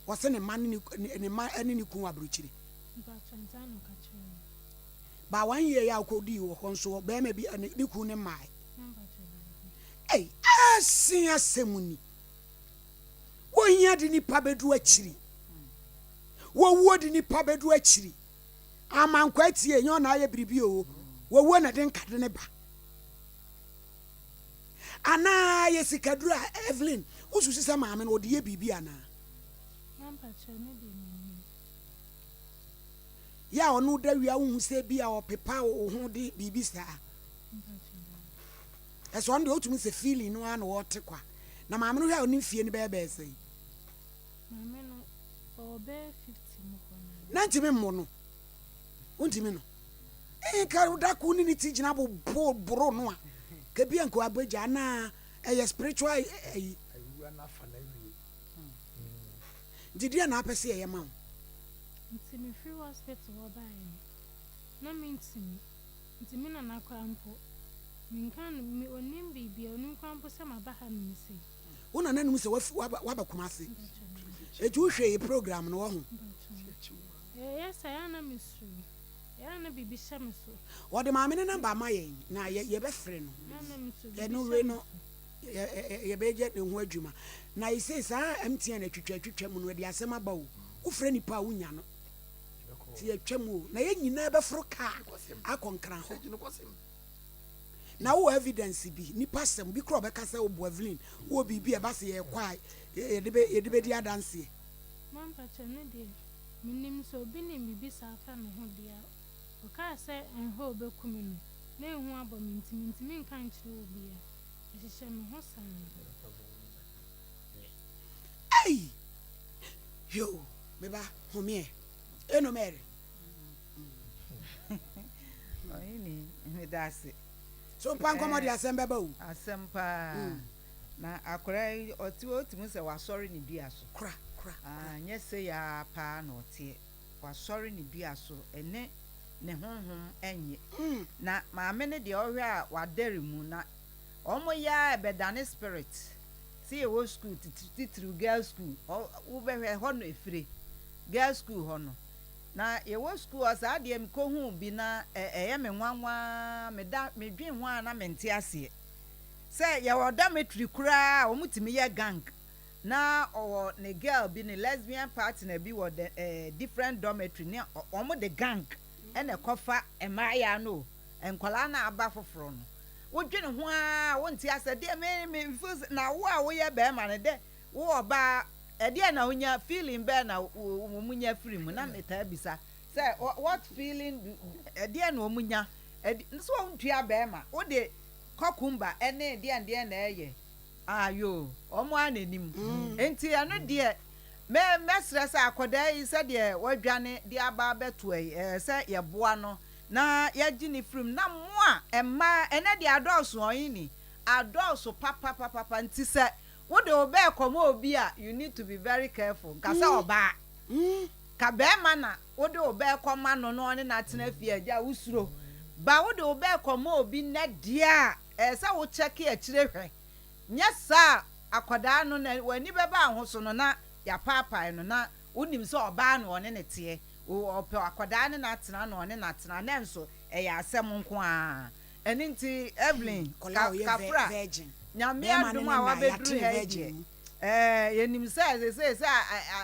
ɔse ne mma ne ne ne mma ne ne kunu wɔ aburokyire. Mpakyɛ ntaa na ɔka kyerɛɛ me. Ba one year yi a wokɔdii wɔ hɔ nso barima bi ne ne kunu ne mmae. Na mpakyɛ daabi. Ei asen asɛm ni. Wohia de nipa bɛdu akyiri. Wowuo de nipa bɛdu akyiri. Amankwa atie nyɛ ɔna ayɛ biribi o. Wowuo na de nkade ne ba. Anaa yɛ sikaduro a Evelyn wosusu sɛ maame no ɔde yɛ biribi anaa? Yɛ a ɔno da wia wohu sɛ bi a ɔpepa wo ho de biribi saa. Ɛsɛ ɔno deɛ wotumi sɛ feeling no ara na ɔrete kwa. Na maame no hwɛ a ɔne mfie no bɛyɛ bɛyɛ sɛn? Maame no ɔwɔ bɛyɛ 50 mu hɔ no. Na ntumi mmo no. Wontumi no. Nka da ko ne ne ti gyina bo boro no a, ka bi a nka wabɛgya anaa ɛyɛ spiritual ayi. Nti deɛ na apɛ sɛ yɛyɛ ma wo? Nti mefiri hospital hɔ baeɛ no, na mentumi. Nti me nana koraa mpo, menka no, me ɔnnim biribiara, ɔnnim koraa mpo sɛ maba ha nom sei. Wo nana nim sɛ wafi, waba, waba Kumasi? Eti wo hwɛ yi program no, wahu? Ɛyɛ saa, ɛyɛ a na me suro, ɛyɛ a na biribi hyɛ me so. Ɔde maame no number ama yɛn, na yɛ, yɛbɛfrɛ no. Ɛyɛ a na me suro, biribi Ɛno hyɛ wei me no, so. yɛ, yɛ, yɛbɛyɛ ne ho adwuma. Na yɛsei saa MTN atwitwa atwitwa mu no, ɛde asɛm aba o. Wofrɛ nipa a wonya no. Nti yɛtwa mu o, na yɛn nyinaa bɛforo kaa akɔ Nkran hɔ. Na wowɔ evidence bi, nipa sɛm, bi koraa ɔbɛka sɛ woboa Evelyn, wowɔ biribi a ɛba sɛ yɛkɔ a yɛde bɛ yɛde bɛdi adanseɛ. Mampakyɛ no deɛ, menim sɛ obi nim biribi saa fa me ho deɛ a, ɔkaa sɛ nhwɛ ɔbɛku me no, na ehu abɔ me nti mentumi nka nkyerɛ obiara, ɛhyehyɛ me ho saa. Ei! Yoo, me ba, homeɛ. Eno Mary. Ɔhene, meda ase. So mpa nkɔmmɔ de asɛm bɛba o. Asɛm paa. Na akwadaa yi, ɔte hɔ, wotumi hu sɛ wasɔre ne dua so. Kora, kora, kora. Nyɛ sei ara paa na ɔteɛ. Wasɔre ne dua so, ɛne ne honhom nnye. Na maame no deɛ ɔhwɛ a wadɛre mu na wɔn yɛ ara ɛbɛdane spirit. Sɛ yɛwɔ school titiriw girls school hɔ wobɛhwɛ ɛhɔ na ɛfire girls school hɔ no. Na yɛwɔ school hɔ saa deɛ mekɔhuu bi na ɛyɛ me nwanwa ara meda medwen ho a na mente aseɛ. Sɛ yɛwɔ dormitory koraa a wɔtumi yɛ gang na ɔwɔ ne girl bi ne lesbian partner bi wɔ the eh, different dormitory ne wɔn de gang ɛna ɛkɔfa mmaayaa no o, nkwadaa no a aba foforɔ no. Wodwene ho ara wonte asɛ deɛ me me feel sɛ na wo a woyɛ bɛrima no dɛ wo ɔbaa ɛdeɛ na wonya feeling bɛɛ na wɔn nya firi mu na metaa bisa sɛ what feeling do ɛdeɛ na wɔn nya ɛde nso wɔn ntua bɛrima wode kɔkumba ɛne deɛn deɛn na ɛyɛ Ah yoo, wɔn ara na ɛnim. Nti ɛno deɛ mɛ mɛsrɛ sɛ akwadaa yi sɛdeɛ wadwane de aba abɛtoa yi, ɛsɛ sɛ yɛboa no na yɛgye no firi mu. Na mo a mmaa, ɛnnɛ deɛ adɔɔso ɔhene, adɔɔso papapapapa nti sɛ wode wo bɛ rekɔma obi a, you need to be very careful. Nka sɛ ɔbaa, ka barima na wode wo bɛ rekɔma no na ɔne no atena fie a, agya wosuro. Ba wode wo bɛ rekɔma obi nnɛ deɛ a, Ɛyɛ sɛ wo kyɛke akyire hwɛ, nyɛ saa a akwadaa no na w'ani bɛba wo ho so no na yɛapaapae no na wonim sɛ ɔbaa na ɔne no teɛ, ɔpɛ akwadaa ne no atena na ɔne no atena nanso ɛyɛ asɛm nko ara. Ɛno nti Evelyn Akwadaa a ɔyɛ Kafra, virgin, Nyame bɛrima ne adom no a nna wabɛduru yɛate ne ha yi virgin deɛ mu. ɛɛ yɛnim sɛ seesei sɛ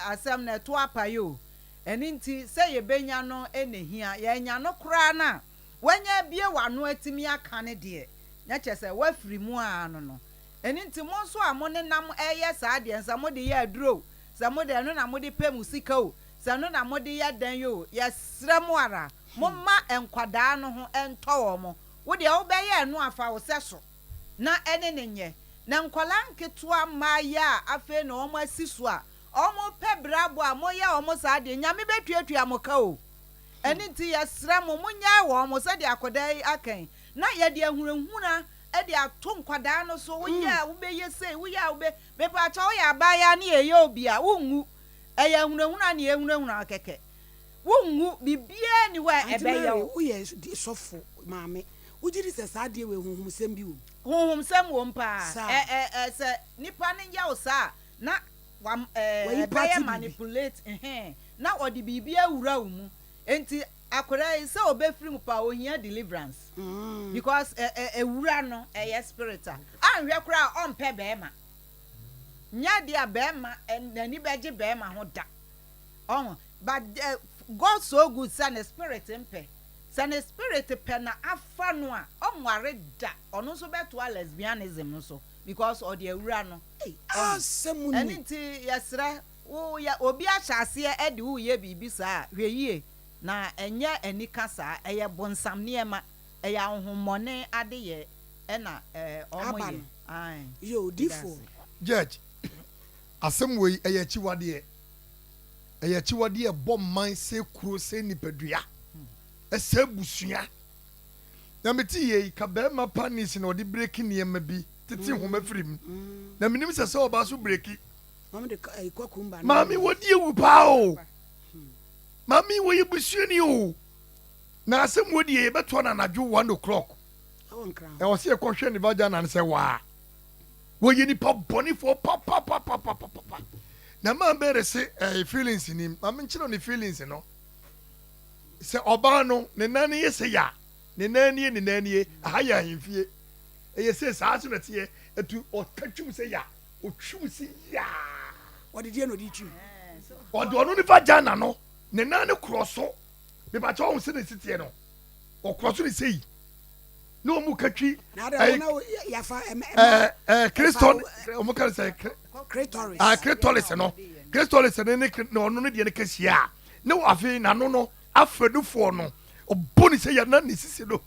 asɛm no ɛto apae o, ɛno nti sɛ yɛbɛnya no na ɛhia, yɛannya no koraa no a, Woanya abue w'ano atumi aka no deɛ, na kyerɛ sɛ woafiri mu ara no no. Ɛno nti mo nso a monenam reyɛ saa deɛ no, sɛ mode yɛ aduro o, sɛ mode ɛno na mode pɛ mo sika o, sɛ ɛno na mode yɛ dɛn o, yɛsrɛ mo ara, momma nkwadaa no ho ntɔ wɔn. Wo deɛ wobɛyɛ ɛno a, fa wo sɛso na ɛne no nyɛ. Na nkwadaa nketewa mmaayɛ a afei na wɔasi so a wɔrepɛ berɛ abɔ a moyɛ wɔn saa deɛ, Nyame bɛtuatua mo ka o. Ɛno nti yɛsrɛ mo, monnyae wɔn, sɛdeɛ akwadaa yi aka yi, na yɛde ahunahuna de ato nkwadaa no so, woyɛ a wobɛyɛ sei, woyɛ a wobɛ, mepaakyɛw woyɛ abaayaa ne yɛyɛ obi a, wonwu, ɛyɛ ahunahuna ne yɛhunahuna wo kɛkɛ, wonwu, biribiara nni hɔ a Auntie ɛbɛyɛ Mary, wo. woyɛ sɔfo maame, wogye di sɛ saa adeɛ wei honhomsɛm bi wɔ mu? Honhomsɛm wɔ mu paa. Saa. Ɛ, ɛ, ɛ, sɛ nipa no yɛ wo saa a, na wam, ɛ, Wayi ɛbɛyɛ party biribi. manipulate, ɛhɛn. na ɔde biribi awura wo mu nti akwadaa yi sɛ ɔbɛfiri mu paa ohia deliverance because ɛ ɛ ewura no ɛyɛ spirit a anhwɛ koraa a ɔmpɛ bɛɛma nyɛ adeɛ a bɛɛma n'ani bɛgye bɛɛma ho da ɔho but eh, God so good sɛ ne spirit mpɛ sɛ ne spirit pɛ na afa no a ɔnware da ɔno nso bɛtoa lesbianism no so because ɔde awura no ɔho ɛno nti yɛsrɛ Wo yɛ obi ahyɛ aseɛ de wo reyɛ biribi saa a, hwɛ yie na ɛnyɛ anika saa, ɛyɛ bonsam nneɛma, ɛyɛ ahonhommɔne adeyɛɛ ɛna wɔn Aba yɛ. no. Ae, Yɛ meda odifoɔ. ase. Judge, asɛm wei ɛyɛ akyiwadeɛ. Ɛyɛ akyiwadeɛ a ɛbɔ man, sɛe kuro, sɛe nipadua, ɛsɛe abusua. Na mete yei, ka barima panis na ɔde breki nneɛma bi, tete nhoma firi mu. Na menim sɛ sɛ ɔbaa so breki. Maame wɔ di awu paa o. Maame wɔ yɛ busuani o. Na asɛm wɔ die yɛbɛtoa no anadwo one o'clock. Ɛwɔ sɛ yɛkɔhwɛ ne vagina no sɛ waa. Wɔyɛ nipa bɔnefoɔ papapapapapa. Na maa Mary se ɛyɛ feelings nim. Maame nkyerɛ ne feelings no. Sɛ ɔbaa no ne nan no yɛ sɛ ya, ne nan nie ne nan nie, aha yɛ ahemfie. Ɛyɛ sɛ saa so na ɛteɛ. Ɛtu ɔka twum sɛ ya. Otwiw se yaa. Ɔde deɛ na ɔde twiw. Ɔde ɔno ne vagina no ne nan no korɔ so. Mepakyɛ ɔho sɛ ne si teɛ no. Ɔkorɔ so ne sei. Ne ɔmo ka twi. Na adɛ wɔn a yafa ɛma ɛɛ ɛɛ kriston ɔmo ka ne sɛ clitoris. Ah clitoris no clitoris ne ne na ɔno ne deɛ no ka hyia a ne afei n'ano no afɛdufoɔ no ɔbɔ ne sɛ ya na ne sisi no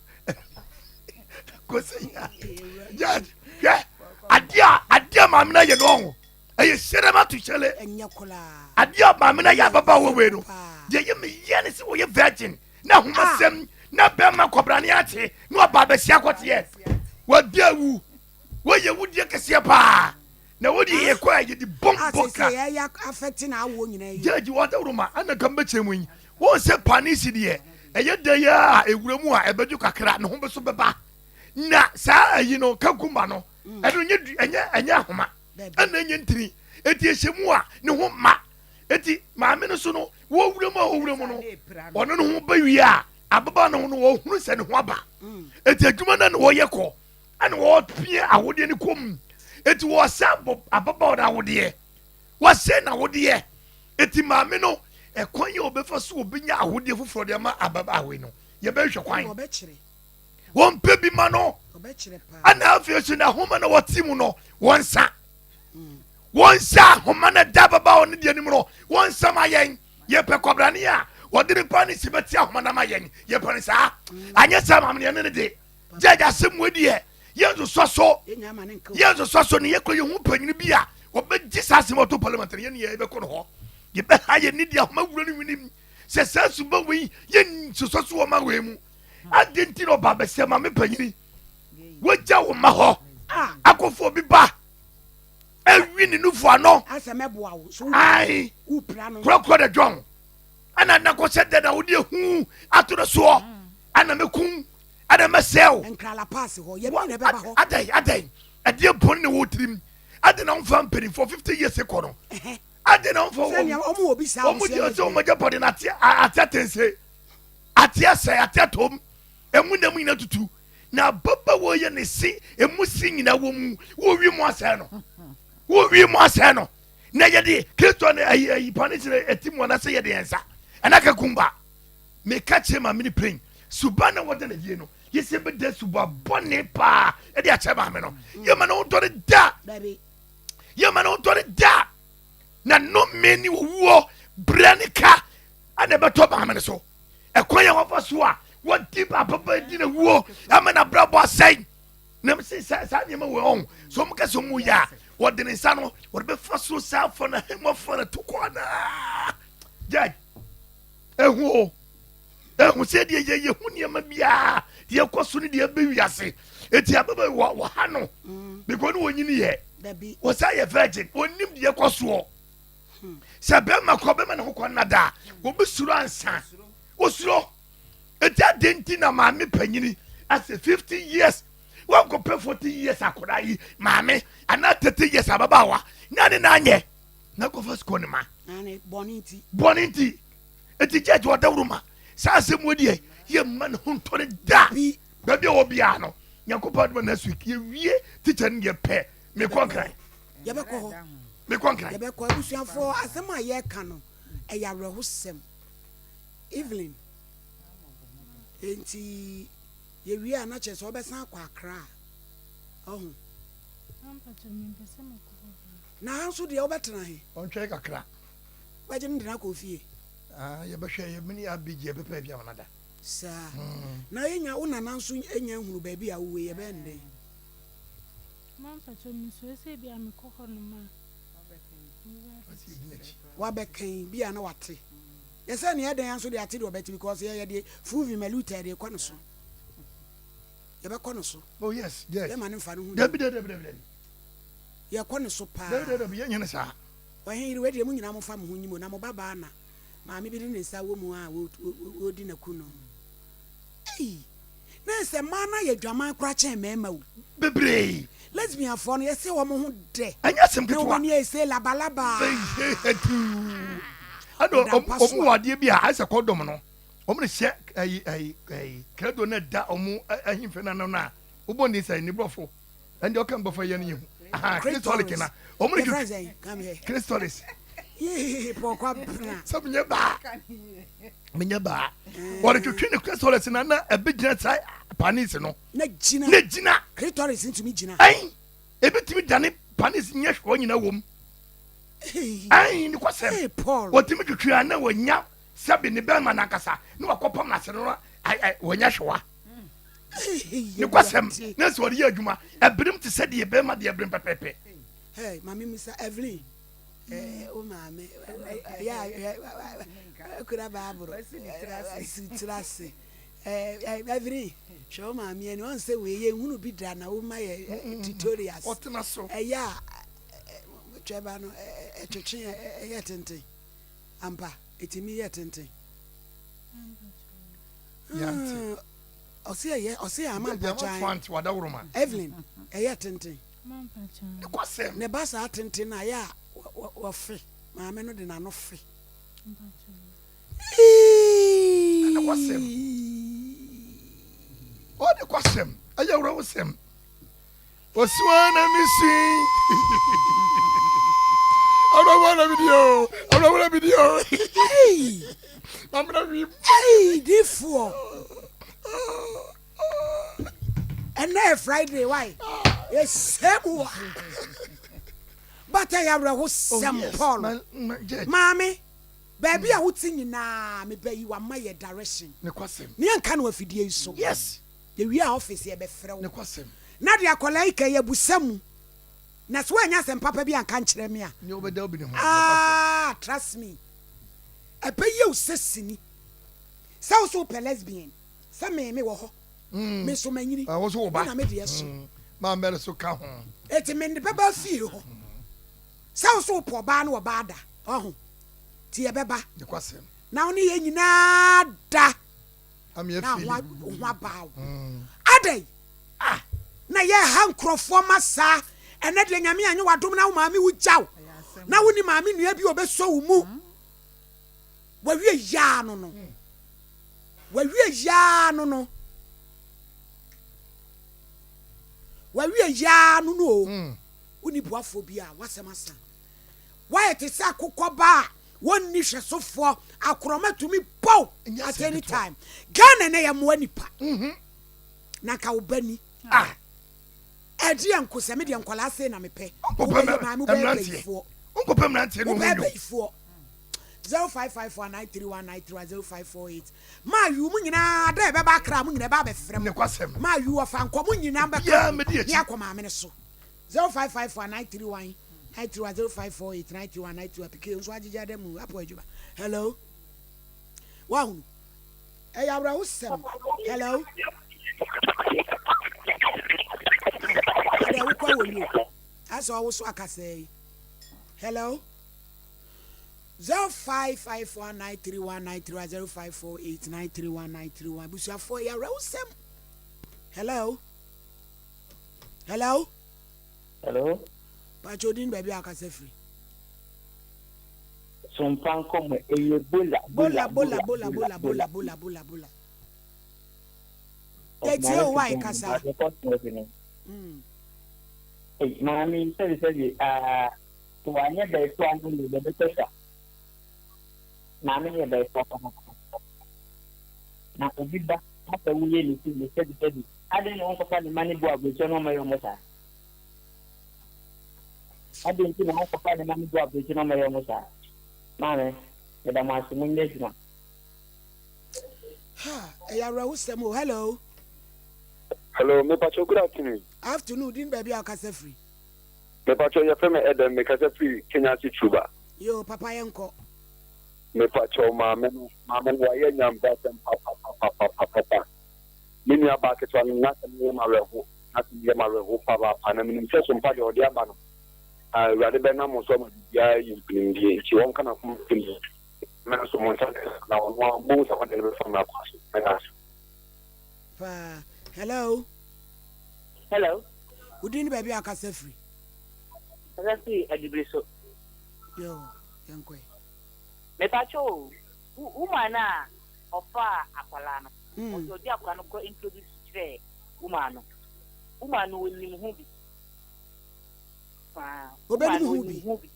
kɔsi ya judge hwɛ adeɛ a adeɛ a maame no ayɛ no ɔho Ɛyɛ hyerɛma to hyɛlɛ. Adeɛ a maame no ayɛ ababaawa wei no, deɛ ɛyɛ me yia ne sɛ wɔyɛ virgin na ahomasɛm ah. na bɛrima kɔbrane akye na ɔba abɛsi akɔteɛ. Wadi awu. Wɔyɛ wudie kɛseɛ paa. Na wode yɛ kɔ a yɛde bɔmbɔ ka. Judge wɔn dawuroma ɛna nka mbɛkyerɛ mu yi. Wɔn sɛ panisi deɛ ɛyɛ dɛ yɛ a ewura mu a ɛbɛdwo kakra ne ho bɛso bɛba. Na saa ayi no kakumba no ɛno nyɛ ɛnyɛ ɛnyɛ ahoma. Ɛna ɛnyɛ ntini. Eti ɛhyɛ mu a ne ho mma. Eti maame no so no wɔwura mu a wɔwura mu no ɔno ne ho ba wie a ababaa no ho no wɔhunu sɛ ne ho aba. Eti adwuma no na wɔyɛ kɔ ɛna wɔpia awodeɛ no kɔ mu. Eti wɔsɛ abɔ ababaawa no awodeɛ. Wɔsɛ n'awodeɛ. Eti maame no ɛkwan yɛ wɔbɛfa so wɔbɛnya awodeɛ foforɔ de ama ababaawa no yɛbɛhwɛ kwan. Wɔmpɛ bi ma no. Ɛna afei nso n'ahoma na wɔte mu no wɔnsa. Wɔnsa ahoma na da ababaawa no deɛ no mu no wɔnsa ma yɛn. Yɛpɛ kɔbrane a wɔde ne pa ne si bɛte ahoma no ama yɛn. Yɛpɛ no saa. Anyɛ saa maame no yɛne no de. Gyagye asɛm wei deɛ yɛnsosɔ so. Yɛnsosɔ so ne yɛkɔ yɛhu panyini bi a wɔbɛgye saa asɛm ɔto parliament no yɛne yɛbɛkɔ no hɔ. Yɛbɛha yɛn ne deɛ ahoma wura no hwenem sɛ saa suban wei yɛnsosɔ so wɔ ma wei mu. Adɛn nti na ɔba bɛsɛ maame panyini wagya wo mma hɔ akɔfo obi ba awi ne nufu ano ai korɔkorɔ de dwɔn ɛna nakɔhyɛ dɛ na wode ehu ato no soɔ ɛna mɛkum ɛna mɛsɛw adɛn adɛn ɛdeɛ bɔne ne wɔ tirim adɛn na womfa mpanimfoɔ 50 years kɔ no adɛn na womfa wɔn deɛ sɛ wɔn agyapade no ate atɛnse Ate asɛe, ate atɔ mu, emu nam nyinaa tutu, na ababaawa yɛ ne se, emu se nyinaa wɔ mu, wowi mu asɛe no, wowi mu asɛe no, na yɛde Kristo ne ayi ayi pane kyerɛ ɛti mu anaasɛ yɛde yɛn nsa ɛna kakumba. Meka kyerɛ maame no pɛn, suban na wɔda no adie no, yɛsɛ bɛda suba bɔne paa ɛde akyɛ maame no, yɛma no ntɔre da, yɛma no ntɔre da, na nnome ne owuo brɛ ne ka ɛna ɛbɛtɔ maame no so. Ɛkwan yɛ wɔfa so a wɔdi ababa di na wuo ama n'abrabɔ asɛe. Na sɛ saa saa nneɛma wɔ ɔho so wɔn kɛse wɔn yɛ a wɔde ne nsa no wɔde bɛfa so saa afa na hɛn mu afa na to kɔ anaa gyae ehu o ehu sɛ deɛ yɛ yɛ hu nneɛma biara deɛ ɛkɔ so ne deɛ ɛbɛ wiase eti ababa wɔ wɔ ha no because ne wɔnyini yɛ wɔsan yɛ virgin wɔnim deɛ ɛkɔ soɔ. Sɛ bɛrima kɔ bɛma ne ho kɔ nna da a, wɔbɛsuro ansa. Wɔsuro. Eti adɛn nti na maame panyini asɛ 50 years wankɔpɛ 40 years akwadaa yi maame anaa 30 years ababaawa na ne na anyɛ na kɔfa sukuu ne ma. Bɔne nti. Bɔne nti. Eti judge ɔdawuro ma saa asɛm wɔ deɛ yɛ mma ne ho ntɔ ne da. Baabi a wɔ biara no Nyankopɔn adoma next week yɛwie teacher no deɛ pɛ mekɔ nkran. Yɛbɛkɔ hɔ. Mekɔ Nkran. Yɛbɛkɔ. Abusuafoɔ, asɛm a yɛreka no, ɛyɛ awerɛhosɛm. Evelyn, enti yɛwie a na kyerɛ sɛ wobɛsan akɔ Accra. Ɔho? Na ha nso deɛ wobɛtena he? Ɔntwɛn kakra. Wobɛgye no de no akɔ fie? Ah, yɛbɛhwɛ, yɛmene Abigye yɛbɛpɛ baabi ama no ada. Saa. Na yɛnya, wo nana nso nya nhunu baabi a wowɔ yi, yɛbɛyɛ no dɛn? Mampakyɛw mesuro sɛ ebia mekɔ hɔ nom a Wabɛkan bi a na wate. Yɛ sɛ nea ɛdɛn nso de ate deɛ ɔbɛte because yɛyɛ deɛ Fulvin Maluta yɛde kɔ ne so. Yɛbɛkɔ ne so. Oh yes, yes. Yɛma ne nfa ne ho. Dabi dabi dabi dabi. Yɛkɔ ne so paa. Dabi dabi dabi yɛnyɛ ne saa. Ɔhen yere wei deɛ mo nyinaa mo fa mo ho nyim o na mo ba baa na maame bi de ne nsa wɔ mu a wɔdi n'aku no. Ei! Na ɛsɛ mmaa no ayɛ adwaman koraa kyɛn mmarima o. Bebree. Lesbianfoɔ no, yɛse wɔn ho dɛ. Ɛnyɛ asɛm ketewa. Na wɔn ani ayɛ sei labalaba. Ɛna wɔn wɔ adeɛ bi a ayɛ sɛ kɔndɔm no, wɔn de hyɛ ɛyi ɛyi ɛyi kredo no ɛda wɔn ahemfie no ano no a, wobɔ ne sɛ ne borɔfo. Ɛnde ɔka mbɔfra yɛ no yɛ hu. Aha, clitoris na. Wɔn de twitwi. Clitoris. Yee, pɔkɔ abena. Sɛ menyɛ baa. Menyɛ baa. Wɔde twitwi ne clitoris na na ɛbɛ gyina saa panis no. Na gyina. Na gyina. Clitoris ntumi gyina. Ɛn, ebi tumi dane panis nyɛ hwɛ nyina wɔm. Ɛn, ne kɔsɛm. Wɔtumi twitwi a na wɔnya sɛbi ne bɛrima n'ankasa na wakɔpam n'ase no wɔnya hwewa. Nokwasɛm, na sɛ ɔde yɛ adwuma, ɛberem te sɛ deɛ bɛrima deɛ berem pɛpɛɛpɛ. Hey, maame Musa, Evelyn, eh, wo maame, ɛyɛ a kura baaboro, si tiri ase. Evelyn, hwɛ wo maame ani, ɔn sɛ wei yɛ nhunu bi da na woma yɛ tutorials. Ɔtena so. Ɛyɛ a twɛba no ɛtwetwe ɛyɛ tenten. Ampa, ɛtumi yɛ tenten. Ɔse ɛyɛ, ɔse ama mpakyan. Evelyn, ɛyɛ tenten. Ne ba saa tenten no a, ɛyɛ a wɔfe, maame no de n'ano fe. Ɛnokwasɛm. Ɔde kwasɛm. Ɛyɛ awerɛhosɛm. Osuo na mi sui. Awerɛhoɔ na mi di o. Awerɛhoɔ na mi di o. Mamina wi. Ei, difoɔ. Ɛnɛ yɛ Friday why? Yɛsɛ mu wa. But ɛyɛ awerɛhosɛm oh, Paul. Maame, baabi a wote nyinaa meba yi wama yɛ direction. Ne yɛnka no afidie yi so. Yes. Yɛwie a office yɛbɛfrɛ wo. Na de akwadaa yi ka yɛ abusa mu. Na sɛ woannya asɛm papa bi anka nkyerɛ me a. Ah, trust me. Ɛbɛyɛ wo sɛ sini. Sɛ wo so wopɛ lesbian. Sɛ me me wɔ hɔ. Me nso manyini. Ah, wo so wo ba. Me na me deɛ so. Maa Mary so ka ho. Eti me de bɛba fie hɔ. Sɛ wo so wopɛ ɔbaa ne ɔbaa da. Ɔho. Ti yɛbɛba. Na wo ne yɛn nyinaa da. Na ho ho abaa wo. Adɛn? Ah, na yɛha nkurɔfoɔ ma saa. Ɛnɛ deɛ Nyame anyɛ w'adom na wo maame wo gya wo. Na wo ni maame nua bi a ɔbɛsɔ wo mu. Wawie yaa no no. Wawie yaa no no. Wawie yaa no no o. Wonni boafoɔ bi a w'asɛm asa. Woayɛ te sɛ akokɔ ba a wɔnni hwɛsofoɔ. Akorɔma tumi bɔ wo at any time. Ghana nɛ yɛmmoa nipa. Na nka wo ba ni. Ah. Ɛdeɛ nko sɛ me deɛ nkwadaa sei na mepɛ. Wobɛyɛ maame wobɛyɛ bayifoɔ. Wonkɔpɛ mmeranteɛ no Wobɛyɛ bayifoɔ. 0554 931 931 0548 Maa yu mo nyinaa da ɛbɛba akra mo nyinaa ɛba abɛfrɛ mo. Nokwasɛm. Maa yu ɔfa nkɔ mo nyinaa Obiara mbɛka mmɛdi akyi. ne akɔ maame no so. 0554 931 931 0548 931 931 PK nso agyegye ada mu apɔ adwuma. Hello. Wahunu. Ɛyɛ awerɛhosɛm. Hello. Ada wokɔ wɔ yi o. Asɛ ɔwo so akasa yi. Hello. 0554931931 0548931931 busuafoɔ ɛyɛ awerɛhosɛm. Hello. Hello. Hello. Pacho din baabi a akasa firi. Sompa nkɔmɔ ɛyɛ bola bola bola bola bola bola bola bola bola. Yɛtie o wa kasa. Maame sɛbi sɛbi aa wanyɛ bɛɛfo ano ne bɛbɛ kasa. Maame yɛ bɛɛfo papa. Na obi ba asɛ woyɛ ne ti ne sɛbi sɛbi. Adɛn na wɔnkɔfa ne ma ne bu aburokyɛ na ɔmɛyɛ ɔmo saa. Adɛn nti na wɔnkɔfa ne ma ne bu aburokyɛ na ɔmɛyɛ ɔmo saa. Maame, meda mo ase monyɛ adwuma. Ha, ɛyɛ awerɛhosɛm o. Hello. Hello, mepakyɛw good afternoon. Afternoon, din baabi a wokasa firi. Mepakyɛw yɛfrɛ me Edem, mekasa firi Kenyasi Truba. Yoo, papa yɛnkɔ. Mepakyɛw maame no, maame no wayɛ nyambrasɛm papapapapapapa. Me nua baa ketewa no n'asɛm no yɛ me awerɛho, n'asɛm yɛ me awerɛho papaapa na menim sɛ sompa deɛ ɔde aba no, Awurade bɛnam mo so ama biribiara ayi nkunimdie nti ɔnka n'akoma nto mu. Me nso mo nsa nka na ɔno ara ɔbɛhu sɛ ɔde no bɛfa mmara kwan so. Meda ase. Paa. Hello. Hello. Wo din ne baabi a akasa firi? Kasa firi Adibiri so. Yo, yɛnkɔ ɛ. Mepakyɛ o, woman no a ɔfaa akwadaa no, ɔsɛ ɔde akwadaa no kɔ introduce kyerɛɛ woman no. Woman no onim ho bi. Paa. Woman no onim ho bi.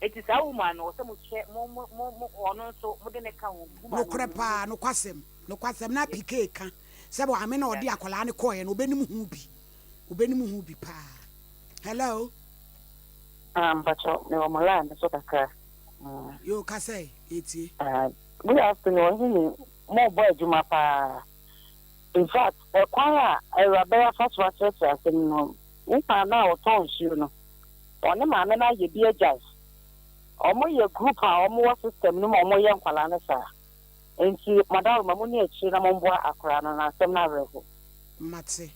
Eti saa woman no ɔsɛ mo kyɛ mo mo mo ɔno nso mo de ne ka ho bi. Nokorɛ paa, nokwasɛm, nokwasɛm na PK ka sɛ maame na ɔde akwadaa no kɔɔɛ no ɔbɛnim ho bi, ɔbɛnim ho bi paa. Hello. Ah mpakyɛw mewɔ mo line no so kakra mm. Yoo kasa ɛ yɛtie. Ah good afternoon ɔhene mo bɔ adwuma paa in fact ɛkwan a awuraba yi afa so akyerɛkyerɛ asɛm no wo maame a ɔtɔn nsuo no. Ɔne maame no ayɛ bi agyae. Ɔmo yɛ group a ɔmo wɔ system no mu a ɔmo yɛ nkwadaa no saa. Nti Madaroma mo ni akyire na mo mboa akwadaa no na asɛm no awerɛho. Mate,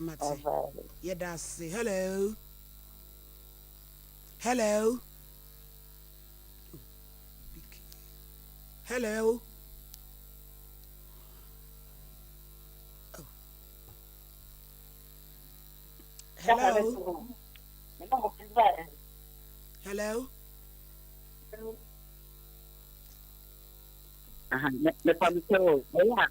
mate. Yɛda ase. Hello. Hello. Hello. Oh. Hello. Hello. Mepa me kyɛw o, ɛyɛ a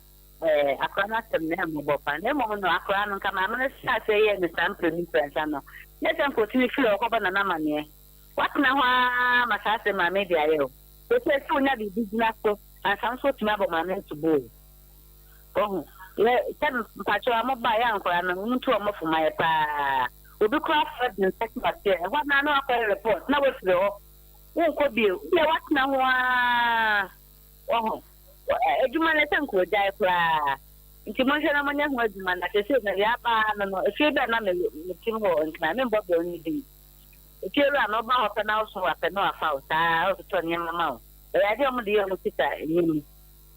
ɛɛ akora no asɛm na ɛmmɔbɔ pa na mmom no akora no nka maame no hyɛ aseɛ yɛɛ no saa mprenu mprɛnsa no nyɛ sɛ nka ɔtumi firi hɔ kɔbɔ nana amaneɛ watena hɔ ara ma saa asɛm maame de ayɛ o sɛsɛ sɛ wonya biribi gyina so ansa nso wotumi abɔ maame ntobo o Wahu? Yɛ, sɛ mpakyɛw a moba yɛ a nkwadaa no, montu wɔn fo ma yɛ paa. Obi koraa frɛ de nsa si aseɛ, ɛhɔ no ara na wakɔyɛ report na wafiri hɔ. Wonkɔ bio. Wodeɛ woatena ho ara. Wahu? Adwuma no ɛsɛ nka ogyae koraa. Nti monhwɛ na monyɛ ho adwuma na seesei no deɛ aba ara no no, efie bi a na me, mete mu wɔ Nkran, membɔ bɛn no din. Efie wura no, woba hɔ pɛ na woso wapɛ na wafa wo saa, ɔtotɔ nneɛma ma wo. Ɛyɛ adeɛ a wɔde yɛ wɔn sika nni mu.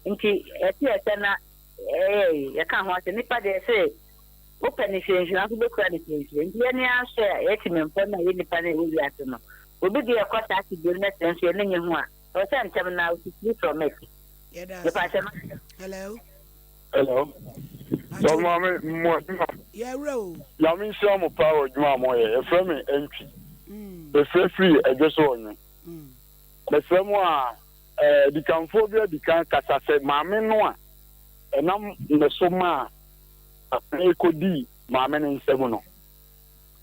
Nti ɛte yɛ sɛ na ɛyɛ yi yɛka ho asɛm nipa deɛ ɛse wopɛ ne hwee nhwee nanso wobɛkura ne hwee nhwee nti yɛne ara nso a yɛte mempɔ no a yɛ nipa no a ɛwɔ wiase no obi deɛ ɛkɔ saa tebea mu na sɛ nso yɛne nye ho a ɛwɔ sɛ ntɛm no ara wosi free from it Yɛda mepa ase. kyɛ ma Hello. Hello. Sɛ maame mo adwuma. Yɛwura o. Nyame nhyira mo paa wɔ adwuma a moyɛ. Yɛfrɛ me Antwi. Mefrɛ firi Adwo so Ɔnwe. Mesrɛ mo a Adikanfoɔ bi adi kan kasa sɛ maame no a ɛnam ne so maa akwadaa yi kɔdii maame no nsam no,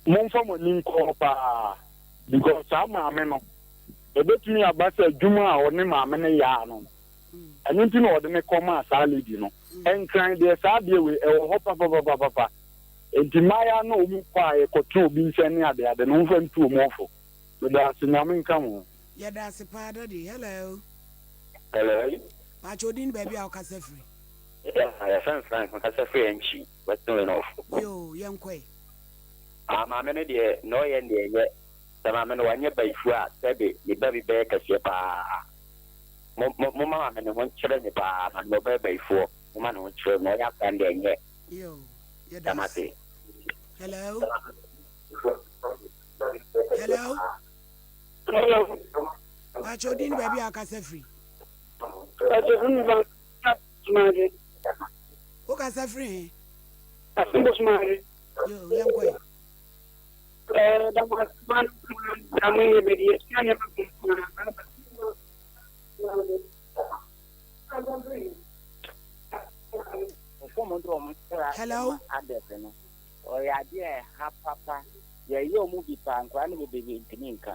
momfa mo ani nkɔ hɔ paa because saa maame no, ɛbɛtumi aba sɛ adwuma a ɔne maame no yɛ ara no, ɛno nti na ɔde no kɔmaa saa lady no. Nkran deɛ saa adeɛ wei ɛwɔ hɔ papapapapa. Nti mmaayewa no a wɔn kɔ a yɛkɔtena obi nkyɛn ne adeade no, momfa ntu wɔn fo. Meda ase, Nyame nka mo ho. Yɛda ase paa daddy. Hello. Hello. Pakyɛ odin ne baabi a wokasa firi. Yeah, yɛfrɛ me Frank, mekasa firi Antwi, Western Wayne Off. Yoo, yɛnkɔ ɛ. Ah, maame no deɛ, nea ɔyɛ no deɛ ɛnyɛ. Sɛ maame no wanyɛ bayifuo a, sɛbe ne ba bi bɛyɛ kɛseɛ paa. Mo, mo, momma maame no ho nkyere no paa, maame no ɔbɛyɛ bayifoɔ. Momma ne ho nkyere no, nea ɔyɛ akora no deɛ ɛnyɛ. Yoo, yɛda Dam ase. ase. Hello. Hello. Hello. Pakyɛ odin ne baabi a wokasa firi. Pakyɛ mi ba Sumare. Wokasa firi he? Asembo Sumare. Yo, yɛnkɔ ɛ. Ɛɛ dama suma dama yɛ bɛdi yɛ sua nneɛma pii Hello. Ɔyɛ adeɛ a ɛha papa. Yɛyɛ ɔmo bi paa nkwadaa no bebree ntumi nka.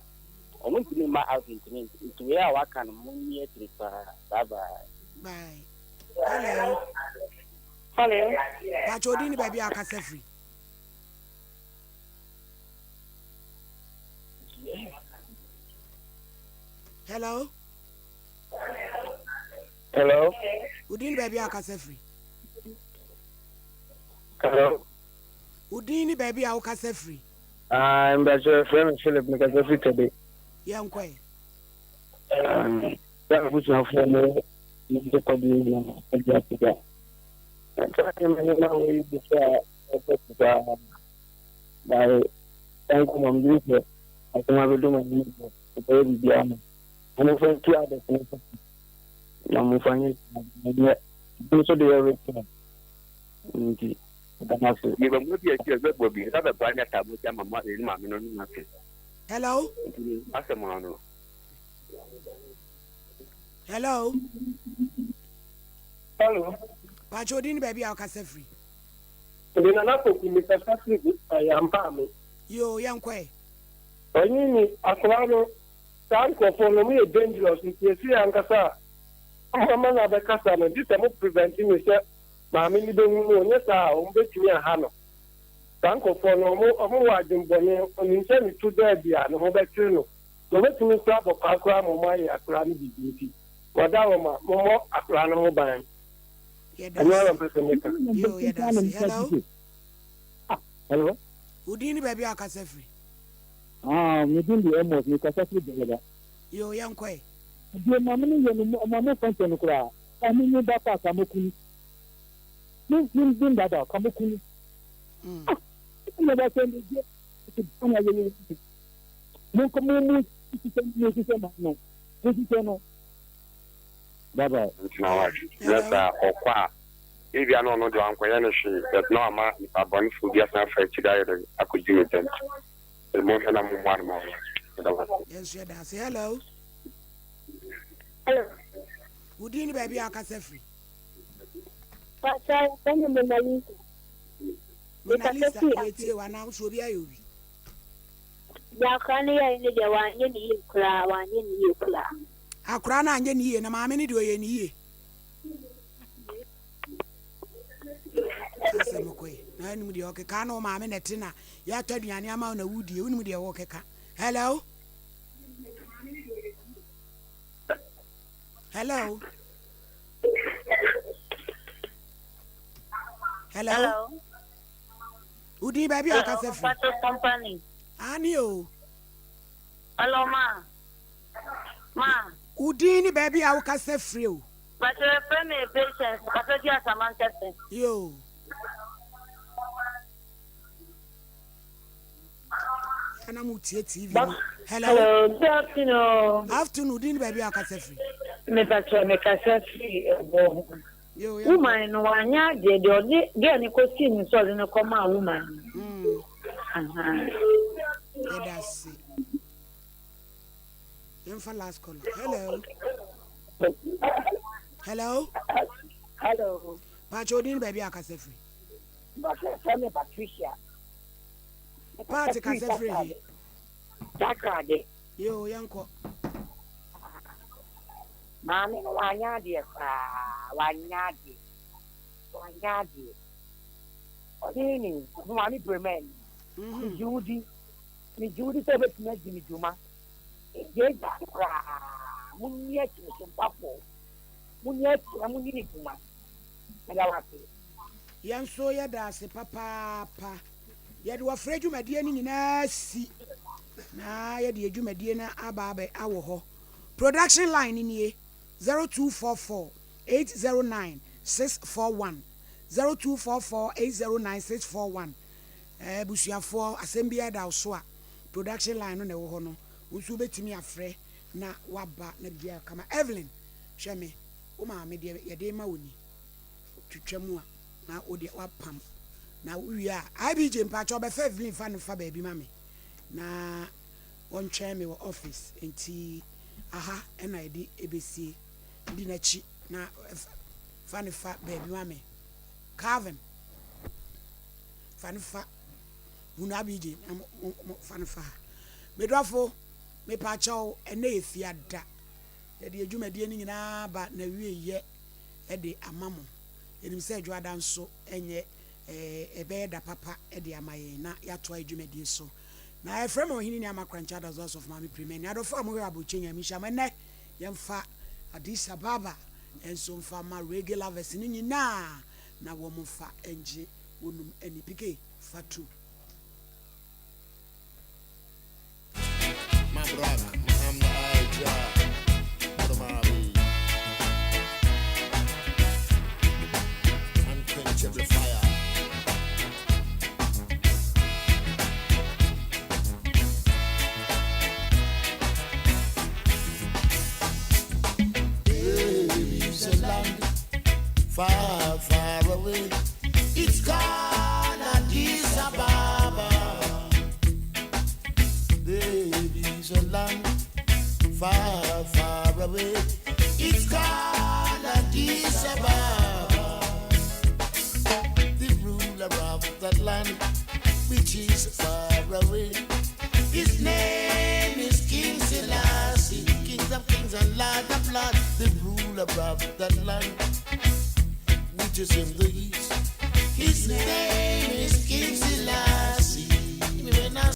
Ɔmo ntumi mma out ntumi nka. Nti wei a waka no mo nni akyire paa. Bye bye. Bye. Hello. Hello. Pacho odin ne baabi a wakasa firi. Hello. Hello. Odin ne baabi a wakasa firi. Hello. Wo din ne baabi a wokasa firi? Ah, mpakyɛ yɛfrɛ me Philip, mekasa firi Tɛde. Yɛnkɔ ɛ. Sɛ abusuafoɔ mo mo kɔdeɛ nyina agya apagya. Saa nneɛma nneɛma wei bi sɛ ɛkɔ so paa. Na sanko ma mede sɛ asɛm abɛdɔ ma anim sɛ ɛbɛyɛ biribiara ma. Na momfa ntu adɛfo no so na momfa nyɛ nyɛ nso de yɛ rekyerɛ nti Hello. Hello. Hello. Pacho odin ne baabi a wokasa firi. Mede Nana Poku mekasa firi Ayampaame. Yoo yɛnkɔ ɛ. Ɔnye ni akwadaa no saa nkurɔfoɔ no wɔyɛ dangerous nti ɛsei ankasa a mo ama no abɛkasa no gye sɛ mo prevent me sɛ Maame no bɛhu no, nyɛ saa a wɔbɛtumi aha no. Saa nkurɔfoɔ no, wɔn wɔ adwemmɔne, ɔnim sɛ ne to da adi a, ne ho bɛkyere no. Na wɔbɛtumi nso abɔ paa koraa ma wɔayɛ akwadaa no biribi nti, wɔadaworoma, mommɔ akwadaa no ho ban. Ɛno ara na mepɛ sɛ meka. Yoo, yɛda ase. Hello. Hello. Wo din ne baabi a wokasa firi? Ah, me din de Amos, me kasa firi Gbagada. Yoo, yɛnkɔ ɛ. Deɛ maame no yɛ no ma mo fa nkyɛ no koraa. Ah, me me ba pa ka mo kunu. Me me me dada ka mo kunu. Ah, me ba sɛ me deɛ ɛte na yɛ yɛ. Mo nka mo mo sisɛ mo sisɛ ma no. Mo sisɛ no. Bye bye. Ntena hɔ a, na sɛ ɔkɔ a, ebia na ɔno deɛ wankɔyɛ no hwee but na wama nipa bɔnefoɔ bi asan afa akyire ayɛ dɛn akɔdi ne dɛm. Nti monhwɛ na mommoa no ma ɔnyɛ. Meda mo ase. Yɛn nso yɛda ase. Hello. Hello. Wo din ne baabi a wokasa firi? Pastor, yɛfrɛ me Mona Lisa. Mona Mekasa Lisa, firi yɛtie wo anaa wo so obi ayɛ obi? Deɛ akwadaa no yɛe no deɛ wanyɛ ne yie koraa, wanyɛ ne yie koraa. Akwadaa no anyɛ ne yie na maame no deɛ ɔyɛ ne yie. Asɛm kɔe na anim deɛ ɔkeka na wo maame na ɛte na yɛatɔ aduane ama wo na wodie wonim deɛ wɔkeka. Hello. Hello. Hello. Hello. Wodin baabi a ɔkasa firi. Hello, company. Ani o. Hello, ma. Ma. Wo din ne baabi a wokasa firi o. Pacho yɛfrɛ me Patience, mekasa fi Asamankɛse. Yoo. Ana mo tie TV no. Hello. Hello, good afternoon. Afternoon, din ne baabi a wokasa firi. Me pacho me kasa firi ɛbɔ ho. Woman no wanyɛ adeɛ deɛ ɔde girl no kɔ sii no sɛ ɔde no kɔ maa woman no. Yɛda ase. Yɛmfa last caller. Hello. Hello. Hello. Pacho odin baabi a kasa firi. Mbɔsɛ fɛ mi Patricia. Paati kasa firi he. Takrade. Yoo yɛnkɔ. Maame no wanyɛ adeɛ koraa wanyɛ adeɛ wanyɛ adeɛ ɔne ne maame bremɛn megye wo di megye wo di sɛ wobɛtumi adi me dwuma Egyaagyaa no koraa. Monni akyi sompafoɔ. Monni akyi na monni ne dwuma. Meda wo ase. Yɛn nso yɛda ase papaapa. Yɛde ɔfrɛ dwumadie no nyinaa si na yɛde yɛn dwumadie no aba abɛ awɔ hɔ. Production line no nie, 0244 809 641, 0244 809 641. Abusuafoɔ, asɛm biara da wo so a, Production line no na ɛwɔ hɔ no, wo nso wobɛtumi afrɛ na woaba na biribiara ayɛ kama. Evelyn, hwɛ me, wo maame deɛ yɛde rema wo ni, twitwa mu a na wo deɛ woapam na wowie a, IBJ mpakyɛw bɛfa Evelyn fa no fa baabi ma me na ɔntwɛn me wɔ office, nti aha na yɛde ɛbɛsie, di n'akyi na fa no fa baabi ma me. Calvin, fa no fa. Hunu Abigye na mo mo mo fa no fa ha. Me dɔfo, mepakyɛw, ɛnnɛ yɛ Fiada. Yɛde yɛn dwumadie no nyinaa ba n'awieyɛ de ama mo. Yɛnim sɛ Dwoada nso nyɛ ɛɛ ɛbɛyɛ da papa de ama yɛn na yɛatoa yɛn dwumadie so. Na yɛfrɛ me Ɔhene Ni Amakrankyɛ Adazo Asɔfo Maame Prima ni. Adɔfo a mohwɛ Aburokyire Nyame nhyira mo. Ɛnnɛ yɛmfa Addis Ababa nso mfa ma Reggae lovers no nyinaa na wɔmfa ngye wɔnum ani. PK. Fatu. Mabrak, Muhammad Aja, Odamabi. Unquenchable fire. There is a land far, far away. It's called Addis Ababa. There is a land far, far away. It's called Addis Ababa. The ruler of that land, which is far away. His name is King Selassie, King of kings and Lord of lords, the ruler of that land, which is in the east. His name